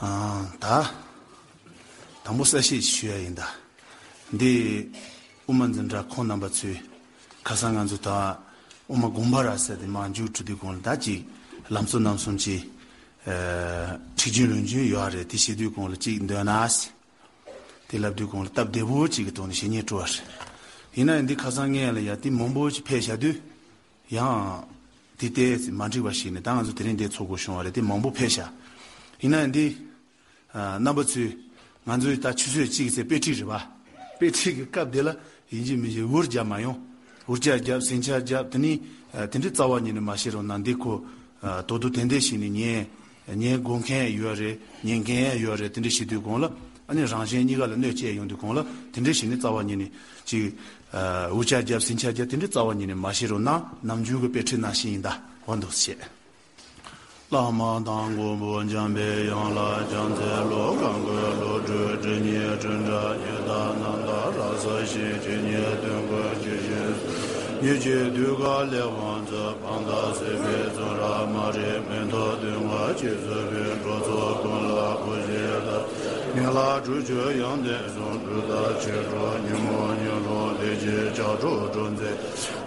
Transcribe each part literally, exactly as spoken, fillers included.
ཨ། ད་དང་པོ་གསལ་བཤད་ཞུ་ཡ་ཡིན་ད། འདི་དབུ་མ་འཛིན་གྲྭ་ཁོང་རྣམ་པ་ཚོས་ཁ་སང་ང་ཚོ་ད་དབུ་མ་དགོངས་པ་རབ་གསལ་དེ་མར་མཇུག་གྲུབ་དུས་གོང་ལ་ད་ཅིག་ལམ་གཙོ་རྣམ་གསུམ་གྱི་ཨ་ཁྲིད་རྒྱུན་ལུང་རྒྱུན་ཡོད་རེད། དེ་བྱེད་དུས་གོང་ལ་ཅིག་འདོན་ན་ཟེར། དེ་ལབ་དུས་གོང་ལ་སྟབས་བདེ་པོ་ཅིག་གི་ཐོག་ནས་བཤད་སྙིང་བྲོ་བ་རེད། ཡིན་ན་ཡང་འདི་ཁ་སང་ངས་ལ་ཡ་དེ་མང་པོ་ཅིག་ཕེབས་བཞག་དུས། ཡང་། དེ་ལྟས་མ་འགྲིག་པ་ཞིག་ནས་ད་ང་ཚོ་དེ་རིང་འདིར་ཚོགས་དགོས་བྱུང་བ་རེད། དེ་མང་པོ་ཕེབས་ཤག་ཡིན་ན་ཡང་འདི། ཨ། རྣམ་པ་ཚོས། ང་ཚོའི་ད་ཆུ་ཚོད་གཅིག་ཚེ་དཔེ་ཁྲིད་རེད་པ། དཔེ་ཁྲིད་ཀྱི་སྐབས་དེ་ལ་ཡིན་གཅིག་མིན་གཅིག་འུར་རྒྱབ་མ་ཡོང་། འུར་ཆ་རྒྱབ་ཟིང་ཆ་རྒྱབ་དེ་ནི། ཨ། དེ་འདྲའི་རྩ་བ་ཉིད་ནས་མ་བྱེད་རོགས་གནང་། འདི་ཁོ། ཨ། དོ་དོ་དེ་འདྲས་ཞིག་ནས་ཉན། ཉན་དགོས་མཁན་ཡོད་རེད། ཉན་མཁན་ཡོད་རེད། དེ་འདྲ་བྱེད་དུས་གོང་ལ་ཨ་ནི་རང་གཞན་གཉིས་ཀ་ལ་གནོད་སྐྱེལ་ཡོང་དུས་གོང་ལ་དེ་འདྲ་བྱས་ནས་རྩ་བ་ཉིད་ནས་ཅིག་ཨ། འུར་ཆ་རྒྱབ་ཟིང་ཆ་རྒྱབ་དེ་འདྲ་རྩ་བ་ཉིད་ནས་མ་བྱེད་རོགས་གནང་། ནམ་རྒྱུན་གྱི་དཔེ་ཁྲིད་ནང་བཞིན་ཡིན་ད། འོ་འདུག་བྱས། བླ་མ་དང་མགོན་པོ་འཇམ་པའི་དབྱངས་ལ་ཕྱག་འཚལ་ལོ། གང་གི་བློ་གྲོས་སྒྲིབ་གཉིས་བྲལ་འདྲ། ཉི་ཟླ་རྣམ་དག་རབ་གསལ་ཞིང་། ཇི་སྙེད་དོན་ཀུན་ཇི་བཞིན་གཟིགས། ཉིད་ཀྱི་དུས་འཁོར་ལས་དབང་ཕྱུག་ཕ་མཐའ་སྲིད་པའི་བཙོན་རར། མ་རིག་མུན་འཐོམས་སྡུག་བསྔལ་གྱིས་གཟིར་བའི་འགྲོ་ཚོགས་ཀུན་ལ་སྐུ་ཞབས་ལྟར། མི་ལ་སྒྲུབ་མཆོག་ཡོན་ཏན་གསུམ་སྒྲུབ་ཐབས་ཕྱིར་འགྲོ་ཉོན་མོངས་ཉོན་རུང་ལས་ཀྱི་ལྕགས་སྒྲོག་སྒྲོག་མཛད།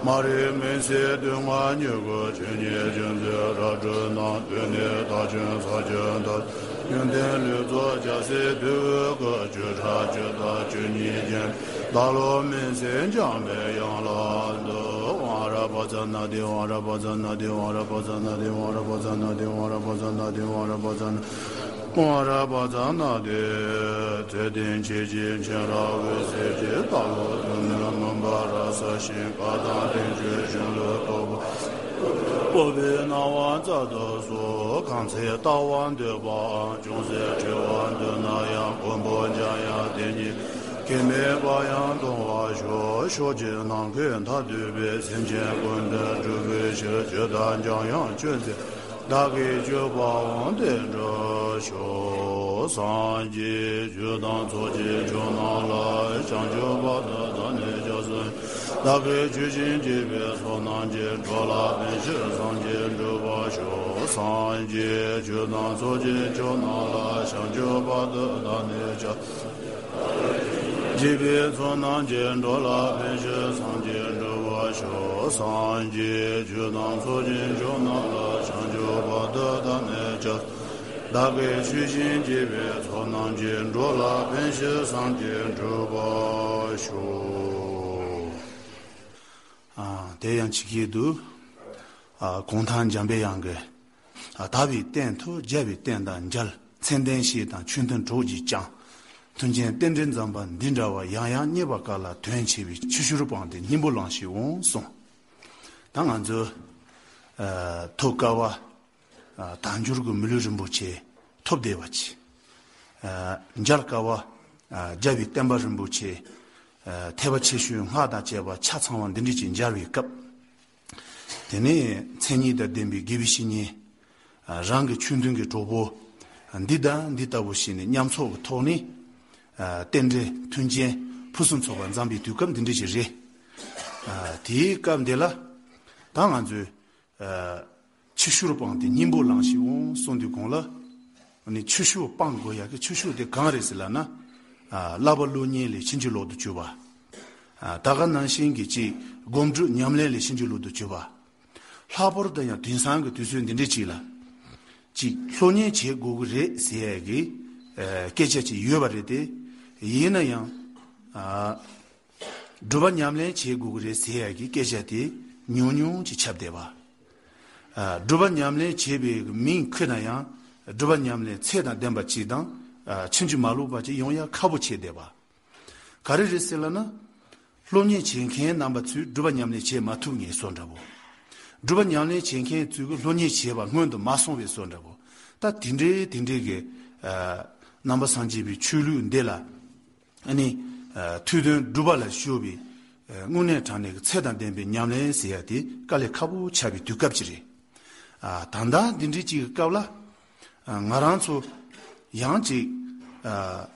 མ་རིག་མུན་སེལ་སྡུག་བསྔལ་མྱུ་གུ་ཆོས་ཉིད་རྒྱུན་མཛོད་རབ་སྒྲོལ་རྣམས། གདོད་ནས་བདག་ཀུན་ས་བཅུད་ལྟར། ཡོན་ཏན་ལུས་རྫོགས་རྒྱལ་སྲས་དོལ་པོའི་སྐུ། བཅུ་ཕྲག་བཅུ་དང་བཅུ་གཉིས་ཅན། བདག་བློ་མུན་སེལ་འཇམ་པའི་དབྱངས་ལ་འདུད། ཝང་ར་པ་ཙ་ན་དེ་ཝང་ར་པ་ཙ་ན་དེ་ཝང་ར་པ་ཙ་ན་དེ་ཝང་ར་པ་ཙ་ན་དེ་ཝང་ར་པ་ཙ་ན་དེ་ཝང་ར་པ་ཙ་ན། ཝང་ར་པ་ཙ་ན་དེ། ཚེ་བརྟན་ཁྱེད་ཀྱི་མཁྱེན་རབ་འོད་ཟེར་གྱིས། བདག་བློ་སྡུག་བསྔལ་མུན་པ་རབ་བསལ་ཞིང་། བཀའ་དང་བསྟན་བཅོས་གཞུང་ལུགས་རྟོགས་པ། སྤོབས་པའི་སྣང་བ་མཛད་དུ་གསོལ། གང་ཚེ་ལྟ་བ་འདོད་པའམ། ཅུང་ཟད་འཁྲི་བ་འདུག་ན་ཡང་། མགོན་པོ་འཇམ་དབྱངས་དེ་ཉིད་ཀྱིས། མེད་པ་ཡང་སྟོང་བར་ཤོག་ཕྱོགས་བཅུའི་ནམ་མཁའི་མཐས་བསྡུས་པའི། སེམས་ཅན་ཀུན་དོན་སྒྲུབ་པའི་ཕྱིར། ཇི་ལྟར་འཇམ་དབྱངས་སྤྱོད་མཛད། བདག་གིས་སྤྱོད་པའང་དེ་འདྲར་ཤོག་སངས་རྒྱས་ཆོས་དང་ཚོགས་ཀྱི་མཆོག་རྣམས་ལ། བྱང་ཆུབ་བར་དུ་བདག་ནི་སྐྱབས་སུ། བདག་གིས་ཇི་བཞིན་བགྱིས་པའི་ཚོགས་རྣམས་ཀྱིས། འགྲོ་ལ་ཕན་ཕྱིར་སངས་རྒྱས་འགྲུབ་པར་ཤོག་སངས་རྒྱས་ཆོས་དང་ཚོགས་ཀྱི་མཆོག་རྣམས་ལ། བྱང་ཆུབ་བར་དུ་བདག་ནི་སྐྱབས། བགྱིས་པའི་ཚོགས་རྣམས་ཀྱིས། འགྲོ་ལ་ཕན་ཕྱིར་སངས་རྒྱས་འགྲུབ་པར་ཤོག་སངས་རྒྱས་ཆོས་དང་ཚོགས་ཀྱི་མཆོག་རྣམས་ལ། བྱང་ཆུབ་བར་དུ་བདག་ནི་སྐྱབས། བདག་གིས་ཇི་བཞིན་བགྱིས་པའི་ཚོགས་རྣམས་ཀྱིས། འགྲོ་ལ་ཕན་ཕྱིར་སངས་རྒྱས་འགྲུབ་པར་ཤོག་ཨ། དེ་ཡང་ཇི་སྐད་དུ། ཨ། གུང་ཐང་འཇམ་པའི་དབྱངས་ཀྱིས། ཨ། དག་པའི་རྟེན་དུ་རྒྱལ་བའི་བསྟན་དང་མཇལ། མཚན་ལྡན་བཤེས་དང་ཆོས་མཐུན་གྲོགས་ཀྱིས་ཀྱང་། མཐུན་རྐྱེན་རྟེན་འབྲེལ་འཛོམས་པ་འདི་འདྲ་བ། ཡང་ཡང་རྙེད་པ་དཀའ་ལ་དོན་ཆེ་བའི། ཕྱི་ཤུལ་སྤངས་ཏེ་སྙིང་པོ་བླངས་ཤིག་འོང་གསུངས། ད་ང་ཚོ། ཨ། ཐོབ་དཀའ་བ། ཨ། དལ་འབྱོར་གྱི་མི་ལུས་རིན་པོ་ཆེ་ཐོབ་བདེ་བ་ཅིག་ཨ། མཇལ་དཀའ་བ། ཨ། རྒྱལ་བའི་བསྟན་པ་རིན་པོ་ཆེ། ཨ། ཐེག་པ་ཆེ་ཆུང་སྔགས་དང་བཅས་པ་ཆ་ཚང་བ་འདི་འདྲ་ཅིག་མཇལ་བའི་སྐབས། དེ་ནས་མཚན་ཉིད་དང་ལྡན་པའི་དགེ་བའི་བཤེས་གཉེན། ཨ། རང་གི་ཆོས་མཐུན་གྱི་གྲོགས་པོ། ཨ། འདི་དང་འདི་ལྟ་བུ་ཞིག་ནས་མཉམ་ཚོགས་ཀྱི་ཐོག་ནས། ཨ། རྟེན་འབྲེལ་མཐུན་རྐྱེན་ཕུན་སུམ་ཚོགས་པ་འཛོམས་པའི་དུས་སྐབས་འདི་འདྲ་ཞིག་རེད། ཨ། དེའི་སྐབས་འདི་ལ། ད་ང་ཚོས། ཨ། ཕྱི་ཤུལ་སྤངས་ཏེ་སྙིང་པོ་བླངས་ཤིག་འོང་གསུངས་དུས་གོང་ལ། ཨ་ནི་ཕྱི་ཤུལ་སྤང་དགོས་ཡག་གི་ཕྱི་ཤུལ་དེ་གང་རེད་ཟེར་ལབ་ན། ཨ། བསླབ་པ་སློབ་གཉེར་ལས་ཕྱིན་ཅི་ལོག་ཏུ་གྱུར་པ། ཨ། ད་ག་ནང་བཞིན་གྱི་ཅིག་སྒོམ་སྒྲུབ་ཉམས་ལེན་ལས་ཕྱིན་ཅི་ལོག་ཏུ་གྱུར་པ། ལྷག་པར་དུ་ཡང་དེང་སང་གི་དུས་ཚོད་འདི་འདྲ་ཅིག་ལ། ཅིག་སློབ་གཉེར་བྱེད་དགོས་ཀྱི་རེད་ཟེར་ཡག་གི། ཨ། སྐད་ཆ་ཅིག་ཡོད་པ་རེད་དེ། ཡིན་ན་ཡང་། ཨ། སྒྲུབ་པ་ཉམས་ལེན་བྱེད་དགོས་ཀྱི་རེད་ཟེར་ཡག་གི་སྐད་ཆ་དེ་ཉུང་ཉུང་ཅིག་ཁྱབ་བསྡད་པ། ཨ། སྒྲུབ་པ་ཉམས་ལེན་བྱེད་པའི་མིང་ཁུར་ན་ཡང་སྒྲུབ་པ་ཉམས་ལེན་ཚད་དང་ལྡན་པ་ཅིག་དང་། ཨ། ཕྱིན་ཅི་མ་ལོག་པ་ཅིག་ཡོང་ཡག་ཁག་པོ་ཆགས་བསྡད་པ། ག་རེ་རེད་ཟེར་ལབ་ན། སློབ་གཉེར་བྱེད་མཁན་རྣམ་པ་ཚོས་སྒྲུབ་པ་ཉམས་ལེན་བྱེད་མ་ཐུབ་ངེས་བཟོ་འདྲ་པོ། སྒྲུབ་པ་ཉམས་ལེན་བྱེད་མཁན་ཚོས་ཀྱི་སློབ་གཉེར་བྱེད་པ་སྔོན་དུ་མ་སོང་བའི་བཟོ་འདྲ་པོ། ད་དེ་འདྲའི་དེ་འདྲའི་གི། ཨ། ནང་པ་སངས་རྒྱས་པའི་ཆོས་ལུགས་འདི་ལ། ཨ་ནི། ཨ། ཐོས་དོན་སྒྲུབ་པ་ལ་གཞོལ་བའི། ཨ། དངོས་གནས་དྲང་གནས་ཀྱི་ཚད་དང་ལྡན་པའི་ཉམས་ལེན་ཟེར་ཡ་དེ་དཀའ་ལས་ཁག་པོ་ཆགས་པའི་དུས་སྐབས་ཅིག་རེད། ཨ། ད་ལྟ་འདི་འདྲའི་ཅིག་གི་སྐབས་ལ། ཨ། ང་རང་ཚོ་ཡང་ཅིག་ཨ།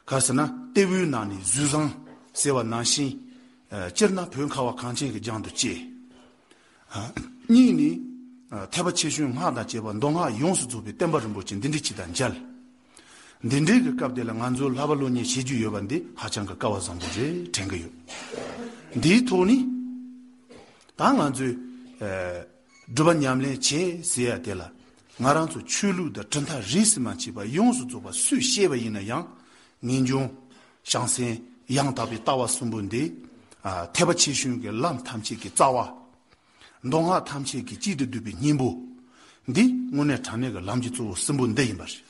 ག་རེ་ཟེར་ན་ལྟེ་བའི་ནང་ནས་གཟུགས་བཟང་ཟེར་བ་ནང་བཞིན། ཨ། སྤྱིར་ན་བོད་ཁ་བ་གངས་ཅན་གྱི་རྒྱན་དུ་སྐྱེས། ཨ། གཉིས་ནི། ཨ། ཐེག་པ་ཆེ་ཆུང་སྔགས་དང་བཅས་པ་མདོ་སྔགས་ཡོངས་སུ་རྫོགས་པའི་བསྟན་པ་རིན་པོ་ཆེ་འདི་འདྲ་ཅིག་དང་མཇལ། འདི་འདྲའི་གི་སྐབས་དེ་ལ་ང་ཚོ་བསླབ་པ་སློབ་གཉེར་བྱེད་རྒྱུ་ཡོད་པ་འདི་ཧ་ཅང་གི་སྐལ་བ་བཟང་པོ་རེད་དྲན་གི་ཡོད། འདིའི་ཐོག་ནས་ད་ང་ཚོས་ཨ་སྒྲུབ་པ་ཉམས་ལེན་བྱེད་ཟེར་ཡ་དེ་ལ། ང་རང་ཚོ་ཆོས་ལུགས་དང་གྲུབ་མཐའ་རིས་སུ་མ་ཆད་པ་ཡོངས་སུ་རྫོགས་པ་སུས་བཤད་པ་ཡིན་ན་ཡང་། ངེས་འབྱུང་བྱང་སེམས་ཡང་དག་པའི་ལྟ་བ་གསུམ་པོ་འདི། ཨ་ཐེག་པ་ཆེ་ཆུང་གི་ལམ་ཐམས་ཅད་ཀྱི་རྩ་བ། མདོ་སྔགས་ཐམས་ཅད་ཀྱི་གཅིག་ཏུ་བསྡུས་པའི་སྙིང་པོ། འདི་དངོས་གནས་དྲང་གནས་ཀྱི་ལམ་གྱི་གཙོ་བོ་གསུམ་པོ་འདི་ཡིན་པ་རེད།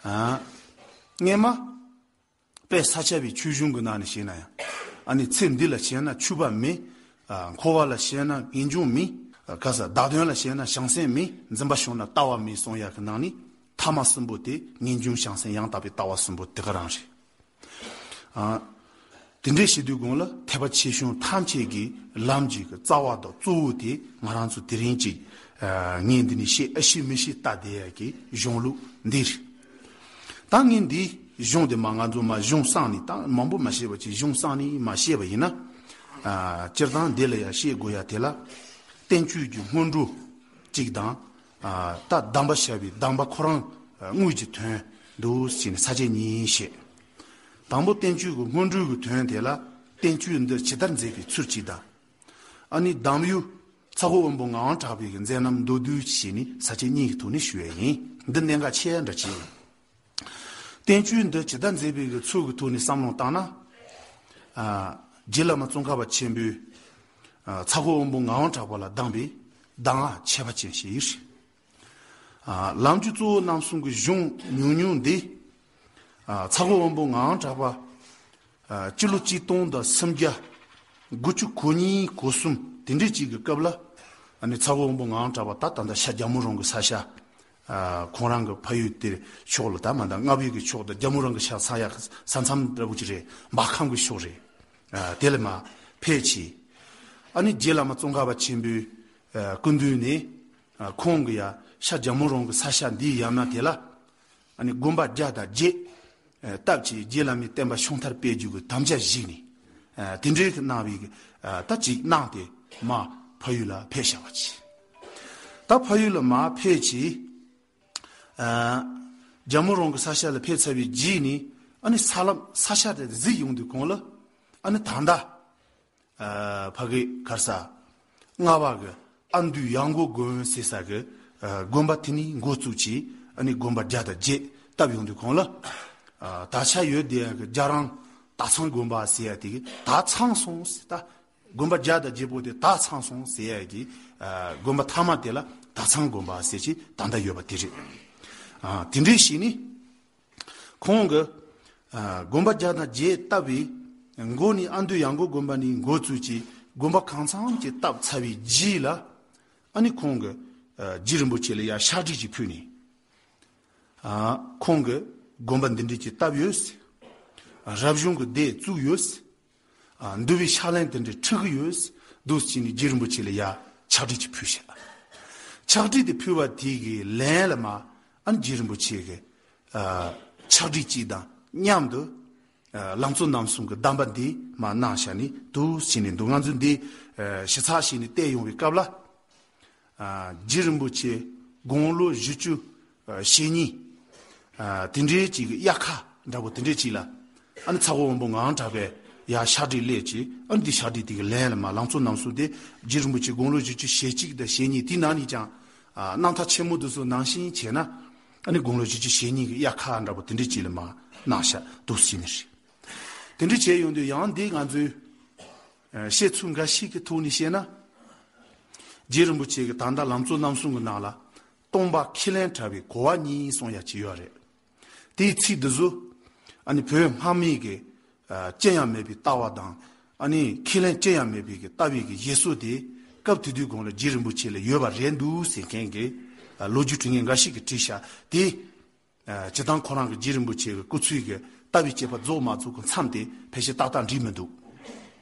ཨ་སྔས་མ་དཔལ་ས་སྐྱ་པའི་ཆོས་གཞུང་གི་ནང་ནས་བཤད་ན་ཡང་། ཨ་ནི་ཚེ་འདི་ལ་བྱས་ན་ཆོས་པ་མེད། ཨ་འཁོར་བ་ལ་བྱས་ན་ངེས་འབྱུང་མེད། ཨ་ག་ས་བདག་དོན་ལ་བྱས་ན་བྱང་སེམས་མེད། འཛིན་པ་བྱུང་ན་ལྟ་བ་མེད་གསུང་ཡག་གི་ནང་ནས་ཐ་མ་གསུམ་པོ་དེ་ངེས་འབྱུང་བྱང་སེམས་ཡང་དག་པའི་ལྟ་བ་གསུམ་པོ་དེ་ག་རང་རེད། ཨ་དེ་འདྲའི་བྱེད་དུས་གོང་ལ་ཐེག་པ་ཆེ་ཆུང་ཐམས་ཅད་ཀྱི་ལམ་གྱི་རྩ་བ་དང་གཙོ་བོ་དེ་ང་རང་ཚོ་དེ་རིང་གཅིག་ཨ་ངས་འདི་ནས་བཤད་ཨ་ཤེས་མི་ཤེས་ལྟ་བསྡད་ཡ་གི་གཞུང་ལུགས་འདི་རེད། ད་ངས་འདིའི་གཞུང་དེ་མ་ང་ཚོ་མ་གཞུང་བསྲངས་ནས་ད་མང་པོ་མ་བཤད་པ་ཅིག་གཞུང་བསྲངས་ནས་མ་བཤད་པ་ཡིན་ན། ཨ་སྤྱིར་བཏང་འདི་ལ་ཡ་བཤད་དགོས་ཡ་དེ་ལ་བསྟན་བཅོས་ཀྱི་སྔོན་འགྲོ་གཅིག་དང་། ཨ་ད་གདམས་པ་བྱ་བའི་གདམས་པ་ཁོ་རང་དངོས་ཀྱི་དོན་འདུག་ཟེར་ནས་ས་བཅད་གཉིས་བཤད། དང་པོ་བསྟན་བཅོས་ཀྱི་སྔོན་འགྲོའི་གི་དོན་དེ་ལ་བསྟན་བཅོས་འདི་ཇི་ལྟར་མཛད་པའི་ཚུལ་གཅིག་དང་། ཨ་ནི་གདམས་ཡུལ་ཚ་ཁོ་དབོན་པོ་ངག་དབང་གྲགས་པའི་གི་མཛད་རྣམ་མདོར་བསྡུས་བྱས་ནས་ས་བཅད་གཉིས་ཀྱི་ཐོག་ནས་ཞུ་ཡ་ཡིན། འདི་གནད་འགག་ཆེ་ཡ་འདྲ་ཅིག་ཡིན། བསྟན་བཅོས་འདི་ཇི་ལྟར་མཛད་པའི་གི་ཚུལ་གྱི་ཐོག་ནས་བསམ་བློ་བཏང་ན། ཨ་རྗེ་བླ་མ་ཙོང་ཁ་པ་ཆེན་པོས་ཨ་ཚ་ཁོ་དབོན་པོ་ངག་དབང་གྲགས་པ་ལ་གདམས་པའི་གདམས་ངག་ཁྱད་པར་ཅན་ཞིག་ཡིན། ཨ་ལམ་གྱི་གཙོ་བོ་རྣམ་གསུམ་གྱི་གཞུང་ཉུང་ཉུང་འདི། ཨ་ཚ་ཁོ་དབོན་པོ་ངག་དབང་གྲགས་པ། ཨ་སྤྱི་ལོ་གཅིག་སྟོང་དང་སུམ་བརྒྱ། དགུ་བཅུ་གོ་གཉིས་གོ་གསུམ་དེ་འདྲའི་ཅིག་གི་སྐབས་ལ། ཨ་ནི་ཚ་ཁོ་དབོན་པོ་ངག་དབང་གྲགས་པ་ད་ད་ལྟ་ཤར་རྒྱལ་མོ་རོང་གི་ས་ཆ། ཨ་ཁོང་རང་གི་ཕ་ཡུལ་དེར་ཕྱོགས་ལ་ད་མ་ད་རྔ་བའི་གི་ཕྱོགས་དང་རྒྱལ་མོ་རོང་གི་ཤར་ས་ཡ་ས་མཚམས་འདྲ་པོ་ཅིག་རེད། འབའ་ཁམས་གི་ཕྱོགས་རེད། ཨ་དེ་ལ་མ་ཕེབས་ཅི། ཨ་ནི་རྗེ་བླ་མ་ཙོང་ཁ་པ་ཆེན་པོའི་ཨ་སྐུ་མདུན་ནས་ཨ་ཁོང་གི་ཡ་ཤར་རྒྱལ་མོ་རོང་གི་ས་ཆ་འདིའི་ཡ་མ་དེ་ལ། ཨ་ནི་དགོན་པ་བརྒྱ་དང་བརྒྱད་ཨ་བཏབ་ཅིང་རྗེ་བླ་མའི་བསྟན་པ་ཤོང་ཐར་སྤེལ་རྒྱུ་གི་དམ་བཅའ་བཞེས་ནས། ཨ་དེ་འདྲའི་གནང་བའི་གི་ཨ་ད་ཅིག་གནང་སྟེ་མ་ཕ་ཡུལ་ལ་ཕེབས་བཞག་པ་ཅིག་ད་ཕ་ཡུལ་ལ་མ་ཕེབས་ཅིག་ཨ་རྒྱལ་མོ་རོང་གི་ས་ཆ་ལ་ཕེབས་ཚར་བའི་རྗེས་ནས། ཨ་ནི་ས་ལམ་ས་ཆ་དེ་གཟིགས་ཡོང་དུས་གོང་ལ། ཨ་ནི་ད་ལྟ། ཨ་ཕ་གི་ག་རེ་ཟ། རྔ་བ་གི་ཨ་མདོའི་ཡང་སྒོ་དགོན་ཟེར་ས་གི་ཨ་དགོན་པ་དེ་ནས་འགོ་བཙུགས་ཀྱིས། ཨ་ནི་དགོན་པ་བརྒྱ་དང་བརྒྱད་བཏབ་ཡོང་དུས་གོང་ལ། ཨ་ད་ཆ་ཡོད་དེ་ཡ་གི་རྒྱ་རང་དྭགས་ཚང་དགོན་པ་ཟེར་ཡ་དེ་གི་དྭགས་ཚང་སོང་ཟེར། ད་དགོན་པ་བརྒྱ་དང་བརྒྱད་པོ་དེ་དྭགས་ཚང་སོང་ཟེར་ཡ་གི་ཨ་དགོན་པ་མཐའ་མ་དེ་ལ་དྭགས་ཚང་དགོན་པ་ཟེར་གྱི་ད་ལྟ་ཡོད་པ་དེ་རེད། ཨ་དེ་འདྲའི་ཞིག་ནི། ཁོང་གིས་ཨ་དགོན་པ་བརྒྱ་དང་བརྒྱད་བཏབ་པའི་མགོ་ནས། ཨ་མདོའི་ཡང་སྒོ་དགོན་པ་ནས་འགོ་བཙུགས་ཀྱིས་དགོན་པ་གང་འཚམ་ཅིག་བཏབ་ཚར་བའི་རྗེས་ལ། ཨ་ནི་ཁོང་གིས་ཨ་རྗེ་རིན་པོ་ཆེ་ལ་ཡ་ཕྱག་བྲིས་ཅིག་ཕུལ་ནས། ཨ་ཁོང་གིས་དགོན་པ་འདི་འདྲ་ཅིག་བཏབ་ཡོད། རབ་བྱུང་གི་སྡེ་བཙུགས་ཡོད། ཨ་འདུལ་བའི་ཕྱག་ལེན་དེ་འདྲ་ཁྲིད་ཀྱི་ཡོད་འདུག་ཟེར་ནས་རྗེ་རིན་པོ་ཆེ་ལ་ཡ་ཕྱག་བྲིས་ཅིག་ཕུལ་ཤག་ཕྱག་བྲིས་དེ་ཕུལ་བ་དེ་གི་ལན་ལ་མ། ཨ་ནི་རྗེ་རིན་པོ་ཆེ་གིས་ཨ་ཕྱག་བྲིས་གཅིག་དང་མཉམ་དུ་ཨ་ལམ་གཙོ་རྣམ་གསུམ་གྱི་གདམས་པ་འདི་མ་གནང་བཞག་ནས་འདུག་ཟེར་ནས་འདུག་ང་ཚོས་འདི་ཨ་ཞིབ་ཚགས་བྱས་ནས་བལྟས་ཡོང་བའི་སྐབས་ལ། ཨ་རྗེ་རིན་པོ་ཆེ་དགུང་ལོ་བཞི་བཅུ་ཨ་ཞེ་གཉིས། ཨ་དེ་འདྲའི་ཅིག་གི་དབྱར་ཁ་འདྲ་པོ་དེ་འདྲའི་ཅིག་ལ། ཨ་ནི་ཚ་བོ་དབོན་པོ་ངག་དབང་གྲགས་པས་ཡར་ཕྱག་བྲིས་སླེབས་ཀྱིས། ཨ་ནི་འདི་ཕྱག་བྲིས་དེ་གི་ལན་ལ་མ་ལམ་གཙོ་རྣམ་གསུམ་དེ་རྗེ་རིན་པོ་ཆེ་དགུང་ལོ་བཞི་བཅུ་ཞེ་གཅིག་དང་ཞེ་གཉིས་དེའི་ནང་ནས་ཀྱང་། ཨ་རྣམ་ཐར་ཆེན་མོ་དེ་ཚོ་ནང་བཞིན་བྱས་ན། ཨ་ནི་དགུང་ལོ་བཞི་བཅུ་ཞེ་གཉིས་ཀྱི་དབྱར་ཁ་འདྲ་པོ་དེ་འདྲའི་ཅིག་ལ་མ་གནང་ཤག་འདུག་ཟེར་ནི་རེད། དེ་འདྲ་བྱས་ཡོང་དུས་ཡང་འདི་ང་ཚོའི་ཨ་བཤད་ཚུལ་འགའ་ཞིག་གི་ཐོག་ནས་བཤད་ན། རྗེ་རིན་པོ་ཆེ་གིས་ད་ལྟ་ལམ་གཙོ་རྣམ་གསུམ་གྱི་ནང་ལ་སྟོང་པ་ཁས་ལེན་བྲལ་བའི་གོ་བ་གཉིས་གསུང་ཡ་ཅིག་ཡོད་རེད། དེའི་ཚིག་འདི་ཚོ་ཨ་ནི་བོད་སྔ་མའི་གི་ཨ་ཅི་ཡང་མེད་པའི་ལྟ་བ་དང་། ཨ་ནི་ཁས་ལེན་ཅི་ཡང་མེད་པའི་གི་ལྟ་བའི་གི་བཞེད་སྲོལ་དེ་སྐབས་དེ་དུས་གོང་ལ་རྗེ་རིན་པོ་ཆེ་ལ་ཡོད་པ་རེད་འདུག་ཟེར་མཁན་གྱི་ཨ་ལོ་རྒྱུས་འབྲི་མཁན་འགའ་ཞིག་གིས་བྲིས་ཤག་དེ། ཨ་སྤྱིར་བཏང་ཁོ་རང་གི་རྗེ་རིན་པོ་ཆེ་གི་སྐུ་ཚེ་གི་ལྟ་བའི་དཔྱད་པ་རྫོགས་མ་རྫོགས་ཀྱི་མཚམས་དེ་ཕལ་ཆེར་ཏག་ཏག་འགྲིག་མི་འདུག་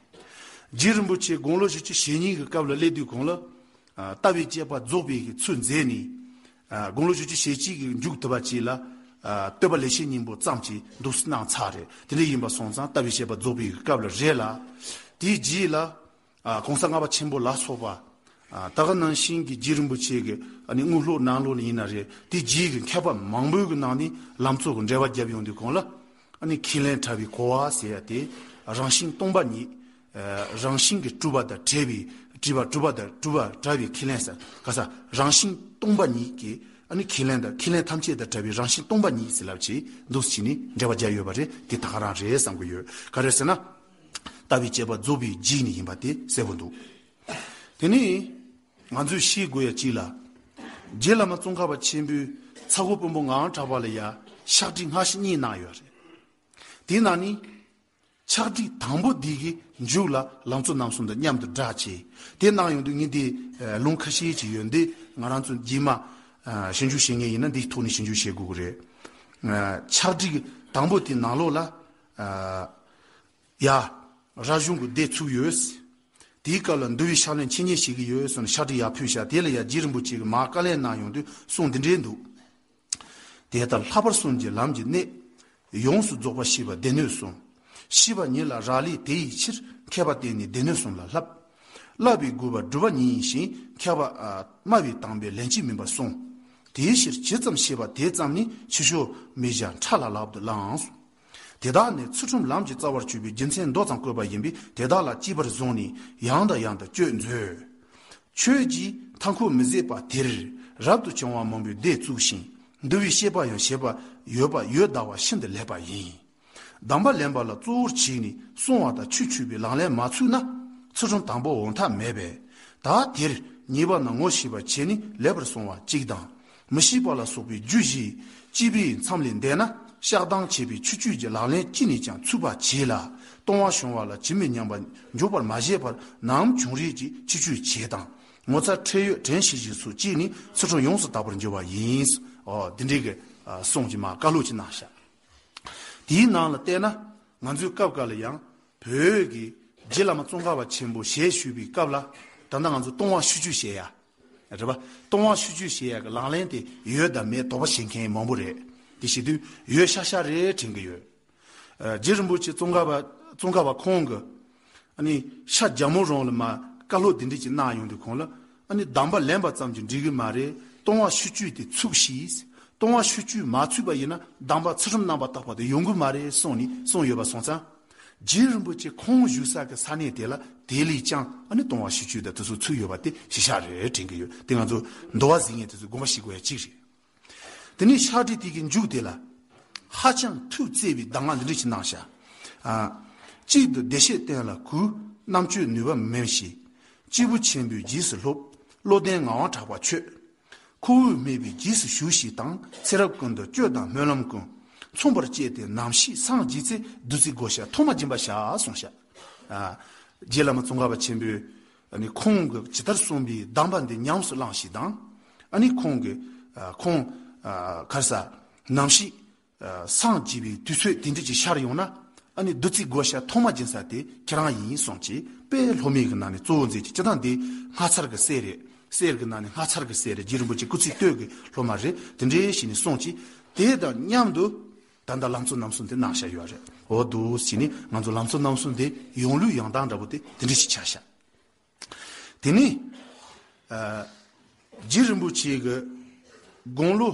རྗེ་རིན་པོ་ཆེ་དགུང་ལོ་བཞི་བཅུ་ཞེ་གཉིས་ཀྱི་སྐབས་ལ་སླེབས་དུས་གོང་ལ། ཨ་ལྟ་བའི་དཔྱད་པ་རྫོགས་པའི་གི་ཚུལ་མཛད་ནས། ཨ་དགུང་ལོ་བཞི་བཅུ་ཞེ་གཅིག་གི་མཇུག་དེ་བ་ཅིག་ལ། ཨ་བསྟོད་པ་ལེགས་བཤད་སྙིང་པོ་བརྩམས་ཀྱིས་འདུག་སེ་གནང་ཚར་རེད། དེ་འདྲ་ཡིན་པ་སོང་ཙང་ལྟ་བའི་དཔྱད་པ་རྫོགས་པའི་གི་སྐབས་ལ་རེད་ལ། དེའི་རྗེས་ལ། ཨ་གོང་ས་ལྔ་པ་ཆེན་པོ་ལ་སོགས་པ། ཨ་ད་ག་ནང་བཞིན་གྱི་རྗེ་རིན་པོ་ཆེ་གི་ཨ་ནི་དངོས་སློབ་ནང་ལོགས་ལ་ཡིན་ན་རེད། དེ་རྗེས་ཀྱི་མཁས་པ་མང་པོའི་གི་ནང་ནས་ལམ་གཙོ་གི་འགྲེལ་པ་བརྒྱབ་ཡོང་དུས་གོང་ལ། ཨ་ནི་ཁས་ལེན་བྲལ་བའི་གོ་བ་ཟེར་ཡ་དེ་རང་བཞིན་སྟོང་པ་ཉིད། ཨ་རང་བཞིན་གྱིས་གྲུབ་པ་དང་བྲལ་བའི་སྒྲིབ་པ་གྲུབ་པ་དང་གྲུབ་པ་བྲལ་བའི་ཁས་ལེན་ཟེར་ག་ས་རང་བཞིན་སྟོང་པ་ཉིད་ཀྱི་ཨ་ནི་ཁས་ལེན་དང་ཁས་ལེན་ཐམས་ཅད་དང་བྲལ་བའི་རང་བཞིན་སྟོང་པ་ཉིད་ཟེར་ལབ་ཅིག་འདུག་སེ་བྱས་ནས་འགྲེལ་པ་བརྒྱབ་ཡོད་པ་རེད། དེ་ད་ག་རང་རེད་བསམ་གྱི་ཡོད། ག་རེ་ཟེར་ན། ལྟ་བའི་དཔྱད་པ་རྫོགས་པའི་རྗེས་ནས་ཡིན་པ་དེ་གསལ་པོ་འདུག་དེ་ནས་ང་ཚོས་ཤེས་དགོས་ཡ་གཅིག་ལ། རྗེ་བླ་མ་ཙོང་ཁ་པ་ཆེན་པོས་ཚ་ཁོ་དཔོན་པོ་ངག་དབང་གྲགས་པ་ལ་ཡ་ཕྱག་བྲིས་སྔ་ཕྱི་གཉིས་གནང་ཡོད་རེད། དེའི་ནང་ནས་ཕྱག་བྲིས་དང་པོ་འདི་གི་མཇུག་ལ་ལམ་གཙོ་རྣམ་གསུམ་དང་མཉམ་དུ་སྦྲགས་བྱས། དེ་གནང་ཡོང་དུས་ངས་འདི་ལུང་ཁ་ཤས་ཅིག་ཡོད་འདི་ང་རང་ཚོ་རྗེས་མ་ཞིབ་འཇུག་བྱེད་མཁན་ཡིན་ན་འདིའི་ཐོག་ནས་ཞིབ་འཇུག་བྱེད་དགོས་ཀྱི་རེད། ཕྱག་བྲིས་དང་པོ་དེ་ནང་ལོགས་ལ། ཡ། རབ་བྱུང་གི་སྡེ་ཚུགས་ཡོད། དེའི་སྐབས་ལ་འདུལ་བའི་ཕྱག་ལེན་འཆད་ཉན་བྱེད་ཀྱི་ཡོད་གསུངས་ནས་ཕྱག་བྲིས་ཡར་ཕུལ་བཞག་དེ་ལ་ཡང་རྗེ་རིན་པོ་ཆེ་གིས་མར་བཀའ་ལན་གནང་ཡོང་དུས་གསུང་འདི་འདྲའི་འདུག་དེ་ལྟར་ལྷག་པར་གསུམ་གྱི་ལམ་གྱི་གནད། ཡོངས་སུ་རྫོགས་པར་ཤེས་པ་སྡེ་སྣོད་གསུམ། ཤེས་པ་ཉིད་ལ་རག་ལས་དེ་ཡི་ཕྱིར་མཁས་པ་བསྟེན་ནས་སྡེ་སྣོད་གསུམ་ལ་བསླབ། བསླབ་པའི་དགོས་པ་སྒྲུབ་པ་ཉིད་ཡིན་ཞིང་མཁས་པ་སྨྲ་བའི་དང་པོས་ལན་གཅིག་མིན་པར་གསུངས། དེའི་ཕྱིར་ཇི་ཙམ་ཤེས་པ་དེ་ཙམ་ནི་ཕྱི་ཕྱོགས་མི་བྱ་ཕྲ་ལ་ལག་ཏུ་བླངས། དེ་དག་ནི་ཚུལ་ཁྲིམས་ལམ་གྱི་རྩ་བར་གྱུར་པའི་རྒྱུ་མཚན་མདོ་ཙམ་བཀོད་པ་ཡིན་པས་དེ་དག་ལ་གཅེས་པར་བཟུང་ནས་ཡང་དང་ཡང་དུ་སྤྱོད་མཛོད། ཆོས་ཀྱི་མཐའ་འཁོར་མི་ཟད་པ་དེར་རབ་ཏུ་བྱུང་བ་མང་པོས་སྡེ་བཙུགས་ཤིང་འདུལ་བའི་བཤད་པ་ཡང་བྱེད་པ་ཡོད་པ་ཡོད་བདག་བ་ཤིན་ཏུ་ལེགས་པ་ཡིན། གདམས་པ་ལེན་པ་ལ་གཙོ་བོར་བྱས་ནས་གསུང་བ་དང་ཆོས་འཆད་པའི་ལག་ལེན་མ་ཚུགས་ན་ཚུལ་ཁྲིམས་དང་པོ་འོང་ཐབས་མེད་པས། ད་དེར་ཉེས་པ་རྣམས་ངོ་ཤེས་པར་བྱས་ནས་ལེགས་པར་གསུང་བ་གཅིག་དང་། མི་ཤེས་པ་ལ་སོགས་པའི་རྒྱུ་བཞི་སྤྱི་པའི་མཚམས་ལས་འདས་ན་བཤགས་སྡོམ་བྱེད་པའི་ཆོས་སྤྱོད་ཀྱི་ལག་ལེན་ཅི་ནས་ཀྱང་ཚུགས་པར་བྱས་ལ། ལྟུང་བ་བྱུང་བ་ལ་ཇི་མི་སྙམ་པར་འཇོག་པར་མ་བྱས་པར་ནམ་བྱུང་རིགས་ཀྱི་ཆོས་སྤྱོད་བྱེད་དང་། ངོ་ཚ་ཁྲེལ་ཡོད་དྲན་ཤེས་བཞིན་སོགས་བཅས་ནས་ཚུལ་ཁྲིམས་ཡོངས་སུ་དག་པར་འགྱུར་བ་ཡིན། འོ་འདི་འདྲའི་གི་གསུང་གི་མ་བཀའ་སློབ་ཅིག་གནང་ཤག་དེའི་ནང་ལ་བལྟས་ན་ང་ཚོའི་སྐབས་འགའ་ལ་ཡང་བོད་ཀྱི་རྗེ་བླ་མ་ཙོང་ཁ་པ་ཆེན་པོ་ཞལ་བཞུགས་པའི་སྐབས་ལ་ད་ལྟ་ང་ཚོ་ལྟུང་བ་ཤུགས་བཅུ་བྱེད་ཡ། རེད་པ། ལྟུང་བ་ཤུགས་བཅུ་བྱེད་ཡ་གི་ལག་ལེན་དེ་ཡོད་དང་མེད་དོགས་པ་བྱེད་མཁན་མང་པོ་རེད། དེ་བྱེད་དུས་ཡོད་ཤག་ཤག་རེད་དྲན་གི་ཡོད། རྗེ་རིན་པོ་ཆེ་ཙོང་ཁ་པ་ཙོང་ཁ་པ་ཁོང་གི་ཨ་ནི་ཤར་རྒྱལ་མོ་རོང་ལ་མ་བཀའ་སློབ་དེ་འདྲ་ཅིག་གནང་ཡོང་དུས་ཁོང་ལ་ཨ་ནི་གདམས་པ་ལེན་པ་ཙམ་གྱིས་འགྲིག་གི་མ་རེད། ལྟུང་བ་ཤུགས་བཅུ་དེ་ཚུགས་ཤིག་ལྟུང་བ་ཤུགས་བཅུ་མ་ཚུགས་པ་ཡིན་ན་གདམས་པ་ཚུལ་ཁྲིམས་རྣམ་པར་དག་པ་དེ་ཡོང་གི་མ་རེད་གསུངས་ནས་གསུངས་ཡོད་པ་སོང་ཙང་། རྗེ་རིན་པོ་ཆེ་ཁོང་བཞུགས་ས་གི་ས་གནས་དེ་ལ་དེ་ལས་ཀྱང་ཨ་ནི་ལྟུང་བ་ཤུགས་བཅུ་དང་དེ་ཚོ་ཚུགས་ཡོད་པ་དེ་གཞི་བཞག་རེད་དྲན་གི་ཡོད། དེ་ང་ཚོ་འདུལ་བ་གཟིགས་མཁན་དེ་ཚོས་དགོངས་པ་བཞེས་དགོས་ཡ་གཅིག་རེད། དེ་ནས་ཕྱག་བྲིས་དེ་གི་མཇུག་དེ་ལ་ཧ་ཅང་ཐུགས་བརྩེ་བའི་གདམས་ངག་འདི་འདྲ་ཞིག་གནང་ཤག་ཨ། གཅིག་ཏུ་བདེ་གཤེགས་བསྟན་ལ་གུས། རྣམ་དཔྱོད་ནུས་པ་མེད་ཞེས། སྐྱེས་བུ་ཆེན་པོའི་རྗེས་སུ་སློབ། བློ་ལྡན་ངག་དབང་གྲགས་པ་མཆོད། ཁོ་བོས་སྨྲས་པའི་རྗེས་སུ་ཞུགས་ཞེས་དང་ཚེ་རབས་ཀུན་ཏུ་སྤྱོད་དང་སྨོན་ལམ་ཀུན། མཚུངས་པར་བཅས་ཏེ་ནམ་ཞིག་སངས་རྒྱས་ཚེ་བདུད་རྩི་བགོ་བཤའ་ཐོག་མ་སྦྱིན་པ་བྱ་གསུངས་ཤག་ཨ། རྗེ་བླ་མ་ཙོང་ཁ་པ་ཆེན་པོས། ཨ་ནི་ཁོང་གིས་ཇི་ལྟར་གསུངས་པའི་གདམས་པ་འདི་ཉམས་སུ་བླངས་ཤིག་དང་། ཨ་ནི་ཁོང་གིས་ཨ་ཁོང་ཨ་ག་རེ་ཟ་ནམ་ཞིག་ཨ་སངས་རྒྱས་པའི་དུས་ཚོད་དེ་འདྲ་ཅིག་ཤར་ཡོང་ན་ཨ་ནི་བདུད་རྩི་བགོ་བཤའ་ཐོག་མ་སྦྱིན་ས་དེ་ཁྱེད་རང་ཡིན་གསུངས་ཀྱིས་དཔེ་སློབ་མའི་གི་ནང་ནས་གཙོ་བོ་མཛད་ཀྱི་སྤྱིར་བཏང་འདི་སྔགས་མཚར་གི་སྲས་རེད། གསེར་གི་ནང་ནས་སྔགས་མཚར་གི་སྲས་རེད། རྗེ་རིན་པོ་ཆེ་སྐུ་ཚེ་སྟོད་ཀྱི་སློབ་མ་རེད། དེ་འདྲའི་ཞིག་ནས་གསུངས་ཀྱིས་དེ་དང་མཉམ་དུ། ད་ལྟ་ལམ་གཙོ་རྣམ་གསུམ་དེ་གནང་བཞག་ཡོད་རེད། འོ་འདུག་ཟེར་ནས་ང་ཚོ་ལམ་གཙོ་རྣམ་གསུམ་དེ་ཡོང་ལུགས་ཡོང་སྟངས་འདྲ་པོ་དེ་དེ་འདྲ་ཞིག་ཆགས་ཤག་དེ་ནས་ཨ་རྗེ་རིན་པོ་ཆེ་གི་དགུང་ལོ་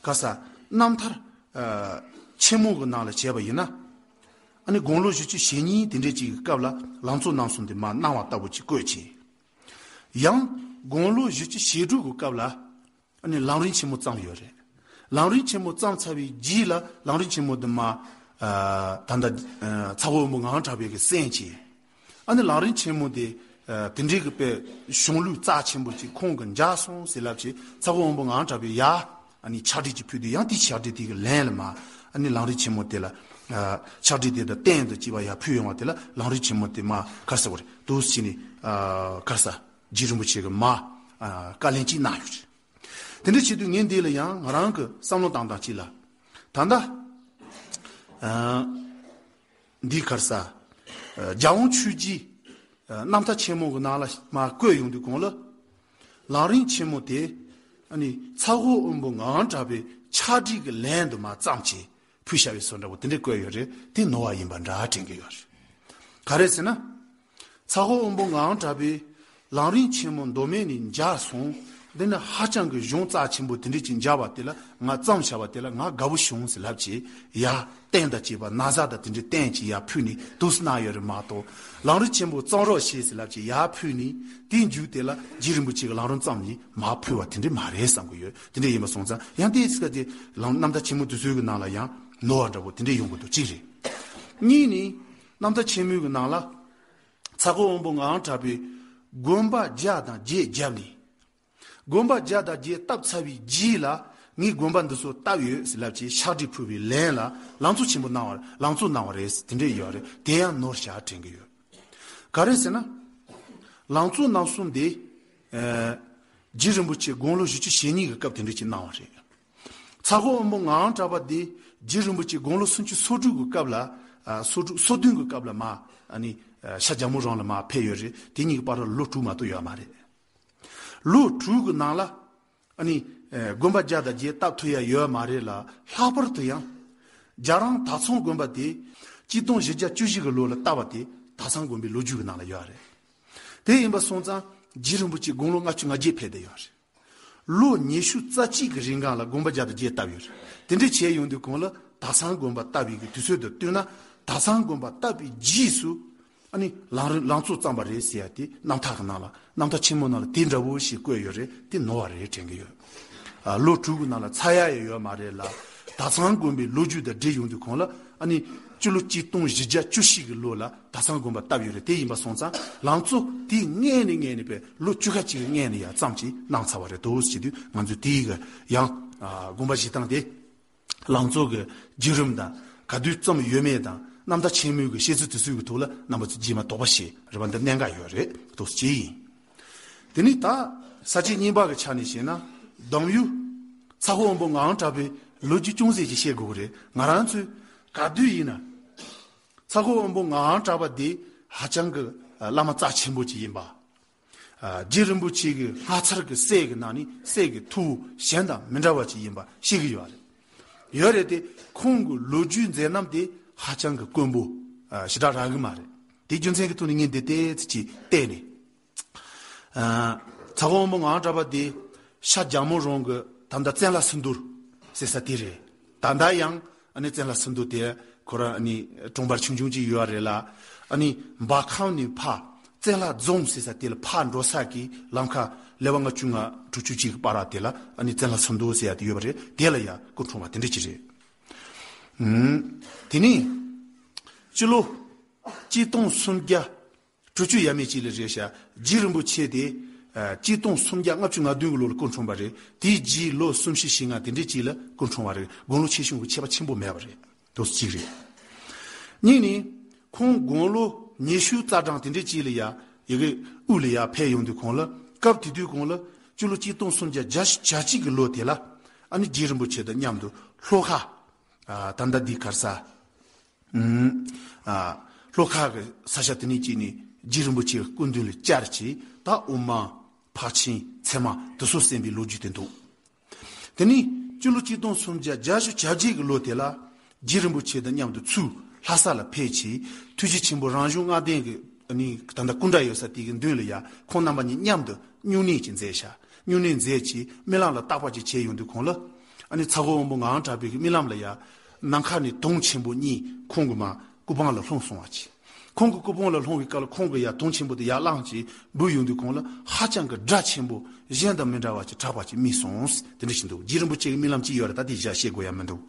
ག་ས་རྣམ་ཐར་ཨ་ཆེན་མོ་གི་ནང་ལ་བྱས་པ་ཡིན་ན། ཨ་ནི་དགུང་ལོ་བཞི་བཅུ་ཞེ་གཉིས་དེ་འདྲའི་ཅིག་གི་སྐབས་ལ་ལམ་གཙོ་རྣམ་གསུམ་དེ་མར་གནང་བ་ལྟ་བུ་ཅིག་བཀོད་ཅིང་། ཡང་དགུང་ལོ་བཞི་བཅུ་ཞེ་དྲུག་གི་སྐབས་ལ། ཨ་ནི་ལམ་རིམ་ཆེན་མོ་བརྩམས་ཡོད་རེད། ལམ་རིམ་ཆེན་མོ་བརྩམས་ཚར་བའི་རྗེས་ལ་ལམ་རིམ་ཆེན་མོ་དེ་མ། ཨ་ད་ལྟ་ཨ་ཚ་བོ་དབོན་པོ་ངག་དབང་གྲགས་པའི་གི་གསན་བྱས། ཨ་ནི་ལམ་རིམ་ཆེན་མོ་དེ་ཨ་དེ་འདྲའི་གི་དཔེ་གཞུང་ལུགས་རྩ་ཆེན་པོ་ཅིག་ཁོང་གིས་མཇལ་སོང་ཟེར་ལབ་བྱས་ཚ་བོ་དབོན་པོ་ངག་དབང་གྲགས་པས་ཡ། ཨ་ནི་ཕྱག་བྲིས་ཅིག་ཕུལ་དུས་ཡང་དེའི་ཕྱག་བྲིས་དེ་གི་ལན་ལ་མ། ཨ་ནི་ལམ་རིམ་ཆེན་མོ་དེ་ལ་ཨ་ཕྱག་བྲིས་དེ་དང་གཏན་དུ་བཅས་པ་ཡར་ཕུལ་ཡོང་བ་དེ་ལ་ལམ་རིམ་ཆེན་མོ་དེ་མ་ག་རེ་ཟེར་བ་རེད་འདུག་ཟེར་ནས་ཨ་ག་རེ་ཟ་རྗེ་རིན་པོ་ཆེ་གིས་མ་ཨ་བཀའ་ལན་ཅིག་གནང་ཡོད་རེད། དེ་འདྲ་བྱེད་དུས་ངས་འདི་ལ་ཡང་ང་རང་གི་བསམ་བློ་བཏང་སྟངས་གཅིག་ལ། ད་ལྟ། ཨ། འདི་ག་རེ་ཟ། ཨ་རྒྱལ་དབང་ཆོས་རྗེའི་ཨ་རྣམ་ཐར་ཆེན་མོ་གི་ནང་ལ་མར་བཀོད་ཡོང་དུས་གོང་ལ། ལམ་རིམ་ཆེན་མོ་དེ། ཨ་ནི་ཚ་བོ་དབོན་པོ་ངག་དབང་གྲགས་པའི་ཕྱག་བྲིས་ཀྱི་ལན་དུ་མར་བརྩམས་བྱས། ཕུལ་བཞག་པའི་བཟོ་འདྲ་པོ་དེ་འདྲ་བཀོད་ཡོད་རེད། དེ་ནོར་བ་ཡིན་པ་འདྲ་དྲན་གྱི་ཡོད་རེད། ག་རེ་ཟེར་ན། ཚ་བོ་དབོན་པོ་ངག་དབང་གྲགས་པས་ ལམ་རིམ་ཆེན་མོ་མདོ་སྨད་ནས་མཇལ་སོང་། འདི་ནི་ཧ་ཅང་གི་གཞུང་རྩ་ཆེན་པོ་དེ་འདྲས་ཅིག་མཇལ་བ་དེ་ལ་ང་བརྩམས་བྱ་བ་དེ་ལ་ང་དགའ་བོ་བྱུང་ཟེར་ལབ་ཀྱི་ཡ། རྟེན་དང་བཅས་པ་ན་བཟའ་དང་དེ་འདྲས་བསྟན་ཅིག་ཡར་ཕུལ་ནས་འདུག་སེ་གནང་ཡོད་རེད་མ་གཏོགས། ལམ་རིམ་ཆེན་པོ་བརྩམས་རོགས་བྱེད་ཟེར་ལབ་ཀྱི་ཡར་ཕུལ་ནས་དེའི་མཇུག་དེ་ལ་རྗེ་རིན་པོ་ཆེ་གི་ལམ་རིམ་བརྩམས་ནས་མར་ཕུལ་བ་དེ་འདྲས་མ་རེད་བསམ་གི་ཡོད། དེ་འདྲས་ཡིན་པ་སོང་ཙང་ཡང་དེའི་ཚིག་དེ་ལམ་རྣམ་ཐར་ཆེན་མོ་དེ་ཚོའི་གི་ནང་ལ་ཡང་ནོར་བ་འདྲ་པོ་དེ་འདྲས་ཡོང་གི་འདུག་གཅིག་རེད། གཉིས་ནི། རྣམ་ཐར་ཆེན་མོའི་གི་ནང་ལ། ཚ་ཁོ་དབོན་པོ་ངག་དབང་གྲགས་པས་དགོན་པ་བརྒྱ་དང་བརྒྱད་བརྒྱབ་ནས། དགོན་པ་བརྒྱ་དང་བརྒྱད་བཏབ་ཚར་བའི་རྗེས་ལ་ངས་དགོན་པ་འདི་ཚོ་བཏབ་ཡོད་ཟེར་ལབ་ཀྱིས་ཕྱག་བྲིས་ཕུལ་བའི་ལན་ལ་ལམ་གཙོ་ཆེན་པོ་གནང་བ་ལམ་གཙོ་གནང་བ་རེད་དེ་འདྲས་ཡོད་རེད། དེ་ཡང་ནོར་བཞག་དྲན་གྱི་ཡོད། ག་རེ་ཟེར་ན། ལམ་གཙོ་རྣམ་གསུམ་དེ། ཨ། རྗེ་རིན་པོ་ཆེ་དགུང་ལོ་བཞི་བཅུ་ཞེ་གཉིས་ཀྱི་སྐབས་དེ་འདྲས་ཅིག་གནང་བ་རེད། ཚ་ཁོ་དབོན་པོ་ངག་དབང་གྲགས་པ་དེ་རྗེ་རིན་པོ་ཆེ་དགུང་ལོ་སུམ་ཅུ་སོ་དྲུག་གི་སྐབས་ལ། ཨ། སོ་དྲུག་སོ་བདུན་གྱི་སྐབས་ལ་མར་ཨ་ནི་ཨ་ཤར་རྒྱལ་མོ་རོང་ལ་མར་ཕེབས་ཡོད་རེད། དེ་གཉིས་ཀྱི་བར་ལ་ལོ་དྲུག་མ་གཏོགས་ཡོད་མ་རེད། ལོ་དྲུག་གི་ནང་ལ་ཨ་ནི་ཨ་དགོན་པ་བརྒྱ་དང་བརྒྱད་བཏབ་ཐུབ་ཡ་ཡོད་མ་རེད་ལ། ལྷག་པར་དུ་ཡང་རྒྱ་རང་དྭགས་ཚང་དགོན་པ་དེ་གཅིག་སྟོང་བཞི་བརྒྱ་བཅུ་བཞི་གི་ལོ་ལ་བཏབ་པ་དེ་དྭགས་ཚང་དགོན་པའི་ལོ་རྒྱུས་ཀྱི་ནང་ལ་ཡོད་རེད། དེ་ཡིན་པ་སོང་ཙང་རྗེ་རིན་པོ་ཆེ་དགུང་ལོ་ལྔ་བཅུ་ང་བརྒྱད་ཕེབས་བསྡད་ཡོད་རེད། ལོ་ཉི་ཤུ་རྩ་གཅིག་གི་རིང་གང་ལ་དགོན་པ་བརྒྱ་དང་བརྒྱད་བཏབ་ཡོད་རེད། དེ་འདྲ་བྱས་ཡོང་དུས་གང་ལ་དྭགས་ཚང་དགོན་པ་བཏབ་པའི་གི་དུས་ཚོད་དང་བསྟུན་ན་དྭགས་ཚང་དགོན་པ་བཏབ་པའི་རྗེས་སུ་ཨ་ནི་ལམ་རིམ་ལམ་གཙོ་བརྩམས་པ་རེད་ཟེར་ཡ་དེ་རྣམ་ཐར་གི་ནང་ལ་རྣམ་ཐར་ཆེན་མོ་ནང་ལ་དེ་འདྲ་བོ་ཞིག་བཀོད་ཡོད་རེད། དེ་ནོར་བ་རེད་དྲན་གི་ཡོད། ཨ། ལོ་དྲུག་གི་ནང་ལ་ཚར་ཡ་ཡང་ཡོད་མ་རེད་ལ། དྭགས་ཚང་དགོན་པའི་ལོ་རྒྱུས་དང་འབྲེལ་ཡོང་དུས་གང་ལ་ཨ་ནི་སྤྱི་ལོ་གཅིག་སྟོང་བཞི་བརྒྱ་བཅུ་བཞི་གི་ལོ་ལ་དྭགས་ཚང་དགོན་པ་བཏབ་ཡོད་རེད། དེ་ཡིན་པ་སོང་ཙང་ལམ་གཙོ་དེའི་སྔས་ནས་སྔས་ནས་པའི་ལོ་བཅུ་ཁ་གཅིག་གི་སྔས་ནས་ཡར་བརྩམས་ཀྱིས་གནང་ཚར་བ་རེད་འདུག་ཟེར་དུས་ང་ཚོས་དེའི་གི་ཡང་ཨ་དགོངས་པ་བཞེས་སྟངས་དེ་ལམ་གཙོ་གི་བརྒྱུད་རིམ་དང་ག་དུས་བརྩམས་ཡོད་མེད་དང་རྣམ་ཐར་ཆེན་མོའི་གི་བཤད་ཚུལ་དེ་ཚོའི་གི་ཐོག་ལ་རྣམ་པ་ཚོས་རྗེས་མ་དོགས་པ་བྱེད་རེ་བ་འདི་གནད་འགག་ཡོད་རེད་འདུག་ཟེར་གྱི་ཡིན། དེ་ནི་ད་ས་བཅད་གཉིས་པ་གི་ཆ་ནས་བཤད་ན་གདམས་ཡུལ་ཚ་ཁོ་དབོན་པོ་ངག་དབང་གྲགས་པའི་ལོ་རྒྱུས་ཅུང་ཟད་ཅིག་བཤད་དགོས་ཀྱི་རེད། ང་རང་ཚོས་ག་དུས་ཡིན་ན་ཚ་ཁོ་དབོན་པོ་ངག་དབང་གྲགས་པ་དེ་ཧ་ཅང་གི་བླ་མ་རྩ་ཆེན་པོ་ཅིག་ཡིན་པ། རྗེ་རིན་པོ་ཆེ་གི་སྔགས་ཚར་གྱི་སྲས་ཀྱི་ནང་ནས་སྲས་ཀྱི་ཐུ་བོ་གཞན་དང་མི་འདྲ་བ་ཅིག་ཡིན་པ་ཤེས་ཀྱི་ཡོད་རེད། ཡོད་རེད་དེ་ཁོང་གི་ལོ་རྒྱུས་མཛད་རྣམ་དེ་ཧ་ཅང་གི་དཀོན་པོ་ཞེ་དྲག་རག་གི་མ་རེད། དེ་རྒྱུ་མཚན་གྱི་ཐོག་ནས་ངས་འདི་ལྟའི་ཚིག་ཅིག་བལྟས་ནས། ཚ་ཁོ་དབོན་པོ་ངག་དབང་གྲགས་པ་དེ་ཤར་རྒྱལ་མོ་རོང་གི་ད་ལྟ་བཙན་ལ་སུ་འདུར་ཟེར་ས་དེ་རེད། ད་ལྟ་ཡང་ཨ་ནི་བཙན་ལ་སུ་འདུར་དེ་ཁོ་རང་ཨ་ནི་གྲོང་པར་ཆུང་ཆུང་ཅིག་ཡོད་རེད་ལ། ཨ་ནི་འབར་ཁམས་ནས་ཕར་བཙན་ལ་རྫོང་ཟེར་ས་དེ་ལ་ཕར་འགྲོ་ས་གི་ལམ་ཁ་ལེ་བ་ལྔ་བཅུ་ང་དྲུག་ཅུ་གཅིག་གི་བར་དེ་ལ་ཨ་ནི་བཙན་ལ་སུ་འདུར་ཟེར་ཡ་དེ་ཡོད་པ་རེད། དེ་ལ་ཡ་སྐུ་འཁྲུངས་པ་དེ་འདྲ་ཅིག་རེད། ཨུམ། དེ་ནས་སྤྱི་ལོ་གཅིག་སྟོང་སུམ་བརྒྱ་དྲུག་ཅུ་ཡས་མས་གཅིག་ལ་རེད་ཤག་རྗེ་རིན་པོ་ཆེ་དེ་ཨ་གཅིག་སྟོང་སུམ་བརྒྱ་ལྔ་བཅུ་ང་བདུན་གྱི་ལོ་ལ་སྐུ་འཁྲུངས་པ་རེད། དེའི་རྗེས་ལོ་གསུམ་བཞི་བཞི་ལྔ་དེ་འདྲའི་གཅིག་ལ་སྐུ་འཁྲུངས་པ་རེད། དགུང་ལོ་ཆེ་ཆུང་གི་ཁྱད་པར་ཆེན་པོ་མེད་པ་རེད། དེ་གཅིག་རེད། གཉིས་ནི་ཁོང་དགུང་ལོ་ཉི་ཤུ་རྩ་གྲངས་དེ་འདྲའི་གཅིག་ལ་ཡ་ཡི་གེ་དབུས་ལ་ཡ་ཕེབས་ཡོང་དུས་གོང་ལ་སྐབས་དེ་དུས་གོང་ལ་སྤྱི་ལོ་གཅིག་སྟོང་སུམ་བརྒྱ་བརྒྱད་ཅུ་གྱ་གཅིག་གི་ལོ་དེ་ལ་ཨ་ནི་རྗེ་རིན་པོ་ཆེ་དང་མཉམ་དུ་ལྷོ་ཁ་ཨ་ད་ལྟ་འདི་ག་རེ་ཟེར། ཨུམ། ཨ། ལྷོ་ཁ་གི་ས་ཆ་དེ་ནས་ཅིག་ནས་རྗེ་རིན་པོ་ཆེའི་སྐུ་མདུན་ལ་བཅར་གྱིས་ད་དབུ་མ་ཕར་ཕྱིན་ཚད་མ་དེ་ཚོ་གསན་པའི་ལོ་རྒྱུས་དེ་འདུག་དེ་ནས་སྤྱི་ལོ་གཅིག་སྟོང་སུམ་བརྒྱ་བརྒྱད་ཅུ་གྱ་བརྒྱད་ཀྱི་ལོ་དེ་ལ་རྗེ་རིན་པོ་ཆེ་དང་མཉམ་དུ་ཚུར་ལྷ་ས་ལ་ཕེབས་གྱིས་ཐུགས་རྗེ་ཆེན་པོ་རང་གཞུང་ལྔ་ལྡན་གྱི་ནི་ད་ལྟ་སྐུ་འདྲ་ཡོད་ས་དེ་གི་མདུན་ལ་ཡ་ཁོང་རྣམ་པ་གཉིས་མཉམ་དུ་སྨྱུང་གནས་ཅིག་མཛད་ཤག་སྨྱུང་གནས་མཛད་ཀྱིས་རྨི་ལམ་ལ་བརྟག་པ་ཅིག་བྱས་ཡོང་དུས་གོང་ལ་ཨ་ནི་ཚ་ཁོ་དབོན་པོ་ངག་དབང་གྲགས་པའི་གི་རྨི་ལམ་ལ་ཡ། ནམ་མཁའ་ནས་དུང་ཆེན་པོ་གཉིས་ཁོང་གི་མར་སྐུ་པང་ལ་ལྷུང་སོང་བ་ཅིག་ཁོང་གི་སྐུ་པང་ལ་ལྷུང་བའི་སྐབས་ལ་ཁོང་གིས་ཡར་དུང་ཆེན་པོ་དེ་ཡར་བླངས་ཀྱིས་འབུད་ཡོང་དུས་གོང་ལ་ཧ་ཅང་གི་སྒྲ་ཆེན་པོ་གཞན་དང་མི་འདྲ་བ་ཅིག་གྲགས་པ་ཅིག་རྨིས་སོང་། དེ་འདྲ་ཞིག་འདུག་རྗེ་རིན་པོ་ཆེ་གི་རྨི་ལམ་ཅིག་ཡོད་རེད། ད་དེ་བཞག་བཤད་དགོས་ཡ་མི་འདུག་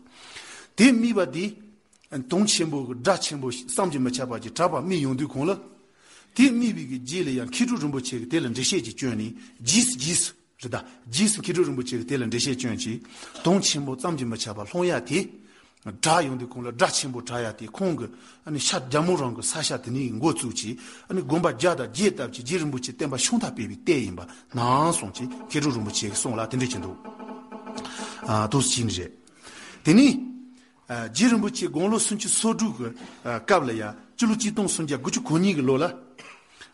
དེ་རྨིས་པ་དེ་དུང་ཆེན་པོ་གི་སྒྲ་ཆེན་པོ་བསམ་གྱིས་མི་ཁྱབ་པ་ཅིག་གྲགས་པ་རྨིས་ཡོང་དུས་གོང་ལ། དེ་རྨིས་པའི་གི་རྗེས་ལ་ཡང་མཁས་གྲུབ་རིན་པོ་ཆེ་གིས་དེ་ལ་འགྲེལ་བཤད་ཅིག་བསྐྱོན་ནས་རྗེས་སུ་རྗེས་སུ། རེད་ད། རྗེས་སུ་མཁས་གྲུབ་རིན་པོ་ཆེ་གིས་དེ་ལ་འགྲེལ་བཤད་བསྐྱོན་གྱིས། དུང་ཆེན་པོ་བསམ་གྱིས་མི་ཁྱབ་པ་ལྷུང་ཡ་དེ། གྲགས་ཡོང་དུས་གོང་ལ་སྒྲ་ཆེན་པོ་གྲགས་ཡ་དེ་ཁོང་གི་ཨ་ནི་ཤར་རྒྱལ་མོ་རང་གི་ས་ཆ་དེ་ནས་འགོ་བཙུགས་ཀྱིས་ཨ་ནི་དགོན་པ་བརྒྱ་དང་བརྒྱད་བཏབ་ཀྱིས་རྗེ་རིན་པོ་ཆེ་བསྟན་པ་ཤོང་ཐབས་སྤེལ་བའི་ལྟས་ཡིན་པ་ནའང་གསུངས་ཀྱིས་མཁས་གྲུབ་རིན་པོ་ཆེ་གིས་གསུངས་ལ་དེ་འདྲ་བྱས་འདུག་ཨ་དུ་སུ་ཅིག་ནི་རེད། དེ་ནས། ཨ་རྗེ་རིན་པོ་ཆེ་དགུང་ལོ་སུམ་ཅུ་སོ་དྲུག་གི་ཨ་སྐབས་ལ་ཡ་སྤྱི་ལོ་གཅིག་སྟོང་སུམ་བརྒྱ་དགུ་བཅུ་གོ་གཉིས་ཀྱི་ལོ་ལ།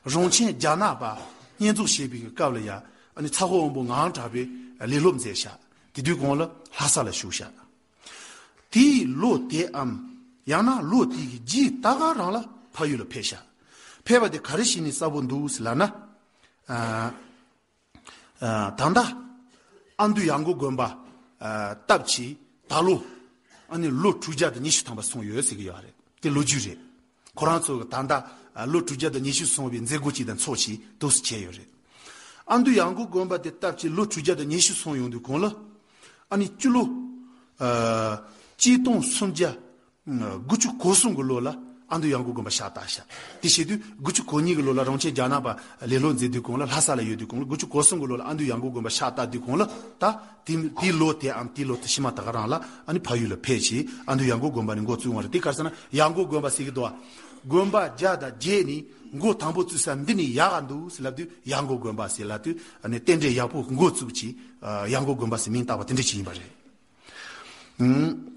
རོང་ཆེན་རྒྱ་ནག་པ་བསྙེན་རྫོགས་བྱེད་པའི་སྐབས་ལ་ཡ་ཨ་ནི་ཚ་ཁོ་དབོན་པོ་ངག་དབང་གྲགས་པས་ལས་སློབ་མཛད་ཤག་དེ་དུས་གོང་ལ་ལྷ་ས་ལ་བཞུགས་ཤག་དེའི་ལོ་དེའམ་ཡང་ན་ལོ་དེ་གི་རྗེས་ད་ག་རང་ལ་ཕ་ཡུལ་ལ་ཕེབས་ཤག་ཕེབས་པ་དེ་ག་རེ་བྱས་ནས་གསལ་པོ་འདུག་ཟེར་ལབ་ན། ཨ་ཨ་ད་ལྟ་ཨ་མདོ་ཡར་མགོ་དགོན་པ་ཨ་བཏབ་ཅིག་ད་ལོ་ཨ་ནི་ལོ་དྲུག་བརྒྱ་དང་ཉི་ཤུ་ཐམ་པ་སོང་ཡོད་ཟེར་གི་ཡོད་རེད། དེ་ལོ་རྒྱུས་རེད། ཁོ་རང་ཚོ་གི་ད་ལྟ་ཨ་ལོ་དྲུག་བརྒྱ་དང་ཉི་ཤུ་སོང་བའི་མཛད་སྒོ་ཅིག་དང་ཚོགས་ཅིག་འདུག་སེ་བྱས་ཡོད་རེད། ཨ་མདོ་ཡར་མགོ་དགོན་པ་དེ་བཏབ་ཅིག་ལོ་དྲུག་བརྒྱ་དང་ཉི་ཤུ་སོང་ཡོང་དུས་གོང་ལ་ཨ་ནི་སྤྱི་ལོ་ཨ་གཅིག་སྟོང་སུམ་བརྒྱ་དགུ་བཅུ་གོ་གསུམ་གི་ལོ་ལ་ཨ་མདོ་ཡར་མགོ་དགོན་པ་ཕྱག་བཏབ་ཤག་དེ་བྱེད་དུས་དགུ་བཅུ་གོ་གཉིས་ཀྱི་ལོ་ལ་རོང་ཆེན་རྒྱ་ནག་པ་ལས་སློབ་མཛད་དུས་གོང་ལ་ལྷ་ས་ལ་ཡོད་དུས་གོང་ལ་དགུ་བཅུ་གོ་གསུམ་གི་ལོ་ལ་ཨ་མདོ་ཡར་མགོ་དགོན་པ་ཕྱག་བཏབ་དུས་གོང་ལ་ད་དེ་དེའི་ལོ་དེའམ་དེའི་ལོ་དེ་ཕྱི་མ་ད་ག་རང་ལ་ཨ་ནི་ཕ་ཡུལ་ལ་ཕེབས་བྱས་ཨ་མདོ་ཡར་མགོ་དགོན་པ་ནས་འགོ་བཙུགས་པ་རེད། དེ་ག་རེ་ཟེར་ན་ཡར་མགོ་དགོན་པ་ཟེར་གི་འདུག་བ། དགོན་པ་བརྒྱ་དང་བརྒྱད་ནི་མགོ་དང་པོ་བཙུགས་ས་འདི་ནས་ཡར་ག་འདུག་ཟེར་ལབ་དུས་ཡར་མགོ་དགོན་པ་ཟེར་ལབ་དུས་ཨ་ནི་རྟེན་འབྲེལ་ཡག་པོ་འགོ་བཙུགས་ཀྱིས་ཡར་མགོ་དགོན་པ་ཟེར་མིང་བཏགས་པ་དེ་འདྲ་ཅིག་ཡིན་པ་རེད། ཨུམ།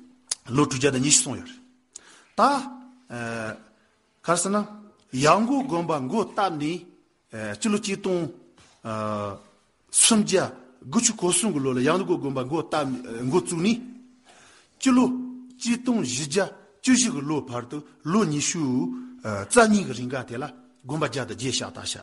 ལོ་དྲུག་བརྒྱ་དང་ཉི་ཤུ་སོང་ཡོད་རེད། ད་ཨ་ག་རེ་ཟེར་ན་ཡར་མགོ་དགོན་པ་འགོ་བཏབ་ནས་ཨ་སྤྱི་ལོ་གཅིག་སྟོང་ཨ་སུམ་བརྒྱ་དགུ་བཅུ་གོ་གསུམ་གྱི་ལོ་ལ་ཡར་མགོ་དགོན་པ་འགོ་བཏབ་འགོ་བཙུགས་ནས་སྤྱི་ལོ་གཅིག་སྟོང་བཞི་བརྒྱ་བཅུ་བཞི་གི་ལོ་བར་དུ་ལོ་ཉི་ཤུ་ཨ་རྩ་གཉིས་ཀྱི་རིང་ག་དེ་ལ་དགོན་པ་བརྒྱ་དང་བརྒྱད་ཕྱག་བཏབ་ཤག་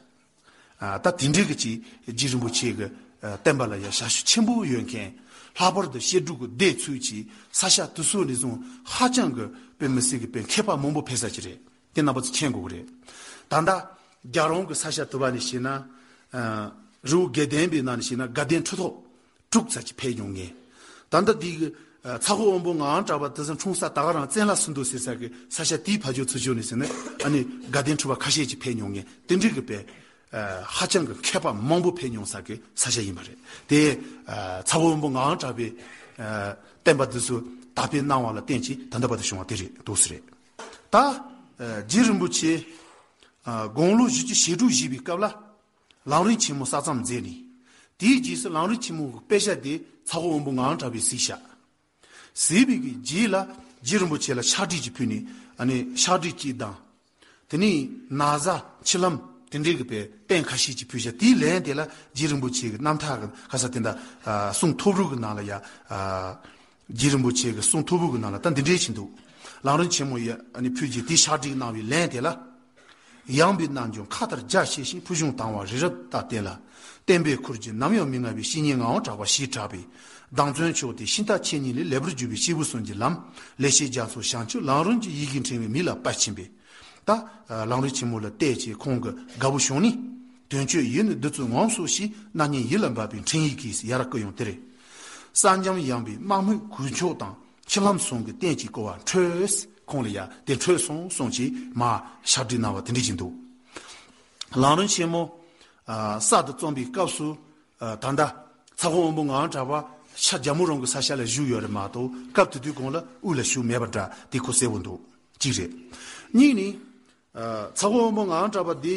ཨ་ད་དེ་འདྲའི་གི་ཅིག་རྗེ་རིན་པོ་ཆེ་གི་ཨ་བསྟན་པ་ལ་ཡང་ཞབས་ཞུ་ཆེན་པོ་ཡོད་མཁན། ལྷག་པར་དུ་བཤད་སྒྲུབ་ཀྱི་སྡེ་ཚུགས་ཀྱི་ས་ཆ་དེ་ཚོ་ནས་བཟུང་ཧ་ཅང་གི་དཔེ་མི་སྲིད་ཀྱི་དཔེ་མཁས་པ་མང་པོ་ཕེབས་ས་ཅིག་རེད། དེ་རྣམ་པ་ཚོ་མཁྱེན་དགོས་ཀྱི་རེད། ད་ལྟ་རྒྱལ་རོང་གི་ས་ཆ་དེ་བ་ནས་བཤད་ན་ཨ་རི་བོ་དགེ་ལྡན་པའི་ནང་ནས་བཤད་ན་དགའ་ལྡན་ཁྲི་ཐོག་དྲུག་ཙམ་ཅིག་ཕེབས་མྱོང་ངས། ད་ལྟ་འདི་གི་ཨ་ཚ་ཁོ་དབོན་པོ་ངག་དབང་གྲགས་པ་དེ་ཚོ་འཁྲུངས་ས་ད་ག་རང་བཙན་ལ་སུ་འདུག་ཟེར་ས་གི་ས་ཆ་དེའི་ཕ་ཇོ་ཚུར་ཕྱོགས་ནས་ཟེར་ན་ཨ་ནི་དགའ་ལྡན་ཁྲི་པ་ཁ་ཤས་ཅིག་ཕེབས་མྱོང་ངས། དེ་འདྲའི་གི་དཔེ་ཨ་ཧ་ཅང་གི་མཁས་པ་མང་པོ་ཕེབས་མྱོང་ས་གི་ས་ཆ་ཡིན་པ་རེད། དེ་ཨ་ཚ་ཁོ་དབོན་པོ་ངག་དབང་གྲགས་པའི་ཨ་བསྟན་པ་འདི་ཚོ་དར་སྤེལ་གནང་བ་ལ་བརྟེན་ཅིག་ད་ལྟ་བར་དུ་བྱུང་བ་དེ་རེད་འདུག་ཟེར་རེད། ད་ཨ་རྗེ་རིན་པོ་ཆེ་ཨ་དགུང་ལོ་བཞི་བཅུ་ཞེ་དྲུག་བཞེས་པའི་སྐབས་ལ་ལམ་རིམ་ཆེན་མོ་ས་མཚམས་མཛད་ནས། དེའི་རྗེས་སུ་ལམ་རིམ་ཆེན་མོ་གི་དཔེ་ཆ་དེ་ཚ་ཁོ་དབོན་པོ་ངག་དབང་གྲགས་པས་གཟིགས་ཤག་གཟིགས་པའི་གི་རྗེས་ལ་རྗེ་རིན་པོ་ཆེ་ལ་ཕྱག་བྲིས་ཅིག་ཕུལ་ནས་ཨ་ནི་ཕྱག་བྲིས་གཅིག་དང་། དེ་ནས་ན་བཟའ་ཕྱི་ལམ་དེ་འདྲའི་གི་དཔེ་རྟེན་ཁ་ཤས་ཅིག་ཕུལ་ཤག་དེའི་ལན་དེ་ལ་རྗེ་རིན་པོ་ཆེ་གི་རྣམ་ཐར་གི་ཁ་ས་དེ་འདྲ་ཨ་གསུང་ཐོར་བུ་གི་ནང་ལ་ཡ་ཨ་རྗེ་རིན་པོ་ཆེ་གི་གསུང་ཐོར་བུ་གི་ནང་ལ་ད་འདི་འདྲའི་ཞིག་འདུག་ལམ་རིམ་ཆེན་མོ་ཡི་ཨ་ནི་ཕུལ་རྗེས་དེའི་ཕྱག་བྲིས་གནང་བའི་ལན་དེ་ལ། ཡངས་པའི་རྣལ་འབྱོར་མཁའ་ལྟར་རྒྱ་ཆེ་ཞིང་། ཕུལ་བྱུང་དང་བ་རི་རབ་ལྟར་བརྟན་ལ། བསྟན་པའི་ཁུར་གྱིས་ནམ་ཡང་མི་མངའ་བའི། བཤེས་གཉེན་ངག་དབང་གྲགས་པ་ཞེས་གྲགས་པའི། གདམས་ཚོན་མཆོག་དེ་ཤིང་རྟ་ཁྱེད་ཉིད་ལས། ལེགས་པར་བརྒྱུད་པའི་སྐྱེས་བུ་གསུམ་གྱི་ལམ། ལེགས་བཤད་རྒྱ་མཚོ་བྱང་ཆུབ་ལམ་རིམ་གྱི། ཡིད་ཀྱིས་ཕྲེང་བའི་མིག་ལ་པར་ཕྱིན་པས། ད་ལམ་རིམ་ཆེན་མོ་ལ་བལྟས་བྱས་ཁོང་གི་དགའ་བོ་བྱུང་ནས། དོན་སྤྱོད་ཡིད་ནི་བདུད་རྩི་ངོམས་སོ་ཞེས། རྣ་སྙན་ཡིད་ལ་འབབ་པའི་འཕྲིན་ཡིག་གིས། ཡར་བསྐུལ་ཡང་དེ་རེད། ས་འཇམ་ཡངས་པའི་དམག་མོས་གུས་མཆོག་དང་། ཕྱི་ལམ་གསུམ་གྱི་རྟེན་གྱི་བསྐོར་བ་འཕྲོས། ཁོང་ལ་ཡ་དེ་འཕྲོས་སོང་སོང་ཅིག་མ་ཕྱག་བྲིས་གནང་བ་དེ་འདྲ་ཅིག་འདུག་ལམ་རིམ་ཆེན་མོ་ཨ་གསར་དུ་བརྩམས་པའི་སྐབས་སུ་ཨ་ད་ལྟ་ཚ་ཁོ་དབོན་པོ་ངག་དབང་གྲགས་པ་ཤར་རྒྱལ་མོ་རོང་གི་ས་ཆ་ལ་བཞུགས་ཡོད་རེད་མ་གཏོགས་སྐབས་དེ་དུས་གོང་ལ་དབུས་ལ་བཞུགས་མེད་པ་འདྲ་དེ་ཁོ་གསལ་བོ་འདུག་གཅིག་རེད། གཉིས་ནི། ཨ་ཚ་ཁོ་དབོན་པོ་ངག་དབང་གྲགས་པ་འདི་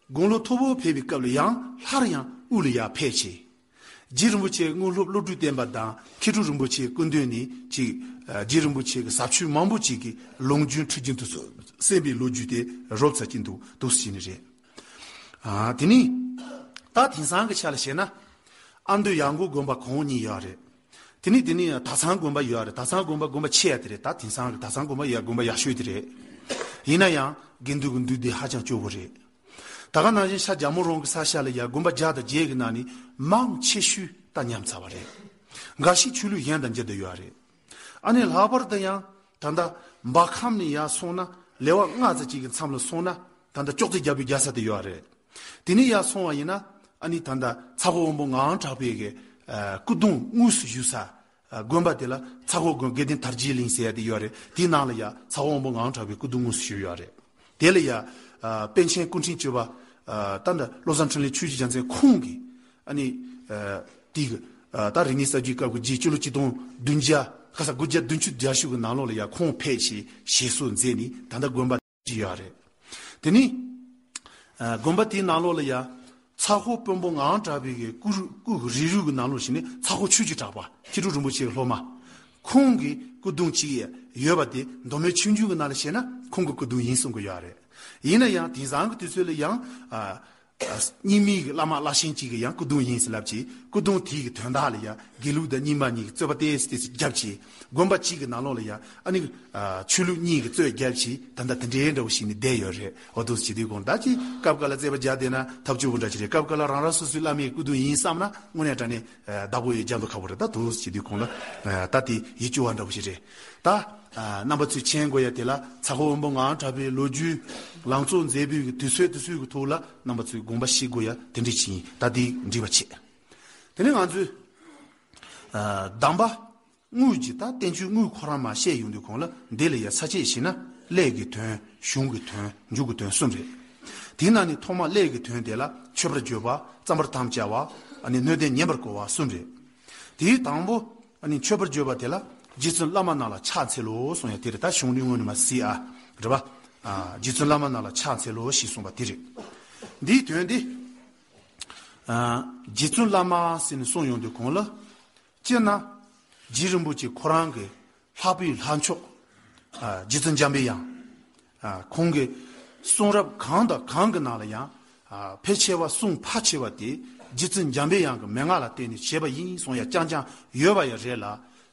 དགུང་ལོ་མཐོ་པོ་ཕེབས་པའི་སྐབས་ལ་ཡང་སླར་ཡང་དབུས་ལ་ཡར་ཕེབས་ཆེ། རྗེ་རིན་པོ་ཆེ་དངོས་སློབ་བློ་གྲོས་བསྟན་པ་དང་མཁས་གྲུབ་རིན་པོ་ཆེའི་སྐུ་མདུན་ནས་ཅིག་ཨ་རྗེ་རིན་པོ་ཆེ་གི་ཟབ་ཆོས་མང་པོ་ཅིག་གི་ལུང་རྒྱུན་ཁྲིད་རྒྱུན་དུ་གསན་པའི་ལོ་རྒྱུས་དེ་རོབ་ཙམ་ཅིག་འདུག་འདུག་ཟེར་ནི་རེད། ཨ་དེ་ནས་ད་དེང་སང་གི་ཆ་ལ་བཤད་ན་ཨ་མདོ་ཡར་མགོ་དགོན་པ་གོང་གཉིས་ཡོད་རེད། དེ་ནས་དེ་ནས་དྭགས་གཙང་དགོན་པ་ཡོད་རེད། དྭགས་གཙང་དགོན་པ་དགོན་པ་ཆེ་ཡ་དེ་རེད། ད་དེང་སང་གི་དྭགས་གཙང་དགོན་པ་ཡ་དགོན་པ་ཡག་ཤོས་དེ་རེད། ཡིན་ན་ཡང་དགེ་འདུན་གྱི་འདུས་སྡེ་ཧ་ཅང་སྐྱོ་བོ་རེད། ད་ག་ནང་བཞིན་ཤར་རྒྱལ་མོ་རོང་གི་ས་ཆ་ལ་ཡ་དགོན་པ་བརྒྱ་དང་བརྒྱད་ཀྱི་ནང་ནས་མང་ཆེ་ཤོས་ད་ཉམས་ཚར་བ་རེད། འགའ་ཞིག་ཆོས་ལུགས་གཞན་དང་འགྱུར་བསྡད་ཡོད་རེད། ཨ་ནི་ལྷག་པར་དུ་ཡང་ད་ལྟ་འབར་ཁམས་ནས་ཡར་སོང་ན་ལེ་དབར་ལྔ་ཙམ་ཅིག་གི་མཚམས་ལ་སོང་ན་ད་ལྟ་ཅོག་ཙེ་རྒྱབ་པའི་རྒྱལ་ས་དེ་ཡོད་རེད། དེ་ནས་ཡར་སོང་བ་ཡིན་ན་ཨ་ནི་ད་ལྟ་ཚ་ཁོ་དབོན་པོ་ངག་དབང་གྲགས་པའི་གི་ཨ་སྐུ་གདུང་དངོས་སུ་བཞུགས་ས། ཨ་དགོན་པ་དེ་ལ་ཚ་ཁོ་དགོན་དགེ་ལྡན་དར་རྒྱས་གླིང་ཟེར་ཡ་དེ་ཡོད་རེད། དེའི་ནང་ལ་ཡ་ཚ་ཁོ་དབོན་པོ་ངག་དབང་གྲགས་པའི་སྐུ་གདུང་དངོས་སུ་བཞུགས་ཡོད་རེད། དེ་ལ་ཡ་ཨ་པཎ་ཆེན་སྐུ་ཕྲེང་བཅུ་པ་ཨ་ད་ལྟ་བློ་བཟང་འཕྲིན་ལས་ཆོས་ཀྱི་རྒྱལ་མཚན་ཁོང་གིས་ཨ་ནི་ཨ་དེ་གི་ཨ་ད་རིག་གནས་གསར་བརྗེའི་སྐབས་ཀྱི་རྗེས་སྤྱི་ལོ་ཆིག་སྟོང་བདུན་བརྒྱ་ཁ་ས་དགུ་བརྒྱ་བདུན་ཅུ་དོན་གཅིག་གི་ནང་ལོགས་ལ་ཡ་ཁོང་ཕེབས་ཤིང་ཞེ་སོར་མཛད་ནས་ད་ལྟ་དགོན་པ་ཅིག་ཡོད་རེད། དེ་ནས་ཨ་དགོན་པ་དེའི་ནང་ལོགས་ལ་ཡ་ཚ་ཁོ་དཔོན་པོ་ངག་དབང་གྲགས་པའི་གི་སྐུ་རུ་སྐུ་རིས་རུས་ཀྱི་ནང་ལོགས་ཤིག་ནས་ཚ་ཁོ་ཆོས་ཀྱི་གྲགས་པ་མཁས་གྲུབ་རིན་པོ་ཆེའི་སློབ་མ། ཁོང་གི་སྐུ་གདུང་གཅིག་ཡོད་པ་དེ་མདོ་སྨད་ཆོས་འབྱུང་གི་ནང་ལ་བཤད་ན་ཁོང་གི་སྐུ་གདུང་ཡིན་གསུང་གི་ཡོད་རེད། ཡིན་ན་ཡང་དེང་སང་གི་དུས་ཚོད་ལ་ཡང་ཨ་ རྙིང་མའི་གི་བླ་མ་བླ་ཆེན་གཅིག་གི་ཡང་སྐུ་གདུང་ཡིན་ཟེར་ལབ་ཀྱི། སྐུ་གདུང་དེའི་གི་དོན་དག་ལ་ཡང་དགེ་ལུགས་དང་རྙིང་མ་གཉིས་ཀྱི་རྩོད་པ་ཏོག་ཙམ་ཏོག་ཙམ་བརྒྱབ་ཀྱི། དགོན་པ་གཅིག་གི་ནང་ལོགས་ལ་ཡང་ཨ་ནི་ཆོས་ལུགས་གཉིས་ཀྱི་རྩོད་བརྒྱབ་ཀྱི། ད་ལྟ་དེ་འདྲའི་འདྲ་བོ་ཞིག་ནི་བསྡད་ཡོད་རེད། འོ་འདུག་སེ་བྱེད་དུས་གོང་ད་ཅིག་སྐབས་འགའ་ལ་རྩོད་པ་རྒྱག་བསྡད་ན་ཐབས་སྐྱོ་བོ་འདྲ་ཅིག་རེད། སྐབས་འགའ་ལ་རང་རང་སོ་སོའི་བླ་མའི་སྐུ་གདུང་ཡིན་བསམ་ན་དངོས་གནས་དྲང་གནས་བདག་པོ་ཡོད་རྒྱ་མདོ་ཁ་བོ་རེད། ད་འདུག་སེ་བྱེད་དུས་གོང་ལ་ད་དེ་ཡིད་སྐྱོ་བ་འདྲ་བོ་ཞིག་རེད། ད་རྣམ་པ་ཚོས་མཁྱེན་དགོས་ཡ་དེ་ལ་ཚ་ཁོ་དབོན་པོ་ངག་དབང་གྲགས་པའི་ལོ་རྒྱུས་ལང་ཚོ་མཛད་པའི་གི་དུས་ཚོད་དུས་ཚོད་ཀྱི་ཐོག་ལ་རྣམ་པ་ཚོས་དགོངས་པ་བཞེས་དགོས་ཡ་དེ་འདྲ་ཅིག་ཡིན། ད་དེ་འགྲིག་པ་བྱེད། དེ་ནས་ང་ཚོས་གདམས་པ་དངོས་ཀྱི་ད་བསྟན་བཅོས་དངོས་ཁོ་རང་མར་བཤད་ཡོང་དུས་གོང་ལ་འདི་ལ་ཡ་ས་བཅད་བཞི་ན་ཀླད་ཀྱི་དོན། གཞུང་གི་དོན། མཇུག་གི་དོན་གསུམ་རེད། དེའི་ནང་ནས་ཐོག་མ་ཀླད་ཀྱི་དོན་དེ་ལ་མཆོད་པར་བརྗོད་པ། བརྩམ་པར་དམ་བཅའ་བ། ཨ་ནི་སྣོད་ལྡན་ཉན་པར་བསྐུལ་བ་གསུམ་རེད། དེའི་དང་པོ་ཨ་ནི་མཆོད་པར་བརྗོད་པ་དེ་ལ་རྗེ་བཙུན་བླ་མ་རྣམས་ལ་ཕྱག་འཚལ་ལོ་གསུངས་ཡ་དེ་རེད། ད་གཞུང་ནི་དངོས་ནི་མ་གཟིགས་ཨ། རེད་པ། ཨ། རྗེ་བཙུན་བླ་མ་རྣམས་ལ་ཕྱག་འཚལ་ལོ་ཞེས་གསུངས་པ་དེ་རེད། འདིའི་དོན་དེ། ཨ། རྗེ་བཙུན་བླ་མ་ཟེར་ནས་གསུངས་ཡོང་དུས་གོང་ལ། སྤྱིར་ན། རྗེ་རིན་པོ་ཆེ་ཁོ་རང་གི་ལྷག་པའི་ལྷ་མཆོག་ཨ། རྗེ་བཙུན་འཇམ་པའི་དབྱངས། ཨ། ཁོང་གི་གསུང་རབ་གང་དང་གང་གི་ནང་ལ་ཡང་། ཨ། ཕལ་ཆེ་བ་གསུང་ཕལ་ཆེ་བ་དེ་རྗེ་བཙུན་འཇམ་པའི་དབྱངས་ཀྱི་མན་ངག་ལ་བརྟེན་ནས་བྱས་པ་ཡིན་གསུང་ཡ་རྐྱང་རྐྱང་ཡོད་པ་ཡང་རེད་ལ།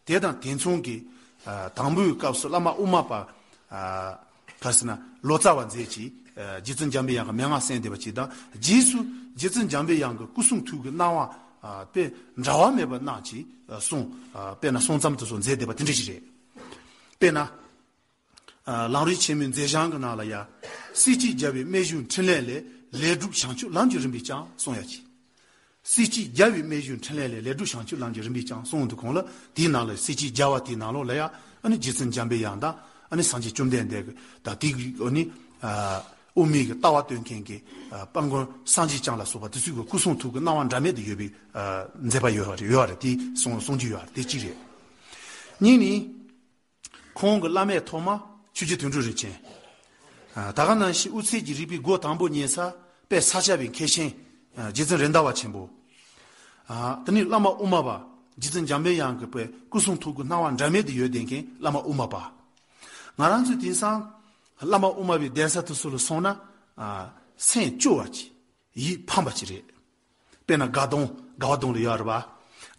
དེ་དང་དེ་མཚུངས་ཀྱི། ཨ། དང་པོའི་སྐབས་སུ་བླ་མ་དབུ་མ་པ། ཨ། ག་རེ་ཟེར་ན་ལོ་ཙཱ་བ་མཛད་ཀྱིས། ཨ། རྗེ་བཙུན་འཇམ་པའི་དབྱངས་ཀྱི་མན་ངག་གསན་བསྡད་པ་ཅིག་དང་། རྗེས་སུ་རྗེ་བཙུན་འཇམ་པའི་དབྱངས་ཀྱི་སྐུ་གསུང་ཐུགས་ཀྱི་སྣང་བ། ཨ། དཔེ་འདྲ་བ་མེད་པ་གནང་ཅིག་ཨ། གསུང་། ཨ། དཔེར་ན་གསུང་རྩོམ་དེ་ཚོ་མཛད་བསྡད་པ་དེ་འདྲ་ཞིག་རེད། དཔེར་ན། ཨ། ལམ་རིམ་ཆེན་མོའི་མཛད་བྱང་གི་ནང་ལ་ཡ། གསེར་གྱིས་རྒྱལ་བའི་རྨད་བྱུང་འཕྲིན་ལས་ལས། ལས་སྒྲུབ་བྱང་ཆུབ་ལམ་གྱི་རིམ་པས་ཀྱང་གསུང་ཡ་ཅིག་གསེར་གྱིས་རྒྱལ་བའི་རྨད་བྱུང་འཕྲིན་ལས་ལས། ལས་སྒྲུབ་བྱང་ཆུབ་ལམ་གྱི་རིམ་པས་ཀྱང་གསུངས་འདུག་གོང་ལ། དེའི་ནང་ལ་གསེར་གྱིས་རྒྱལ་བ་དེའི་ནང་ལོགས་ལ་ཡ། ཨ་ནི་རྗེ་བཙུན་འཇམ་པའི་དབྱངས་དང་། ཨ་ནི་སངས་རྒྱས་བཅོམ་ལྡན་འདས་ཀྱི་ད་དེ་གི་ཨ་ནི། ཨ། དབུ་མའི་གི་ལྟ་བ་སྟོན་མཁན་གྱི། ཨ། དཔལ་མགོན་སངས་རྒྱས་བསྐྱངས་ལ་སོགས་པ་དེ་ཚོའི་གི་སྐུ་གསུང་ཐུགས་ཀྱི་སྣང་བ་འདྲ་མེད་དུ་ཡོད་པའི། ཨ། མཛད་པ་ཡོད་པ་རེད། ཡོད་པ་རེད། དེ་གསུང་གསུང་རྒྱུ་ཡོད་པ་རེད། དེ་གཅིག་རེད། གཉིས་ནི། ཁོང་གི་བླ་མའི་ཐོག་མ་ཆོས་རྗེ་དོན་གྲུབ་རིན་ཆེན། ཨ། ད་ག་ནང་བཞིན་དབུ་ཚད་ཀྱི་རིག་པའི་སྒོ་དང་པོ་རྙེད་ས་དཔལ་ས་སྐྱ་པའི་མཁས་ཆེན། ཨ། རྗེ་བཙུན་རེད་མདའ་བ་ཆེན་པོ། ཨ། དེ་ནས་བླ་མ་དབུ་མ་པ་རྗེ་བཙུན་འཇམ་པའི་དབྱངས་ཀྱི་དཔེ་སྐུ་གསུང་ཐུགས་ཀྱི་སྣང་བ་འདྲ་མེད་དུ་ཡོད་བསྡད་མཁན་བླ་མ་དབུ་མ་པ། ང་རང་ཚོས་དེང་སང་བླ་མ་དབུ་མ་པའི་གདན་ས་དེ་ཚོ་ལ་སོང་ན། ཨ། སེམས་སྐྱོ་བ་ཅིག་ཡིད་ཕམ་པ་ཅིག་རེད། དཔེར་ན་དགའ་གདོང་། དགའ་བ་གདོང་ལ་ཡོད་རེད་པ།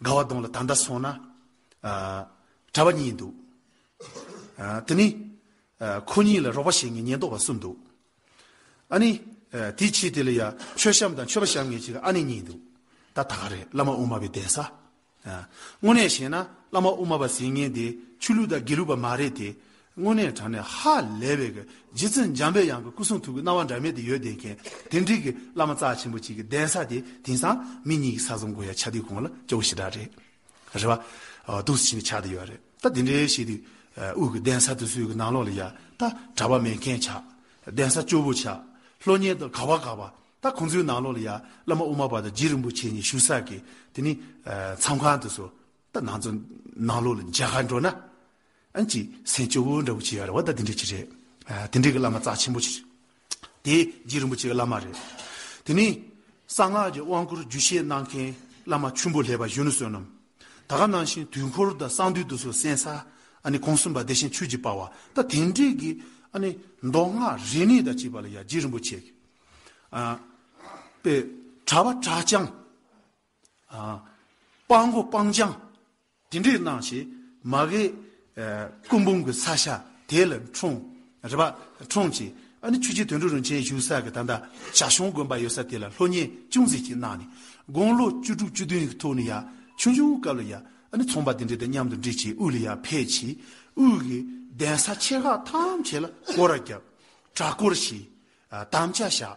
དགའ་བ་གདོང་ལ་ད་ལྟ་སོང་ན། ཨ། གྲྭ་པ་གཉིས་འདུག་ཨ། དེ་ནི། ཨ། ཁོ་གཉིས་ལ་རོགས་པ་བྱེད་མཁན་ཉེན་རྟོག་པ་གསུམ་འདུག་ཨ་ནི། ཨ། དེའི་ཆེད་དེ་ལ་ཡ་མཆོད་བཤམས་དང་མཆོད་པ་བཤམས་མཁན་ཅིག་ཨ་ནེ་གཉིས་འདུག་ད་ད་ག་རེད། བླ་མ་དབུ་མ་པའི་གདན་ས། ཨ། དངོས་གནས་བཤད་ན་བླ་མ་དབུ་མ་པ་ཟེར་མཁན་དེ་ཆོས་ལུགས་དང་དགེ་ལུགས་པ་མ་རེད་དེ། དངོས་གནས་དྲང་གནས་ཧ་ལས་པའི་གི་རྗེ་བཙུན་འཇམ་པའི་དབྱངས་ཀྱི་སྐུ་གསུང་ཐུགས་ཀྱི་སྣང་བ་འདྲ་མེད་དུ་ཡོད་བསྡད་མཁན་དེ་འདྲའི་གི་བླ་མ་རྩ་ཆེན་པོ་ཅིག་གི་གདན་ས་དེ་དེང་སང་མི་གཉིས་ཀྱི་ས་བཟུང་དགོས་ཡ་ཆགས་དུས་གོང་ལ་སྐྱོ་བོ་ཞེ་དྲག་རེད། རེད་པ། ཨ། འདུག་སེ་བྱས་ནས་ཆགས་བསྡད་ཡོད་རེད། ད་དེ་འདྲའི་བྱས་དུས། ཨ། དབུས་ཀྱི་གདན་ས་དེ་ཚོའི་གི་ནང་ལོགས་ལ་ཡ་ད་གྲྭ་པ་མེད་མཁན་ཆགས། གདན་ས་སྐྱོ་བོ་ཆགས། སློབ་གཉེར་དང་ག་བ་ག་བ། ད་ཁོང་ཚོའི་ནང་ལོགས་ལ་ཡ་བླ་མ་དབུ་མ་པ་དང་རྗེ་རིན་པོ་ཆེ་གཉིས་བཞུགས་ས་གི་དེ་ནི། ཨ། མཚམས་ཁང་དེ་ཚོ་ད་ནང་ཚོ་ནང་ལོགས་ལ་མཇལ་ཁ་འགྲོ་ན། ཨ་ནི་ཅིག་སེམས་སྐྱོ་བོ་འདྲ་བོ་ཅིག་ཡོད་རེད་པ། ད་དེ་འདྲ་ཅིག་རེད། ཨ། དེ་འདྲའི་གི་བླ་མ་རྩ་ཆེན་པོ་ཅིག་དེ་རྗེ་རིན་པོ་ཆེ་གི་བླ་མ་རེད། དེ་ནི་གསང་སྔགས་ཀྱི་དབང་བསྐུར་རྒྱུད་བཤད་གནང་མཁན་བླ་མ་ཆོས་འབོར་ལེགས་པ་གཞོན་ནུ་བསོད་ནམས། ད་ག་ནང་བཞིན་དུས་འཁོར་དང་གསང་འདུས་དེ་ཚོ་གསན་ས། ཨ་ནི་གོང་གསུམ་པ་བདེ་ཆེན་ཆོས་ཀྱི་དཔལ་བ། ད་དེ་འདྲའི་གི་ཨ་ནི་མདོ་སྔགས་རིག་གནས་དང་བཅས་པ་ལ་ཡ་རྗེ་རིན་པོ་ཆེ་གི། ཨ། དཔེ་གྲྭ་པ་གྲྭ་རྐྱང་། ཨ། སྤྲང་པོ་སྤྲང་རྐྱང་། དེ་འདྲའི་གནང་བྱས་མ་གི། ཨ། སྐུ་འབུམ་གྱི་ས་ཆ་དེ་ལ་འཁྲུངས། རེད་པ། འཁྲུངས་བྱས་ཨ་ནི་ཆོས་རྗེ་དོན་གྲུབ་རིན་ཆེན་བཞུགས་ས་གི་ད་ལྟ་ཞང་ཞུང་དགོན་པ་ཡོད་ས་དེ་ལ་སློབ་གཉེར་ཅུང་ཟད་ཅིག་གནང་ནས། དགུང་ལོ་བཅུ་དྲུག་བཅུ་བདུན་གྱི་ཐོག་ནས་ཡ་ཆུང་ཆུང་སྐབས་ལ་ཡ་ཨ་ནི་ཚོང་པ་དེ་འདྲ་དང་མཉམ་དུ་འགྲིག་བྱས་དབུས་ལ་ཡ་ཕེབས་བྱས། དབུས་ཀྱི་གདན་ས་ཆེ་ཁག་ཐམས་ཅད་ལ་སྐོར་ར་བརྒྱབ། གྲྭ་སྐོར་བྱས། ཨ། དམ་བཅའ་བཞག་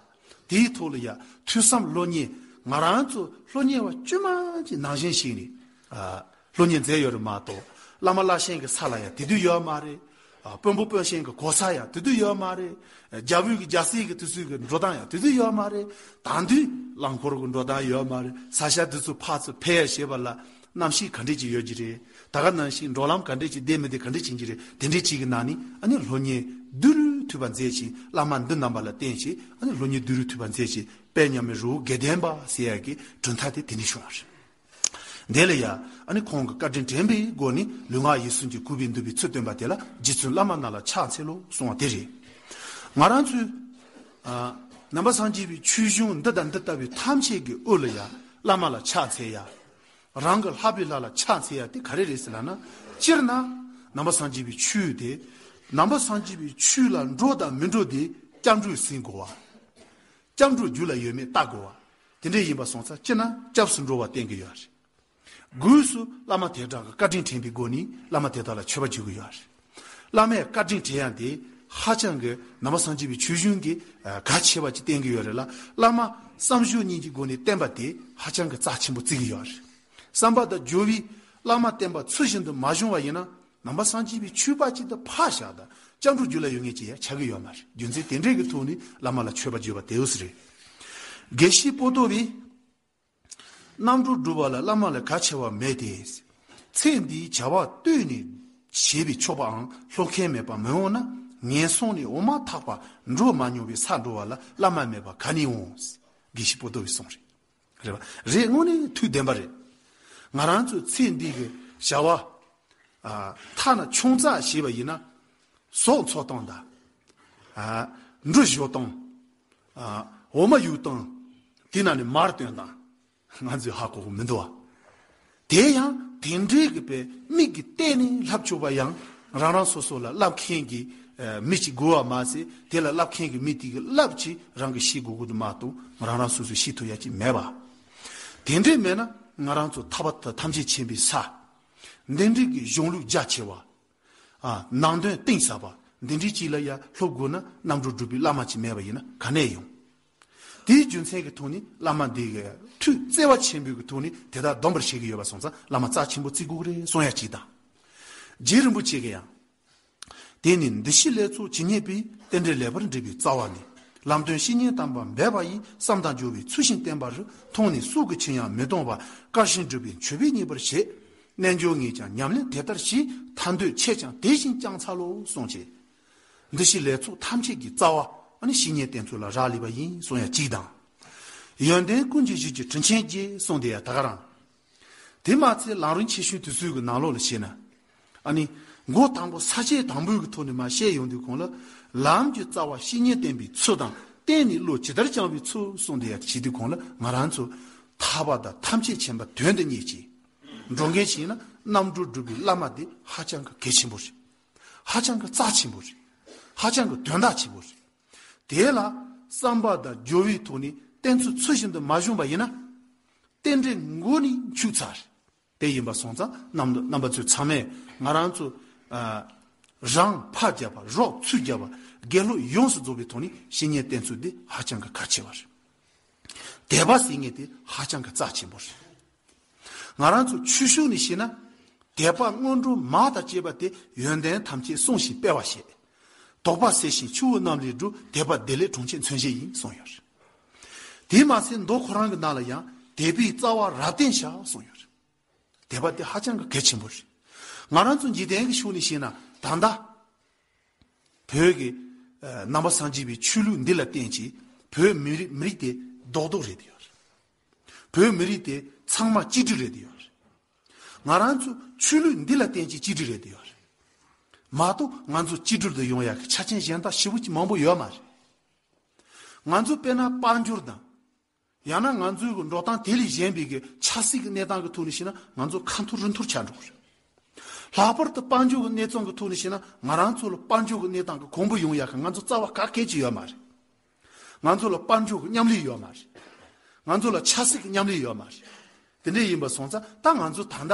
དེའི་ཐོག་ལ་ཡ་ཐོས་བསམ་སློབ་གཉེར། ང་རང་ཚོ་སློབ་གཉེར་བ་དཀྱུས་མ་ཅིག་ནང་བཞིན་ཞིག་ནས། ཨ། སློབ་གཉེར་མཛད་ཡོད་རེད་མ་གཏོགས། བླ་མ་བླ་ཆེན་གྱི་ས་ལ་ཡ་དེ་དུས་ཡོད་མ་རེད། ཨ། དཔོན་པོ་དཔོན་ཆེན་གྱི་གོ་ས་ཡ་དེ་དུས་ཡོད་མ་རེད། རྒྱ་བོད་ཀྱི་རྒྱལ་སྲིད་ཀྱི་དུས་ཚོད་ཀྱི་འགྲོ་སྟངས་ཡ་དེ་དུས་ཡོད་མ་རེད། ད་དུས་རླངས་འཁོར་གྱི་འགྲོ་སྟངས་ཡོད་མ་རེད། ས་ཆ་དེ་ཚོ་ཕར་ཚུར་ཕེབས་ཡ་བྱེད་པ་ལ་གནམ་གཤིས་ག་འདྲས་ཅིག་ཡོད་ཀྱི་རེད། ད་ག་ནང་བཞིན་འགྲོ་ལམ་ག་འདྲས་ཅིག་བདེ་མི་བདེ་ག་འདྲས་ཅིག་ཡིན་གྱི་རེད། དེ་འདྲས་ཅིག་གི་ནང་ནས་ཨ་ནི་སློབ་གཉེར་བསྡུས་རུས་ཐུབ་པ་མཛད་ཅིང་། བླ་མ་འདི་རྣམ་པ་ལ་བརྟེན་ཅིང་ཨ་ནི་སློབ་གཉེར་བསྡུས་རུས་ཐུབ་པ་མཛད་ཅིང་། དཔལ་མཉམ་མེད་རི་བོ་དགེ་ལྡན་པ་ཟེར་ཡ་གི་གྲུབ་མཐའ་དེ་དེ་ནས་བྱུང་བ་རེད། དེ་ལ་ཡ་ཨ་ནི་ཁོང་གི་བཀའ་དྲིན་དྲན་པའི་སྒོ་ནས་ལུས་ངག་ཡིད་གསུམ་གྱི་གུས་པས་འདུན་པའི་ཚུལ་སྟོན་པ་དེ་ལ་རྗེ་བཙུན་བླ་མ་རྣམས་ལ་ཕྱག་འཚལ་ལོ་གསུང་བ་དེ་རེད། ང་རང་ཚོས། ཨ། ནང་པ་སངས་རྒྱས་པའི་ཆོས་གཞུང་འདི་དང་འདི་ལྟ་བུའི་ཐམས་ཅད་ཀྱི་དབུ་ལ་ཡང་བླ་མ་ལ་ཕྱག་འཚལ་ཡ། རང་གི་ལྷག་པའི་ལྷ་ལ་ཕྱག་འཚལ་ཡ་དེ་ག་རེ་རེད་ཟེར་ལབ་ན། སྤྱིར་ན་ནང་པ་སངས་རྒྱས་པའི་ཆོས་དེ། ནང་པ་སངས་རྒྱས་པའི་ཆོས་ལ་འགྲོ་དང་མི་འགྲོ་དེ་སྐྱབས་འགྲོས་ཟིན་དགོས་པ། སྐྱབས་འགྲོ་རྒྱུད་ལ་ཡོད་མེད་བལྟ་དགོས་པ། དེ་འདྲ་ཡིན་པ་སོང་ཙང་སྤྱིར་ན་སྐྱབས་སུ་འགྲོ་བ་བསྟེན་གྱི་ཡོད་རེད། སྒོས་སུ་བླ་མ་དེ་དག་གི་བཀའ་དྲིན་དྲན་པའི་སྒོ་ནས་བླ་མ་དེ་དག་ལ་མཆོད་པ་བརྗོད་ཀྱི་ཡོད་རེད། བླ་མའི་བཀའ་དྲིན་དྲན་ཡ་དེ་ཧ་ཅང་གི་ནང་པ་སངས་རྒྱས་པའི་ཆོས་གཞུང་གི་ཨ་གལ་ཆེ་བ་ཅིག་བསྟན་གྱི་ཡོད་རེད་ལ། བླ་མ་བསམ་བཞིན་གཉིས་ཀྱི་སྒོ་ནས་བསྟེན་པ་དེ་ཧ་ཅང་གི་རྩ་ཆེན་པོ་བརྩི་གི་ཡོད་རེད། བསམ་པ་དང་སྦྱོར་བས་བླ་མ་བསྟེན་པ་ཚུལ་བཞིན་དུ་མ་བྱུང་བ་ཡིན་ན། ནང་པ་སངས་རྒྱས་པའི་ཆོས་པ་ཅིག་ཏུ་ཕར་བཞག་དང་སྐྱབས་འགྲོ་རྒྱུད་ལ་ཡོད་མཁན་ཅིག་ཡང་ཆགས་ཀྱི་ཡོད་མ་རེད། རྒྱུ་མཚན་དེ་འདྲའི་གི་ཐོག་ནས་བླ་མ་ལ་མཆོད་པ་བརྗོད་པ་དེ་འུ་སུ་རེད། དགེ་བཤེས་པོ་ཏོ་བས། རྣམ་གྲོལ་སྒྲུབ་པ་ལ་བླ་མ་ལས་གལ་ཆེ་བ་མེད་དེ། ཚེ་འདིའི་བྱ་བ་ལྟོས་ནས་བྱས་པའི་ཆོག་པའང་སློབ་མཁན་མེད་པ་མི་འོང་ན། ངན་སོང་ནས་འོང་མ་ཐག་པ་འགྲོ་མ་མྱོང་བའི་ས་འགྲོ་བ་ལ་བླ་མ་མེད་པ་ག་ནས་འོང་། དགེ་བཤེས་པོ་ཏོ་བས་གསུངས་རེད། རེད་པ། རེད། དངོས་གནས་ཐུགས་བདེན་པ་རེད། ང་རང་ཚོ་ཚེ་འདི་གི་བྱ་བ། ཨ། ཐ་ན་ཆུང་ཙག་བྱས་པ་ཡིན་ན། ཟོག་འཚོ་སྟངས་དང་། ཨ། འབྲུ་བཞོ་སྟངས། ཨ། འོ་མ་གཡུག་སྟངས། དེ་ན་ནི་མར་བཏོན་སྟངས། ང་ཚོས་ཧ་གོ་གི་མི་འདུག་བ། དེ་ཡང་དེ་འདྲའི་གི་པའི་མིག་གིས་བལྟས་ནས་ལྷབ་ཆོག་པ་ཡང་རང་རང་སོ་སོ་ལ་ལྷབ་མཁན་གྱི་ཨ་མི་གཅིག་དགོས་པ་མ་ཟད། དེ་ལ་ལྷབ་མཁན་གྱི་མི་དེ་གི་ལྷབ་ཅིག་རང་གིས་ཤེས་དགོས་ཀྱི་འདུག་མ་གཏོགས་ང་རང་རང་སོ་སོས་ཤེས་ཐུབ་ཡ་ཅིག་མེད་པ། དེ་འདྲའི་མེད་ན་ང་རང་ཚོ་ཐར་པ་དང་ཐམས་ཅད་མཁྱེན་པའི་ས། འདི་འདྲའི་གི་གཞུང་ལུགས་རྒྱ་ཆེ་བ། ཨ། ནང་དོན་གཏིང་ཟབ་པ་འདི་འདྲའི་ཅིག་ལ་ཡ་སློབ་དགོས་ན་རྣམ་གྲོལ་སྒྲུབ་པའི་བླ་མ་ཅིག་མེད་པ་ཡིན་ན་ག་ནས་ཡོང་། དེའི་རྒྱུ་མཚན་གྱི་ཐོག་ནས་བླ་མ་འདི་གི་ཐུགས་བརྩེ་བ་ཆེན་པོའི་གི་ཐོག་ནས་དེ་དག་སྡོམ་པར་བྱེད་ཀྱི་ཡོད་པ་སོང་ཙང་བླ་མ་རྩ་ཆེན་པོ་བརྩི་དགོས་ཀྱི་རེད་གསུང་ཡ་གཅིག་དང་། རྗེ་རིན་པོ་ཆེ་གིས་ཡང་། དེ་ནི་འདུ་ཤེས་ལེགས་ཚོགས་ཇི་སྙེད་པའི། རྟེན་འབྲེལ་ལེགས་པར་འགྲིག་པའི་རྩ་བ་ནི། ལམ་སྟོན་བཤེས་གཉེན་དམ་པ་འབད་པ་ཡིས། བསམ་དང་སྦྱོར་བས་ཚུལ་བཞིན་བསྟེན་པར། མཐོང་ནས་སུ་གི་ཆོས་ཡང་མི་གཏོང་བར། དཀར་ཞིང་སྒྲུབ་པའི་མཆོད་པས་མཉེས་པར་བྱེད། རྣལ་འབྱོར་ངས་ཀྱང་ཉམས་ལེན་དེ་ལྟར་བྱས། ཐར་འདོད་ཆེས་ཀྱང་དེ་བཞིན་བསྐྱང་འཚལ་ལོ་གསུངས་བྱས། འདུ་ཤེས་ལེགས་ཚོགས་ཐམས་ཅད་ཀྱི་རྩ་བ་ཨ་ནི་བཤེས་གཉེན་བསྟེན་ཚུལ་ལ་རག་ལས་པ་ཡིན་གསུང་ཡ་གཅིག་དང་། ཡོན་ཏན་ཀུན་གྱི་གཞི་གཅིག་དྲིན་ཆེན་རྗེ་གསུངས་དེ་ཡ་ད་ག་རང་། དེ་མ་ཚད་ལམ་རིམ་ཆེ་ཆུང་དེ་ཚོའི་གི་ནང་ལོགས་ལ་བྱས་ན། ཨ་ནི། མགོ་དང་པོ་ས་བཅད་དང་པོའི་གི་ཐོག་ནས་མར་བཤད་ཡོང་དུས་གོང་ལ། ལམ་གྱི་རྩ་བ་བཤེས་གཉེན་བསྟེན་པའི་ཚུལ་དང་། བསྟེན་ནས་བློ་ཇི་ལྟར་བྱང་བའི་ཚུལ་གསུངས་དེ་ཡ་བྱེད་དུས་གོང་ལ་ང་རང་ཚོ་ཐར་པ་དང་ཐམས་ཅད་མཁྱེན་པ་དོན་དུ་གཉེར་ཅིང་འགྲོ་མཁན་ཞིག་ཡིན་ན་རྣམ་གྲོལ་སྒྲུབ་པའི་བླ་མ་དེ་ཧ་ཅང་གི་གལ་ཆེན་པོ་རེད། ཧ་ཅང་གི་རྩ་ཆེན་པོ་རེད། ཧ་ཅང་གི་དོན་དག་ཆེན་པོ་རེད། དེ་ལ་བསམ་པ་དང་སྦྱོར་བའི་ཐོག་ནས་བསྟེན་ཚུལ་ཚུལ་བཞིན་དུ་མ་བྱུང་བ་ཡིན་ན། རྟེན་འབྲེལ་མགོ་ནས་འཆུག་ཚར། དེ་ཡིན་པ་སོང་ཙང་རྣམ་རྣམ་པ་ཚོས་ཚང་མས་ང་རང་ཚོ་ཨ་རང་ཕར་བརྒྱབ་པ་རོགས་ཚུར་བརྒྱབ་པ་དགེ་སློབ་ཡོངས་སུ་རྫོགས་པའི་ཐོག་ནས་བཤེས་གཉེན་བསྟེན་ཚུལ་འདི་ཧ་ཅང་གི་གལ་ཆེ་བ་རེད། དད་པ་ཟེར་མཁན་དེ་ཧ་ཅང་གི་རྩ་ཆེན་པོ་རེད། ང་རང་ཚོ་ཆོས་ཕྱོགས་ནས་བཤད་ན། དད་པ་སྔོན་འགྲོ་མ་དང་བཅས་པ་དེ་ཡོན་ཏན་ཐམས་ཅད་བསྲུང་ཞིང་སྤེལ་བར་བྱེད། དོགས་པ་སེལ་ཞིང་ཆུ་བོ་རྣམས་ལས་སྒྲོལ། དད་པ་བདེ་ལེགས་གྲོང་ཁྱེར་མཚོན་བྱེད་ཡིན་གསུངས་ཡོད་རེད། དེ་མ་ཟད་མདོ་ཁོ་རང་གི་ནང་ལ་ཡང་དད་པའི་རྩ་བ་རབ་བརྟན་བྱ་གསུངས་ཡོད་རེད། དད་པ་དེ་ཧ་ཅང་གི་གལ་ཆེན་པོ་རེད། ང་རང་ཚོ་འཇིག་རྟེན་གྱི་ཕྱོགས་ནས་བཤད་ན་ད་ལྟ། བོད་ཀྱི་ཨ་ནང་པ་སངས་རྒྱས་པའི་ཆོས་ལུགས་འདི་ལ་བརྟེན་ཅིང་བོད་མི་རིགས་མི་རིགས་དེ་རྡོག་རྡོག་རེད་དེ་ཡོད་རེད། བོད་མི་རིགས་དེ་ཚང་མ་གཅིག་སྒྲིལ་རེད་དེ་ཡོད་རེད། ང་རང་ཚོ་ཆོས་ལུགས་འདི་ལ་བརྟེན་ཅིང་གཅིག་སྒྲིལ་རེད་དེ་ཡོད་རེད། མ་གཏོགས་ང་ཚོ་གཅིག་སྒྲིལ་དུ་ཡོང་ཡག་གི་ཆ་རྐྱེན་གཞན་དག་ཞེ་པོ་ཅིག་མང་པོ་ཡོད་མ་རེད། ང་ཚོ་དཔེར་ན་དཔལ་འབྱོར་དང་། ཡང་ན་ང་ཚོའི་གི་འགྲོ་སྟངས་དེ་ལས་གཞན་པའི་གི་ཆབ་སྲིད་ཀྱི་གནས་སྟངས་ཀྱི་ཐོག་ནས་བཤད་ན་ང་ཚོ་ཁ་འཐོར་རི་འཐོར་ཆགས་འགྲོ་གི་རེད། ལྷག་པར་དུ་དཔལ་འབྱོར་གྱི་གནས་སྟངས་ཀྱི་ཐོག་ནས་བཤད་ན་ང་རང་ཚོ་ལ་དཔལ་འབྱོར་གྱི་གནས་སྟངས་ཀྱི་གོང་བུ་ཡོང་ཡག་གི་ང་ཚོ་རྩ་བ་ག་གེ་ཅིག་ཡོད་མ་རེད། ང་ཚོ་ལ་དཔལ་འབྱོར་གྱི་མཉམ་ལས་ཡོད་མ་རེད། ང་ཚོ་ལ་ཆབ་སྲིད་ཀྱི་མཉམ་ལས་ཡོད་མ་རེད། དེ་འདྲ་ཡིན་པ་སོང་ཙང་ད་ང་ཚོ་ད་ལྟ་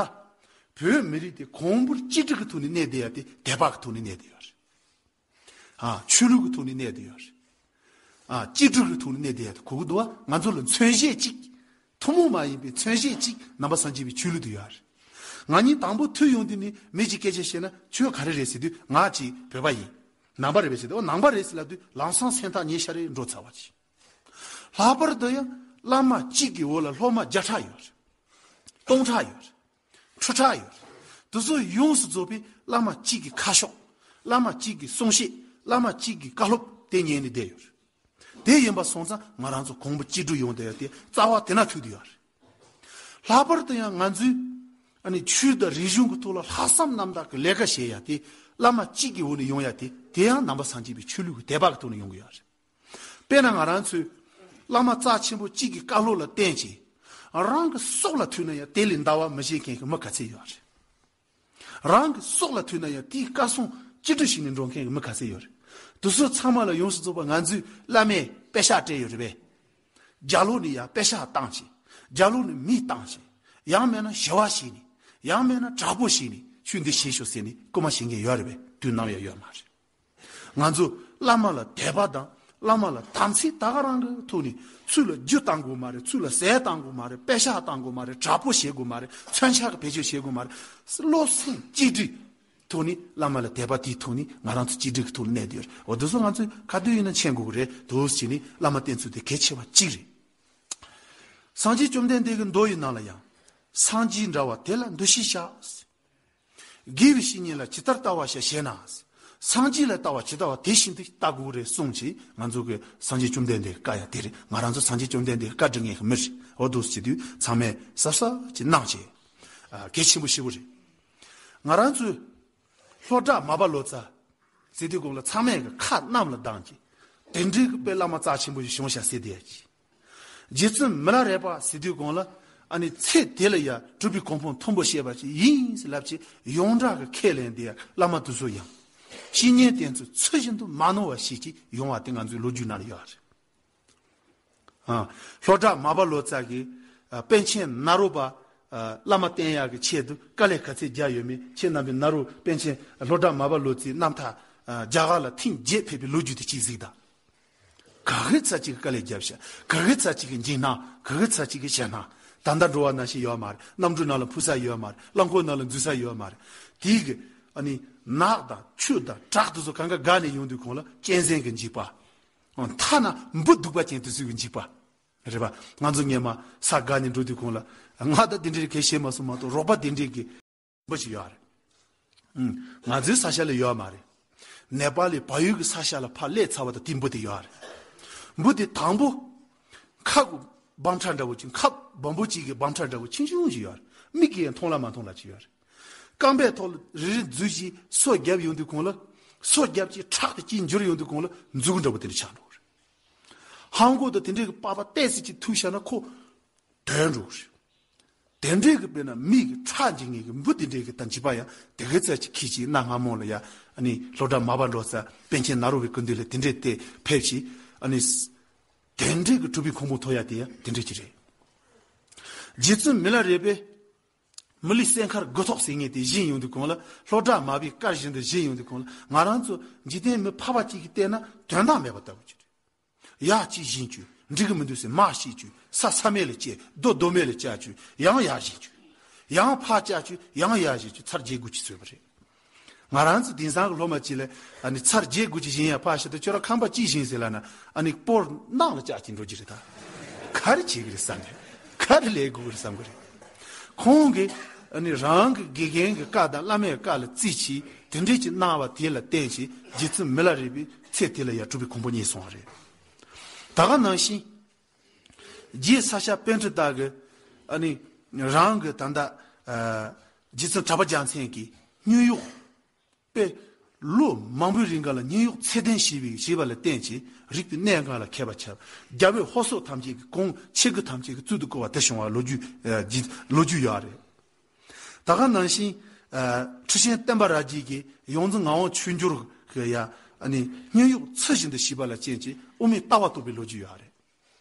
བོད་མི་རིགས་དེ་གོང་བུར་གཅིག་སྒྲིལ་གྱི་ཐོག་ནས་གནས་བསྡད་ཡ་དེ་དད་པ་གི་ཐོག་ནས་གནས་བསྡད་ཡོད་རེད། ཨ། ཆོས་ལུགས་ཀྱི་ཐོག་ནས་གནས་བསྡད་ཡོད་རེད། ཨ། གཅིག་སྒྲིལ་གྱི་ཐོག་ནས་གནས་བསྡད་ཡ་དེ་གོ་གི་འདུག་བ། ང་ཚོ་ལ་མཚོན་བྱེད་གཅིག་ཐུན་མོང་མ་ཡིན་པའི་མཚོན་བྱེད་གཅིག་ནང་པ་སངས་རྒྱས་པའི་ཆོས་ལུགས་དེ་ཡོད་རེད། ང་གཉིས་དང་པོ་ཐུག་ཡོང་དུས་ནས་མི་གཅིག་སྐད་ཆ་བཤད་ན་ཁྱོད་ག་རེ་རེད་ཟེར་དུས་ང་གཅིག་བོད་པ་ཡིན། ནང་པ་རེད་པས་ཟེར་དུས་ཨོ་ནང་པ་རེད་ཟེར་ལབ་དུས་ལམ་སང་སེམས་ཐག་ཉེ་ཤ་རེ་འགྲོ་ཚར་བ་ཅིག་ལྷག་པར་དུ་ཡང་བླ་མ་གཅིག་གི་འོག་ལ་སློབ་མ་བརྒྱ་ཕྲག་ཡོད་རེད། སྟོང་ཕྲག་ཡོད་རེད། ཁྲི་ཕྲག་ཡོད་རེད། དེ་ཚོ་ཡོངས་སུ་རྫོགས་པའི་བླ་མ་གཅིག་གི་ཁ་ཕྱོགས། བླ་མ་གཅིག་གི་གསུང་བཤད། བླ་མ་གཅིག་གི་བཀའ་སློབ་དེ་ཉན་ནས་བསྡད་ཡོད་རེད། དེ་ཡིན་པ་སོང་ཙང་ང་རང་ཚོ་གོང་བུ་གཅིག་སྒྲིལ་ཡོང་བསྡད་ཡ་དེ་རྩ་བ་དེ་ན་ཐུག་བསྡད་ཡོད་རེད། ལྷག་པར་དུ་ཡང་ང་ཚོའི་ཨ་ནི་ཆོས་དང་རིག་གཞུང་གི་ཐོག་ལ་ལྷག་བསམ་རྣམ་དག་གི་ལས་ཀ་བྱེད་ཡ་དེ་བླ་མ་གཅིག་གི་འོག་ནས་ཡོང་ཡ་དེ་དེ་ཡང་ནང་པ་སངས་རྒྱས་པའི་ཆོས་ལུགས་ཀྱི་དད་པ་གི་ཐོག་ནས་ཡོང་གི་ཡོད་རེད། དཔེར་ན་ང་རང་ཚོས་བླ་མ་རྩ་ཆེན་པོ་གཅིག་གི་བཀའ་སློབ་ལ་བརྟེན་ཅིང་། རང་གི་སྲོག་ལ་ཐུག་ན་ཡང་དེ་ལས་འདའ་བ་མི་བྱེད་མཁན་གྱི་མི་ག་ཚད་ཡོད་རེད། རང་གི་སྲོག་ལ་ཐུག་ན་ཡང་དེའི་བཀའ་གསུང་ཅི་འདྲ་ཞིག་ནས་འགྲོ་མཁན་གྱི་མི་ག་ཚད་ཡོད་རེད། དེ་ཚོ་ཚང་མ་ལ་ཡོངས་སུ་རྫོགས་པ་ང་ཚོས་བླ་མས་པེ་ཤག་སྤྲད་ཡོད་རེད་པས། རྒྱ་ལོ་ནས་ཡང་པེ་ཤག་བཏང་ཅིང་། རྒྱ་ལོ་ནས་མི་བཏང་ཅིང་། ཡང་མེད་ན་ཞི་བ་བྱས་ནས། ཡང་མེད་ན་དྲག་པོ་བྱས་ནས་ཆོས་འདི་བྱེད་ཤོག་ཟེར་ནས་སྐུལ་མ་བྱེད་མཁན་ཡོད་རེད་པས། དུས་ནམ་ཡང་ཡོད་མ་རེད། ང་ཚོ་བླ་མ་ལ་དད་པ་དང་། བླ་མ་ལ་དམ་ཚིག་ད་ག་རང་གི་ཐོག་ནས། ཚུར་ལ་རྒྱུ་བཏང་དགོས་མ་རེད། ཚུར་ལ་ཟས་བཏང་དགོས་མ་རེད། པེ་ཤག་བཏང་དགོས་མ་རེད། དྲག་པོ་བྱེད་དགོས་མ་རེད། མཚོན་ཆ་གི་བེད་སྤྱོད་བྱེད་དགོས་མ་རེད། བློ་སེམས་གཅིག་སྒྲིལ་ཐོག་ནས། བླ་མ་ལ་དད་པ་དེའི་ཐོག་ནས་ང་རང་ཚོ་གཅིག་སྒྲིལ་གྱི་ཐོག་ནས་གནས་བསྡད་ཡོད་རེད། འོ་དེ་ཚོ་ང་ཚོས་ག་དུས་ཡིན་ན་མཁྱེན་དགོས་ཀྱི་རེད། དེ་བྱས་ནས་བླ་མ་བསྟེན་ཚུལ་དེ་གལ་ཆེ་བ་གཅིག་རེད། སངས་རྒྱས་བཅོམ་ལྡན་འདས་ཀྱི་མདོ་ཡི་ནང་ལ་ཡང་། སངས་རྒྱས་འདྲ་བ་དེ་ལ་འདུ་ཤེས་བཞག། དགེ་བའི་བཤེས་གཉེན་ལ་ཇི་ལྟར་ལྟ་བ་བྱ་ཞེ་ན། སངས་རྒྱས་ལ་ལྟ་བ་ཇི་ལྟ་བ་དེ་བཞིན་དུ་ལྟ་དགོས་རེད་གསུངས་ཀྱིས། ང་ཚོ་གི་སངས་རྒྱས་བཅོམ་ལྡན་འདས་ཀྱི་བཀའ་ཡང་དེ་རེད། ང་རང་ཚོ་སངས་རྒྱས་བཅོམ་ལྡན་འདས་ཀྱི་བཀའ་འདྲི་མཁན་གྱི་མི་རེད། འོ་འདུག་སེ་བྱེད་དུས་ཚང་མས་གཟབ་གཟབ་ཅིག་གནང་བྱས། ཨ། གལ་ཆེན་པོ་ཞེ་པོ་རེད། ང་རང་ཚོས་ལྷོ་བྲག་མར་པ་ལོ་ཙཱ་ཟེར་དུས་གོང་ལ་ཚང་མས་གི་ཁ་གནམ་ལ་བརྡུངས་ཀྱིས། དེ་འདྲའི་གི་དཔེ་བླ་མ་རྩ་ཆེན་པོ་ཞིག་བྱུང་ཤག་ཟེར་བསྡད་ཀྱིས། རྗེ་བཙུན་མི་ལ་རས་པ་ཟེར་དུས་གོང་ལ། ཨ་ནི་ཚེ་འདི་ལ་ཡང་གྲུབ་པའི་གོ་འཕང་མཐོན་པོ་བཤད་པ་ཅིག་ཡིན་ཟེར་ལབ་ཀྱིས། ཡོངས་གྲགས་ཀྱི་ཁས་ལེན་དེ་ཡང་བླ་མ་དེ་ཚོ་ཡང་། བཤེས་གཉེན་བསྟེན་ཚུལ་ཚུལ་བཞིན་དུ་མ་ནོར་བ་ཞིག་ཅིག་ཡོང་བ་དེ་ང་ཚོའི་ལོ་རྒྱུས་ནང་ལ་ཡོད་རེད། ཨ། ལྷོ་བྲག་མར་པ་ལོ་ཙཱ་གིས། ཨ། པཎ་ཆེན་ནཱ་རོ་པ། ཨ། བླ་མ་བསྟེན་ཡག་གི་ཆེད་དུ་དཀའ་ལས་ག་ཚད་བརྒྱབ་ཡོད་མེད། ཁྱེད་རྣམ་པས་ནཱ་རོ་པཎ་ཆེན་ལྷོ་བྲག་མར་པ་ལོ་ཙཱའི་རྣམ་ཐར། ཨ། རྒྱ་གར་ལ་ཐེངས་བརྒྱད་ཕེབས་པའི་ལོ་རྒྱུས་དེ་གཅིག་གཟིགས་དང་། ག་གི་ཚད་ཅིག་གི་དཀའ་ལས་བརྒྱབ་ཤག། ག་གི་ཚད་ཅིག་གི་འཇིགས་སྣང་། ག་གི་ཚད་ཅིག་གི་ཞེད་སྣང་། ད་ལྟ་འགྲོ་བ་ནང་བཞིན་ཡོད་མ་རེད། གནམ་གྲུ་ནང་ལ་འཕུར་ས་ཡོད་མ་རེད། རླངས་འཁོར་ནང་ལ་འཛུལ་ས་ཡོད་མ་རེད། དེའི་གི། ཨ་ནི་ནགས་དང་ཆུ་དང་བྲག་དེ་ཚོ་གང་ག་བརྒལ་ནས་ཡོང་དུས་གོང་ལ་གཅན་གཟན་གྱི་འཇིགས་པ། ཐ་ན་འབུ་གདུག་པ་ཅན་དེ་ཚོའི་གི་འཇིགས་པ། རེད་པ། ང་ཚོ་སྔོན་མ་ས་བརྒལ་ནས་འགྲོ་དུས་གོང་ལ། ང་ད་དེ་འདྲའི་གལ་ཤེས་མ་སོང་མ་གཏོགས། རོགས་པ་དེ་འདྲའི་གི་འབུ་ཞིག་ཡོད་རེད། ཨུམ། ང་ཚོའི་ས་ཆ་ལ་ཡོད་མ་རེད། ནེ་པཱལ་ལི་བལ་ཡུལ་གྱི་ས་ཆ་ལ་ཕར་སླེབས་ཚར་བ་དང་དེ་འབུ་དེ་ཡོད་རེད། འབུ་དེ་དང་པོ་ཁབ་ཀྱི་སྦོམ་ཕྲ་འདྲ་བོ་ཅིག། ཁབ་སྦོམ་པོ་ཅིག་གི་སྦོམ་ཕྲ་འདྲ་བོ་ཆུང་ཆུང་ཞིག་ཡོད་རེད། མིག་གིས་ཡང་མཐོང་ལ་མ་མཐོང་ལ་ཅིག་ཡོད་རེད། རྐང་པའི་ཐོག་ལ་རེ་རེ་འཛུལ་ཅིག་སོ་བརྒྱབ་ཡོང་དུས་གོང་ལ། སོ་བརྒྱབ་ཅིག་ཁྲག་དེ་ཅིག་འཇུར་ཡོང་དུས་གོང་ལ་མཛུ་གུ་འདྲ་བོ་དེ་འདྲ་ཆགས་འགྲོ་གི་རེད། ཧང་གོ་དང་དེ་འདྲའི་གི་པགས་པ་ཏོག་ཙམ་ཅིག་ཐུག་བཞག་ན་ཁོ་དོན་འགྲོ་གི་རེད། དེ་འདྲའི་གི་དཔེར་ན་མིག་གི་ཁྲག་འཇིབ་མཁན་གི་འབུ་དེ་འདྲའི་གི་ད་འཇིགས་པ་ཡང་དེ་གི་ཚད་ཅིག་ཁྱི་ཅིག་གནའ་སྔ་མོ་ལ་ཡ། ཨ་ནི་ལྷོ་བྲག་མར་པ་ལོ་ཙཱ་པཎ་ཆེན་ནཱ་རོ་པའི་སྐུ་མདུན་ལ་དེ་འདྲའི་དེ་ཕེབས་ཤིག། ཨ་ནི་དེ་འདྲའི་གི་གྲུབ་པའི་གོ་འཕང་ཐོབ་ཡ་དེ་ཡང་དེ་འདྲའི་ཅིག་རེད། རྗེ་བཙུན་མི་ལ་རས་པས། མི་ལུས་སྲས་མཁར་དགུ་ཐོག་ཟེར་མཁན་དེ་བཞེངས་ཡོང་དུས་གོང་ལ། ལྷོ་བྲག་མར་པའི་བཀའ་བཞིན་དུ་བཞེངས་ཡོང་དུས་གོང་ལ། ང་རང་ཚོ་འཇིག་རྟེན་མི་ཕལ་པ་ཅིག་གིས་བལྟས་ན་དོན་དག་མེད་པ་ལྟ་བུ་ཅིག་རེད། ཡར་གཅིག་བཞེངས་བཅུག། འགྲིག་གི་མི་འདུག་ཟེར་མར་བཤིག་བཅུག། ས་ས་མེད་ལ་བཅད། རྡོ་རྡོ་མེད་ལ་བཅག་བཅུག། ཡང་ཡར་བཞེངས་བཅུག། ཡང་ཕར་བཅག་བཅུག། ཡང་ཡར་བཞེངས་བཅུག། ཚར་བརྒྱད་དགུ་ཅིག་བཟོས་པ་རེད། ང་རང་ཚོ་དེང་སང་གི་སློབ་མ་ཅིག་ལ། ཨ་ནི་ཚར་བརྒྱད་དགུ་ཅིག་བཞེངས་ཡ་ཕར་བཤད་དུས། ཁྱོད་རང་ཁང་པ་གཅིག་བཞེངས་ཟེར་ལབ་ན། ཨ་ནི་སྤོར་ནགས་ལ་བཅག་ཅིག་འགྲོ་གི་རེད་ད། ག་རེ་བྱེད་གི་རེད་བསམ་གི། ག་རེ་ལས་དགོས་གི་རེད་བསམ་གི་རེད། ཁོང་གིས་ཨ་ནི་རང་གི་དགེ་རྒན་གྱི་བཀའ་དང་བླ་མའི་བཀའ་ལ་བརྩིས་བྱས། དེ་འདྲས་ཅིག་གནང་བ་དེ་ལ་བརྟེན་བྱས། རྗེ་བཙུན་མི་ལ་རས་པའི་ཚེ་དེ་ལ་ཡ་གྲུབ་པའི་གོ་འཕང་བརྙེས་སོང་བ་རེད། ད་ག་ནང་བཞིན་རྗེ་ས་སྐྱ་པཎྜི་ཏ་གིས། ཨ་ནི་རང་གི་ད་ལྟ། ཨ། རྗེ་བཙུན་གྲགས་པ་རྒྱལ་མཚན་གྱིས་སྙན་གཡོག་དཔེ་ལོ་མང་པོའི་རིང་ག་ལ་སྙན་གཡོག་ཚད་ལྡན་ཞེས་པའི་ཞེས་པ་ལ་བརྟེན་བྱས། རིག་པའི་གནས་འགའ་ལ་མཁས་པ་ཁྱབ། རྒྱལ་པོའི་ཧོར་སོག་ཐམས་ཅད་ཀྱི་གོང་ཆེ་རྒུ་ཐམས་ཅད་ཀྱིས་གཙུག་ཏུ་བཀུར་བ་དེ་བྱུང་བ་ལོ་རྒྱུས། ཨ། རྒྱུས་ལོ་རྒྱུས་ཡོད་རེད། ད་ག་ནང་བཞིན། ཨ། ཁྲི་ཆེན་བསྟན་པ་ར་རྒྱས་ཀྱིས་ཡོངས་འཛིན་ངག་དབང་ཆོས་འབྱོར་གྱི་ཡ། ཨ་ནི་སྙན་གཡོག་ཚུལ་བཞིན་དུ་ཞེས་པ་ལ་བརྟེན་བྱས་དབུ་མའི་ལྟ་བ་རྟོགས་པའི་ལོ་རྒྱུས་ཡོད་རེད།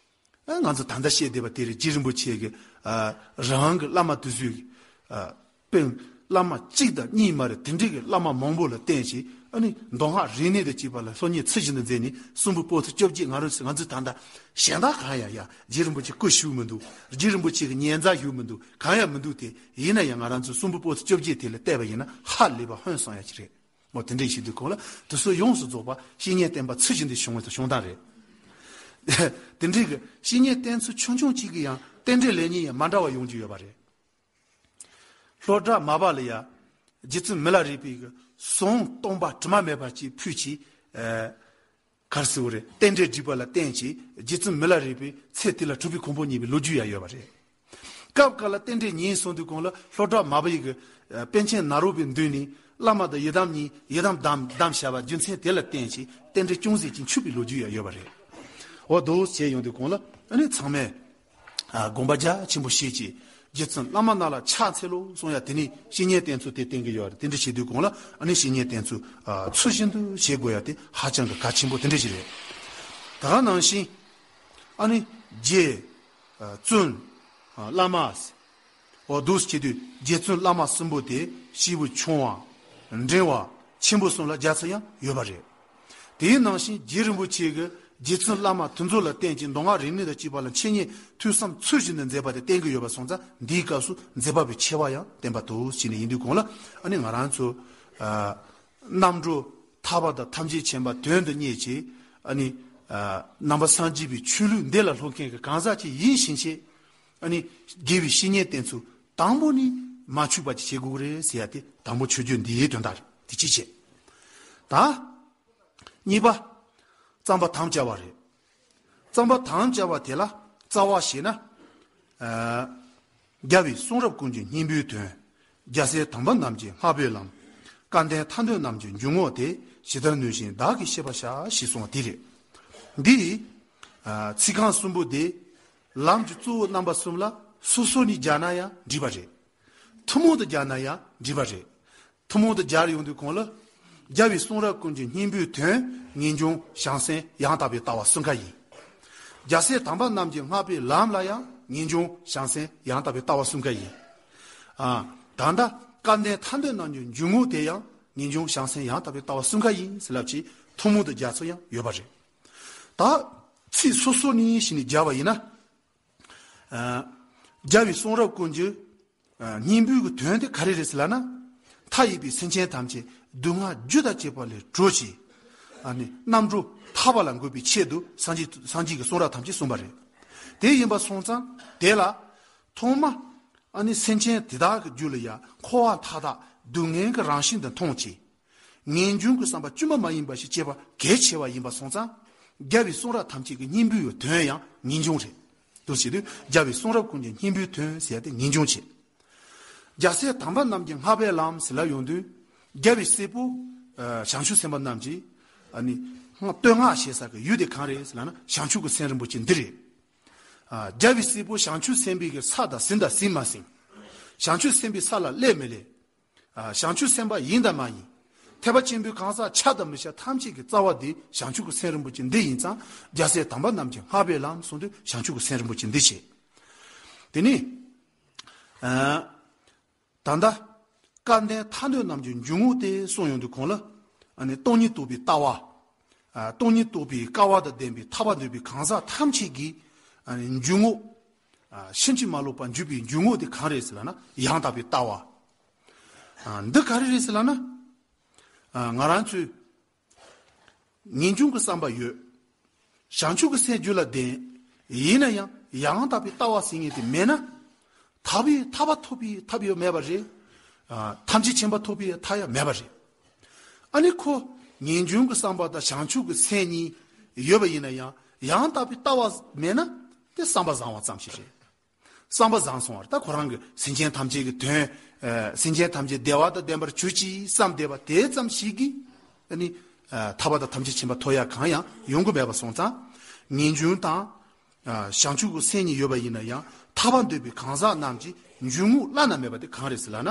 ཨ། ང་ཚོ་ད་ལྟ་བཤད་བསྡད་པ་དེ་རེད། རྗེ་རིན་པོ་ཆེ་གི། ཨ། རང་གི་བླ་མ་དེ་ཚོའི། ཨ། དཔེ་བླ་མ་གཅིག་དང་གཉིས་མ་རེད། དེ་འདྲའི་གི་བླ་མ་མང་པོ་ལ་བརྟེན་བྱས། ཨ་ནི་མདོ་སྔགས་རིག་གནས་དང་བཅས་པ་ལ་སློབ་གཉེར་ཚུལ་བཞིན་དུ་མཛད་ནས་གསུང་འབུམ་པོ་ཏི་བཅོ་བརྒྱད། ང་རང་ཚོ་ང་ཚོས་ད་ལྟ་གཞན་དག་གང་ཡང་ཡ། རྗེ་རིན་པོ་ཆེ་སྐུ་བཞུགས་མི་འདུག། རྗེ་རིན་པོ་ཆེ་གི་ཉེ་མཛའ་བཞུགས་མི་འདུག། གང་ཡང་མི་འདུག་སྟེ། ཡིན་ན་ཡང་ང་རང་ཚོ་གསུང་འབུམ་པོ་ཏི་བཅོ་བརྒྱད་དེ་ལ་བལྟས་པ་ཡིན་ན་ཧ་ལས་པ་ཧོན་སོང་ཡ་ཅིག་རེད། འོ། དེ་འདྲས་ཞིག་དུས་གོང་ལ་དེ་ཚོ་ཡོངས་སུ་རྫོགས་པ་བཤེས་གཉེན་བསྟེན་པ་ཚུལ་བཞིན་དུ་བྱུང་བའི་བྱུང་སྟངས་རེད། དེ་འདྲའི་གི་བཤེས་གཉེན་བསྟེན་ཚུལ་ཆུང་ཆུང་གཅིག་གིས་ཡང་རྟེན་འབྲེལ་ལེགས་ཉེས་ཡང་མ་འདྲ་བ་ཡོང་རྒྱུ་ཡོད་པ་རེད། ལྷོ་བྲག་མར་པ་ལ་ཡ། རྗེ་བཙུན་མི་ལ་རས་པའི་གི་ཟོང་སྟོང་པ་དྲི་མ་མེད་པ་ཅིག་ཕུལ་བྱས། ཨ། ག་རེ་ཟེར་དགོས་རེད། རྟེན་འབྲེལ་འགྲིག་པ་ལ་བརྟེན་བྱས་རྗེ་བཙུན་མི་ལ་རས་པའི་ཚེ་དེ་ལ་གྲུབ་པའི་གོ་འཕང་བརྙེས་པའི་ལོ་རྒྱུས་ཡང་ཡོད་པ་རེད། སྐབས་འགའ་ལ་རྟེན་འབྲེལ་ཉེས་སོང་དུས་གོང་ལ་ལྷོ་བྲག་མར་པ་ཡི་གི། ཨ། པཎ་ཆེན་ནཱ་རོ་པའི་མདུན་ནས་བླ་མ་དང་ཡི་དམ་གཉིས་ཡི་དམ་བསྡམས་བསྡམས་བཞག་པ་རྒྱུ་མཚན་དེ་ལ་བརྟེན་བྱས་རྟེན་འབྲེལ་ཅུང་ཟད་ཅིག་འཆུགས་པའི་ལོ་རྒྱུས་ཡང་ཡོད་པ་རེད། འོ་འདུག་བྱས་ཡོང་དུས་གོང་ལ་ཨ་ནི་ཚང་མས་ཨ་དགོངས་པ་རྒྱ་ཆེན་པོ་བཞེས་ཀྱིས་རྗེ་བཙུན་བླ་མ་རྣམས་ལ་ཕྱག་འཚལ་ལོ་གསུང་ཡ། དེ་ནི་བཤེས་གཉེན་བསྟེན་ཚུལ་དེ་བསྟན་གྱི་ཡོད་རེད། དེ་འདྲ་བྱེད་དུས་གོང་ལ་ཨ་ནི་བཤེས་གཉེན་བསྟེན་ཚུལ་ཨ་ཚུལ་བཞིན་དུ་བྱེད་དགོས་ཡ་དེ་ཧ་ཅང་གི་གལ་ཆེན་པོ་དེ་འདྲ་ཞིག་རེད། ད་ག་ནང་བཞིན་ཨ་ནི་རྗེ་ཨ་བཙུན་ཨ་བླ་མ་འོ་འདུག་བྱེད་དུས་རྗེ་བཙུན་བླ་མ་གསུམ་པོ་དེ་སྐྱེས་བུ་ཆུང་བ་འབྲིང་བ་ཆེན་པོ་གསུམ་ལ་རྒྱ་མཚོ་ཡང་ཡོད་པ་རེད། དེའི་ནང་བཞིན་རྗེ་རིན་པོ་ཆེ་གི་རྗེ་བཙུན་བླ་མ་དེ་ཚོ་ལ་བརྟེན་ཅིང་མདོ་སྔགས་རིག་གནས་དང་བཅས་པ་ལ་འཆད་ཉན་ཐོས་བསམ་ཚུལ་བཞིན་དུ་མཛད་པ་དེ་བསྟན་གྱི་ཡོད་པ་སོང་ཙང་འདིའི་སྐབས་སུ་མཛད་པ་པོའི་ཆེ་བ་ཡང་བསྟན་པ་འདུག་བྱས་ནས་ཡིན་དུས་གོང་ལ་ཨ་ནི་ང་རང་ཚོ་ཨ་རྣམ་གྲོལ་ཐར་པ་དང་ཐམས་ཅད་མཁྱེན་པ་དོན་དུ་གཉེར་ཅིང་ཨ་ནི་ཨ་ནང་པ་སངས་རྒྱས་པའི་ཆོས་ལུགས་འདི་ལ་སློབ་མཁན་གྱི་གང་ཟག་ཅིག་ཡིན་ཕྱིན་ཆད། ཨ་ནི་དགེ་བའི་བཤེས་གཉེན་བསྟེན་ཚུལ་དང་པོ་ནི་མ་འཆུག་པ་ཅིག་བྱེད་དགོས་ཀྱི་རེད་ཟེར་ཡ་དེ་དང་པོ་ཆོས་བརྒྱུད་འདིའི་དོན་དག་རེད། དེ་གཅིག་བྱས། ད་གཉིས་པ། རྩོམ་པ་དམ་བཅའ་བ་རེད། རྩོམ་པ་དམ་བཅའ་བ་དེ་ལ་རྩ་བ་བྱས་ན། ཨ་རྒྱལ་བའི་གསུང་རབ་ཀུན་གྱི་སྙིང་པོའི་དོན། རྒྱལ་སྲས་དམ་པ་རྣམས་ཀྱི་བསྔགས་པའི་ལམ། སྐལ་ལྡན་ཐར་འདོད་རྣམས་ཀྱི་འཇུག་ངོགས་དེ། ཇི་ལྟར་ནུས་བཞིན་བདག་གིས་ཤེས་པར་བྱ། ཞེས་གསུངས་པ་དེ་རེད། འདི་ཡི་ཨ་ཚིག་རྐང་གསུམ་པོ་དེ། ལམ་གྱི་གཙོ་བོ་རྣམ་པ་གསུམ་ལ་སོ་སོ་ནས་སྦྱར་ན་ཡང་འགྲིག་པ་རེད། ཐུན་མོང་དུ་སྦྱར་ན་ཡང་འགྲིག་པ་རེད། ཐུན་མོང་དུ་སྦྱར་ཡོང་དུས་གོང་ལ། རྒྱལ་བའི་གསུང་རབ་ཀུན་གྱི་སྙིང་པོའི་དོན། ངེས་འབྱུང་བྱང་སེམས་ཡང་དག་པའི་ལྟ་བ་གསུམ་ཀ་ཡིན། རྒྱལ་སྲས་དམ་པ་རྣམས་ཀྱི་བསྔགས་པའི་ལམ་ལ་ཡང་ངེས་འབྱུང་བྱང་སེམས་ཡང་དག་པའི་ལྟ་བ་གསུམ་ཀ་ཡིན། ཨ་ད་ལྟ་སྐལ་ལྡན་ཐར་འདོད་རྣམས་ཀྱི་འཇུག་ངོགས་དེ་ཡང་ངེས་འབྱུང་བྱང་སེམས་ཡང་དག་པའི་ལྟ་བ་གསུམ་ཀ་ཡིན་ཟེར་ལབ་ཀྱི་ཐུན་མོང་དུ་སྦྱར་ཚུལ་ཡང་ཡོད་པ་རེད། ད་ཚིག་སོ་སོ་ནས་བྱས་ནས་སྦྱར་བ་ཡིན་ན། ཨ་རྒྱལ་བའི་གསུང་རབ་ཀུན་གྱི་ཨ་སྙིང་པོའི་གི་དོན་དེ་ག་རེ་རེད་ཟེར་ལབ་ན། མཐའ་ཡས་པའི་སེམས་ཅན་ཐམས་ཅད་སྡུག་བསྔལ་རྒྱུ་དང་བཅས་པ་ལས་གྲོལ་ཞིང་། ཨ་ནི་རྣམ་གྲོལ་ཐར་པ་ལ་འགོད་པའི་ཆེད་དུ་སངས་རྒྱས་སངས་རྒྱས་ཀྱི་གསུང་རབ་ཐམས་ཅད་གསུངས་པ་རེད། དེ་ཡིན་པ་སོང་ཙང་དེ་ལ་ཐོག་མ་ཨ་ནི་སེམས་ཅན་དེ་དག་གི་རྒྱུད་ལ་ཡང་འཁོར་བ་མཐའ་དག་སྡུག་བསྔལ་གྱི་རང་བཞིན་དུ་མཐོང་ཅིང་། ངེས་འབྱུང་གི་བསམ་པ་བཅོས་མ་མ་ཡིན་པ་ཞིག་སྐྱེས་པ་གལ་ཆེ་བ་ཡིན་པ་སོང་ཙང་། རྒྱལ་བའི་གསུང་རབ་ཐམས་ཅད་ཀྱི་སྙིང་པོའི་དོན་ཡང་ངེས་འབྱུང་རེད། འདུག་བྱེད་དུས་རྒྱལ་བའི་གསུང་རབ་ཀུན་གྱི་སྙིང་པོའི་དོན་ཟེར་ཏེ་ངེས་འབྱུང་བྱེད། རྒྱལ་སྲས་དམ་པ་རྣམས་ཀྱི་བསྔགས་པའི་ལམ་ཟེར་ལབ་ཡོང་དུས། རྒྱལ་བའི་སྲས་པོ་ཨ་བྱང་ཆུབ་སེམས་དཔའ་རྣམས་ཀྱིས་ཨ་ནི་བསྟོད་བསྔགས་བྱེད་ས་གི་ཡུལ་དེ་གང་རེད་ཟེར་ལབ་ན་བྱང་ཆུབ་ཀྱི་སེམས་རིན་པོ་ཆེ་འདི་རེད། ཨ་རྒྱལ་བའི་སྲས་པོ་བྱང་ཆུབ་སེམས་དཔའི་གི་ས་དང་ཟིན་དང་ཟིན་མ་ཟིན། བྱང་ཆུབ་སེམས་དཔའི་ས་ལ་སླེབས་མི་སླེབས། ཨ་བྱང་ཆུབ་སེམས་དཔའ་ཡིན་དང་མ་ཡིན། ཐེག་པ་ཆེན་པོའི་གང་ཟག་ཆགས་དང་མི་ཆགས་ཐམས་ཅད་ཀྱི་རྩ་བ་འདི་བྱང་ཆུབ་ཀྱི་སེམས་རིན་པོ་ཆེ་འདི་ཡིན་ཙང་། རྒྱལ་སྲས་དམ་པ་རྣམས་ཀྱི་བསྔགས་པའི་ལམ་གསུངས་དུས་བྱང་ཆུབ་ཀྱི་སེམས་རིན་པོ་ཆེ་འདི་བྱེད། དེ་ནི། ཨ་ད་ལྟ། སྐལ་ལྡན་ཐར་འདོད་རྣམས་ཀྱི་འཇུག་ངོགས་དེ་གསུངས་ཡོང་དུས་གོང་ལ། ཨ་ནི་སྟོང་ཉིད་རྟོགས་པའི་ལྟ་བ། ཨ་སྟོང་ཉིད་རྟོགས་པའི་སྐལ་བ་དང་ལྡན་པའི་ཐར་པ་འདོད་པའི་གང་ཟག་ཐམས་ཅད་ཀྱི་ཨ་ནི་འཇུག་ངོགས། ཨ་ཕྱིན་ཅི་མ་ལོག་པར་འཇུག་པའི་འཇུག་ངོགས་དེ་གང་རེད་ཟེར་ལབ་ན་ཡང་དག་པའི་ལྟ་བ། ཨ་འདི་ག་རེ་རེད་ཟེར་ལབ་ན། ཨ་ང་རང་ཚོའི་ངེས་འབྱུང་གི་བསམ་པ་ཡོད། བྱང་ཆུབ་ཀྱི་སེམས་རྒྱུད་ལ་ལྡན། ཡིན་ན་ཡང་ཡང་དག་པའི་ལྟ་བ་ཟེར་མཁན་དེ་མེད་ན། ཐར་པའི་ཐར་པ་ཐོབ་པའི་ཐབས་ཡང་མེད་པ་རེད། ཨ་ཐམས་ཅད་མཁྱེན་པ་ཐོབ་པའི་ཐབས་ཡང་མེད་པ་རེད། ཨ་ནི་ཁོ་ངེས་འབྱུང་གི་བསམ་པ་དང་བྱང་ཆུབ་ཀྱི་སེམས་གཉིས་ཡོད་པ་ཡིན་ན་ཡང་ཡང་དག་པའི་ལྟ་བ་མེད་ན་དེ་བསམ་པ་བཟང་བ་ཙམ་ཞིག་རེད། བསམ་པ་བཟང་སོང་བ་རེད། ད་ཁོ་རང་གི་སེམས་ཅན་ཐམས་ཅད་ཀྱི་དོན། ཨ་སེམས་ཅན་ཐམས་ཅད་བདེ་བ་དང་ལྡན་པར་གྱུར་ཅིག་བསམ་བསྡད་པ་དེ་ཙམ་ཞིག་གིས་ཨ་ནི་ཨ་ཐར་པ་དང་ཐམས་ཅད་མཁྱེན་པ་ཐོབ་ཡ་གང་ཡང་ཡོང་གི་མེད་པ་སོང་ཙང་། ངེས་འབྱུང་དང་ཨ་བྱང་ཆུབ་ཀྱི་སེམས་གཉིས་ཡོད་པ་ཡིན་ན་ཡང་ཐར་པ་འདོད་པའི་གང་ཟག་རྣམས་ཀྱི་འཇུག་ངོགས་བླ་ན་མེད་པ་དེ་གང་རེད་ཟེར་ལབ་ན།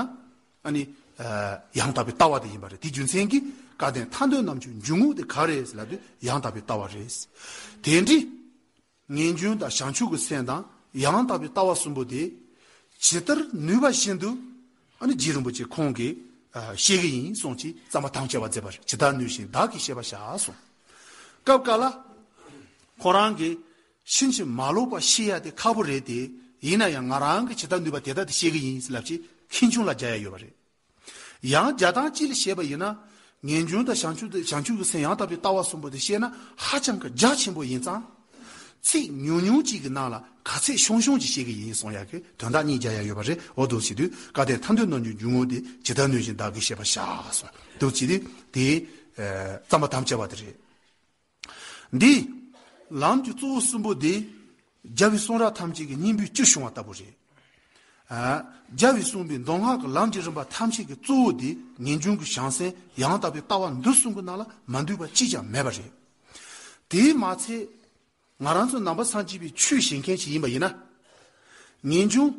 ཨ་ནི་ཨ་ཡང་དག་པའི་ལྟ་བ་དེ་ཡིན་པ་རེད། དེ་རྒྱུ་མཚན་གྱིས་སྐལ་ལྡན་ཐར་འདོད་རྣམས་ཀྱི་འཇུག་ངོགས་དེ་ག་རེད་ཟེར་ལབ་དུས་ཡང་དག་པའི་ལྟ་བ་རེད། དེ་འདྲའི། ངེས་འབྱུང་དང་བྱང་ཆུབ་ཀྱི་སེམས་དང་ཡང་དག་པའི་ལྟ་བ་གསུམ་པོ་དེ་ཇི་ལྟར་ནུས་པ་བཞིན་དུ་ཨ་ནི་རྗེ་རིན་པོ་ཆེ་ཁོང་གིས་ཨ་བཤད་ཀྱི་ཡིན་གསུངས་ཀྱིས་རྩོམ་པ་དམ་བཅའ་བ་མཛད་པ་རེད། ཇི་ལྟར་ནུས་བཞིན་བདག་གིས་ཤེས་པར་བྱ་གསུངས། སྐབས་འགའ་ལ་ཁོ་རང་གིས་ཕྱིན་ཅི་མ་ལོག་པ་ཤེས་ཡ་དེ་ཁག་པོ་རེད་དེ། ཡིན་ན་ཡང་ང་རང་གིས་ཇི་ལྟར་ནུས་པ་དེ་ལྟར་དུ་བཤད་ཀྱི་ཡིན་ལབ་ཀྱིས་ཁྱེའུ་ཆུང་ལ་སྦྱར་ཡ་ཡོད་པ་རེད། ཡང་རྒྱག་སྟངས་གཅིག་ལ་བཤད་པ་ཡིན་ན། ངེས་འབྱུང་དང་བྱང་ཆུབ་དང་བྱང་ཆུབ་ཀྱི་སེམས་ཡང་དག་པའི་ལྟ་བ་གསུམ་པོ་དེ་བཤད་ན་ཧ་ཅང་གི་རྒྱ་ཆེན་པོ་ཡིན་ཙང་། ཚིག་ཉུང་ཉུང་གཅིག་གི་ནང་ལ་ག་ཚད་ཤོང་ཤོང་ཅིག་བཤད་ཀྱི་ཡིན་གསུང་ཡག་གི་དོན་དག་གཉིས་རྒྱག་ཡག་ཡོད་པ་རེད། འོ་འདུག་བྱེད་དུས་སྐལ་ལྡན་ཐར་འདོད་རྣམས་ཀྱི་འཇུག་ངོགས་དེ་ཇི་ལྟར་ནུས་བཞིན་བདག་གིས་ཤེས་པར་བྱ་གསུངས། འདུག་བྱེད་དུས་དེ་ཨ་རྩོམ་པ་དམ་བཅའ་བ་དེ་རེད། འདི་ལམ་གྱི་གཙོ་བོ་གསུམ་པོ་དེ་རྒྱལ་བའི་གསུང་རབ་ཐམས་ཅད་ཀྱི་སྙིང་པོའི་བཅུད་བྱུང་བ་ལྟ་བུ་རེད། ཨ་རྒྱལ་བས་གསུངས་པའི་མདོ་སྔགས་ཀྱི་ལམ་གྱི་རིམ་པ་ཐམས་ཅད་ཀྱི་གཙོ་བོ་དེ་ངེས་འབྱུང་གི་བྱང་སེམས་ཡང་དག་པའི་ལྟ་བ་འདི་གསུམ་གྱི་ནང་ལ་མ་འདུས་པ་གཅིག་ཀྱང་མེད་པ་རེད། དེས་མ་ཚད་ ང་རང་ཚོ་ནང་པ་སངས་རྒྱས་པའི་ཆོས་བྱེད་མཁན་ཞིག་ཡིན་པ་ཡིན་ན། ངེས་འབྱུང་།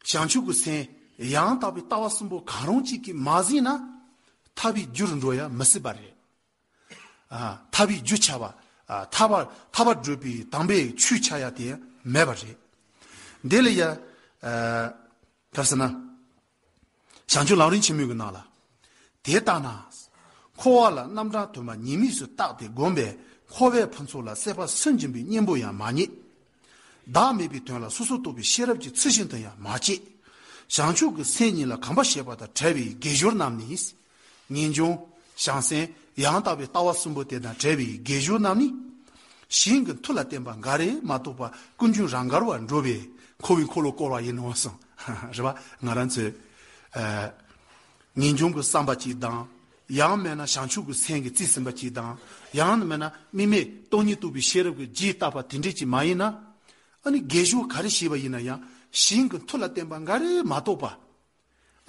བྱང་ཆུབ་ཀྱི་སེམས་ཡང་དག་པའི་ལྟ་བ་གསུམ་པོ་གང་རུང་གཅིག་གིས་མ་ཟིན་ན། ཐར་པའི་རྒྱུར་འགྲོ་ཡ་མི་སྲིད་པ་རེད། ཨ། ཐར་པའི་རྒྱུ་ཆགས་པ། ཨ། ཐར་པ་ཐར་པར་བགྲོད་པའི་དམ་པའི་ཆོས་ཆགས་ཡ་དེ་མེད་པ་རེད། འདི་ལ་ཡ། ཨ། ག་རེ་ཟེར་ན། བྱང་ཆུབ་ལམ་རིམ་ཆེན་མོའི་གི་ནང་ལ། དེ་ལྟ་ན། འཁོར་བ་ལ་རྣམ་གྲངས་དུ་མ་ཉེས་དམིགས་སུ་བརྟགས་ཏེ་བསྒོམས་པས་འཁོར་བའི་ཕུན་ཚོགས་ལ་སྲེད་པ་སུན་འབྱིན་པའི་གཉེན་པོ་ཡང་མ་རྙེད། བདག་མེད་པའི་དོན་ལ་སོ་སོར་རྟོག་པའི་ཤེས་རབ་ཀྱི་ཚུལ་བཞིན་དུ་ཡང་མ་སྐྱེས། བྱང་ཆུབ་ཀྱི་སེམས་ཉིད་ལ་གོམས་པ་བྱེད་པ་དང་བྲལ་བའི་དགེ་སྦྱོར་རྣམས་ནི། ངེས་འབྱུང་། བྱང་སེམས། ཡང་དག་པའི་ལྟ་བ་གསུམ་པོ་དེ་དང་བྲལ་བའི་དགེ་སྦྱོར་རྣམས་ནི། ཞིང་གི་མཐུ་ལ་བརྟེན་པ་འགའ་རེ་མ་གཏོགས་པ་ཀུན་འབྱུང་རང་གར་བར་འགྲོ་བས་འཁོར་བའི་འཁོར་ལོ་བསྐོར་བ་ཡིན་ནོ་གསུངས། རེད་པ། ང་རང་ཚོས། ཨ། ངེས་འབྱུང་གི་བསམ་པ་གཅིག་དང་། ཡང་མིན་ན་བྱང་ཆུབ་ཀྱི་སེམས་ཀྱིས་རྩིས་ཟིན་པ་གཅིག་དང་། ཡང་མིན་ན་དམིགས་མེད་སྟོང་ཉིད་རྟོགས་པའི་ཤེས་རབ་ཀྱིས་རྒྱས་བཏབ་པ་དེ་འདྲས་ཅིག་མ་ཡིན་ན། ཨ་ནི་དགེ་སྦྱོར་ག་རེ་བྱས་པ་ཡིན་ན་ཡང་ཞིང་གི་མཐུ་ལ་བརྟེན་པ་འགའ་རེ་མ་གཏོགས་པ།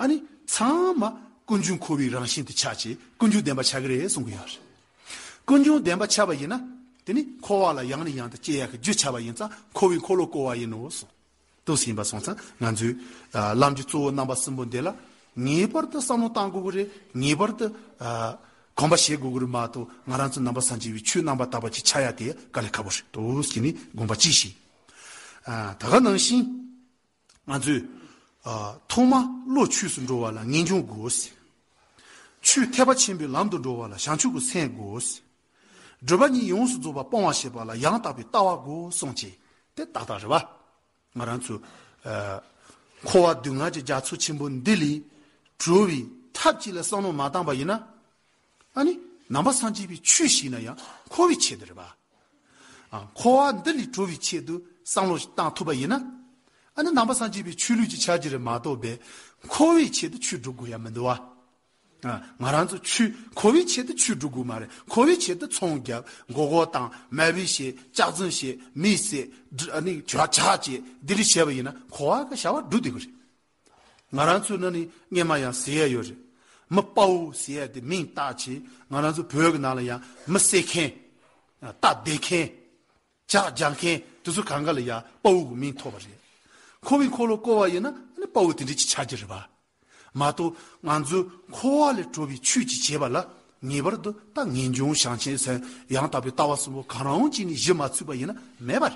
ཨ་ནི་ཚང་མ་ཀུན་འབྱུང་འཁོར་བའི་རང་བཞིན་དུ་ཆགས་བྱས་ཀུན་འབྱུང་བདེན་པ་ཆགས་ཀྱི་རེད་གསུང་གི་ཡོད་རེད། ཀུན་འབྱུང་བདེན་པ་ཆགས་པ་ཡིན་ན། དེ་ནི་འཁོར་བ་ལ་ཡང་ནས་ཡང་དུ་སྐྱེ་ཡག་གི་རྒྱུ་ཆགས་པ་ཡིན་ཙང་འཁོར་བའི་འཁོར་ལོ་བསྐོར་བ་ཡིན་ནོ་གསུངས། འདུག་སེ་ཡིན་པ་སོང་ཙང་ང་ཚོས། ཨ། ལམ་གྱི་གཙོ་བོ་རྣམ་པ་གསུམ་པོ་འདི་ལ་ངེས་པར་དུ་བསམ་བློ་བཏང་དགོས་ཀྱི་རེད། ངེས་པར་དུ། ཨ། གོམས་པ་བྱེད་དགོས་ཀྱི་རེད་མ་གཏོགས་ང་རང་ཚོ་ནང་པ་སངས་རྒྱས་པའི་ཆོས་རྣམ་པར་དག་པ་ཅིག་ཆགས་ཡ་དེ་དཀའ་ལས་ཁག་པོ་རེད། འདུག་སེ་བྱས་ནས་དགོངས་པ་ཅི་བཞེས། ཨ། ད་ག་ནང་བཞིན། ང་ཚོས། ཨ། ཐོག་མར་བློ་ཆོས་སུ་འགྲོ་བ་ལ་ངེས་འབྱུང་དགོས། ཆོས་ཐེག་པ་ཆེན་པོའི་ལམ་དུ་འགྲོ་བ་ལ་བྱང་ཆུབ་ཀྱི་སེམས་དགོས། སྒྲིབ་པ་གཉིས་ཡོངས་སུ་རྫོགས་པ་སྤོང་བར་བྱེད་པ་ལ་ཡང་དག་པའི་ལྟ་བ་དགོས་གསུངས་བྱས། དེ་ཏག་ཏག་རེད་པ། ང་རང་ཚོ། ཨ། འཁོར་བ་སྡུག་བསྔལ་གྱི་རྒྱ་མཚོ་ཆེན་པོ་འདི་ལས་གྲོལ་བའི་ཐབས་ཅིག་ལ་བསམ་བློ་མ་བཏང་པ་ཡིན་ན། ཨ་ནི་ནང་པ་སངས་རྒྱས་པའི་ཆོས་ཤིག་ན་ཡང་འཁོར་བའི་ཆེད་དུ་རེད་པ། ཨ། འཁོར་བ་འདི་ལས་གྲོལ་བའི་ཆེད་དུ་བསམ་བློ་བཏང་ཐུབ་པ་ཡིན་ན། ཨ་ནི་ནང་པ་སངས་རྒྱས་པའི་ཆོས་ལུགས་ཀྱི་ཆ་རྒྱུ་རེད་མ་གཏོགས་པས་འཁོར་བའི་ཆེད་དུ་ཆོས་སྒྲུབ་དགོས་ཡ་མི་འདུག་པ། ཨ། ང་རང་ཚོ་ཆོས་འཁོར་བའི་ཆེད་དུ་ཆོས་སྒྲུབ་དགོས་མ་རེད། འཁོར་བའི་ཆེད་དུ་ཚོང་རྒྱབ། མགོ་སྐོར་བཏང་། མ་བི་བྱེད། ལྕགས་འཛིང་བྱེད། མི་བསད། ཨ་ནི་ཇ་ཇག་བྱེད། འདི་འདྲ་བྱས་པ་ཡིན་ན་འཁོར་བ་གི་བྱ་བ་སྒྲུབ་བསྡད་ཀྱི་རེད། ང་རང་ཚོའི་ནང་ནས་སྔོན་མ་ཡང་ཟེར་ཡ་ཡོད་རེད། མི་དཔའ་བོ་ཟེར་ཡ་དེ་མིང་བཏགས་བྱས། ང་རང་ཚོ་བོད་ཀྱི་ནང་ལ་ཡང་མི་བསད་མཁན། རྟ་སྡེ་མཁན། ཇག་རྒྱག་མཁན་དེ་ཚོ་གང་ག་ལ་ཡང་དཔའ་བོ་གི་མིང་ཐོབ་པ་རེད། འཁོར་བའི་འཁོར་ལོ་བསྐོར་བ་ཡིན་ན་ཨ་ནི་དཔའ་བོ་དེ་འདྲ་ཅིག་ཆགས་ཀྱི་རེད་པ། མ་གཏོགས་ང་ཚོས་འཁོར་བ་ལས་གྲོལ་བའི་ཆོས་ཅིག་བྱེད་པ་ལ་ངེས་པར་དུ་ད་ངེས་འབྱུང་བྱང་ཆུབ་སེམས་ཡང་དག་པའི་ལྟ་བ་གསུམ་པོ་གང་རུང་གཅིག་ནས་གཞི་མ་ཚུགས་པ་ཡིན་ན་མེད་པ་རེད།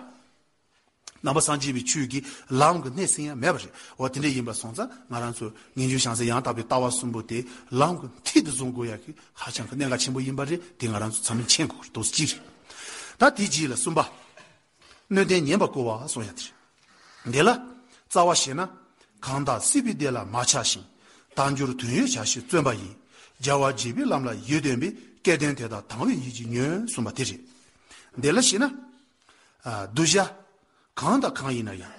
ནང་པ་སངས་རྒྱས་པའི་ཆོས་ཀྱི་ལམ་གྱི་སྣེ་ཟིན་ཡ་མེད་པ་རེད། འོ་དེ་འདྲ་ཡིན་པ་སོང་ཙང་ང་རང་ཚོ་ངེས་འབྱུང་བྱང་སེམས་ཡང་དག་པའི་ལྟ་བ་གསུམ་པོ་དེ་ལམ་གྱི་མཐིལ་དུ་བཟུང་དགོས་ཡ་གི་ཧ་ཅང་གི་གནད་འགག་ཆེན་པོ་ཡིན་པ་རེད། དེ་ང་རང་ཚོ་ཚང་མས་མཁྱེན་དགོས་པ་རེད། འདུག་སེ་གཅིག་རེད། ད་དེའི་རྗེས་ལ་གསུམ་པ། སྣོད་ལྡན་ཉན་པར་བསྐུལ་བ་གསུང་ཡ་དེ་རེད། འདི་ལ་རྩ་བ་བྱས་ན། གང་དག་སྲིད་པའི་བདེ་ལ་མ་ཆགས་ཤིང་། དལ་འབྱོར་དོན་ཡོད་བྱ་ཕྱིར་བརྩོན་པ་ཡིས། རྒྱལ་བ་དགྱེས་པའི་ལམ་ལ་ཡིད་རྟོན་པའི། སྐལ་ལྡན་དེ་དག་དང་བའི་ཡིད་ཀྱིས་ཉོན་གསུངས་པ་དེ་རེད། འདི་ལ་བྱས་ན། ཨ། གདུལ་བྱ་གང་དང་གང་ཡིན་ན་ཡང་།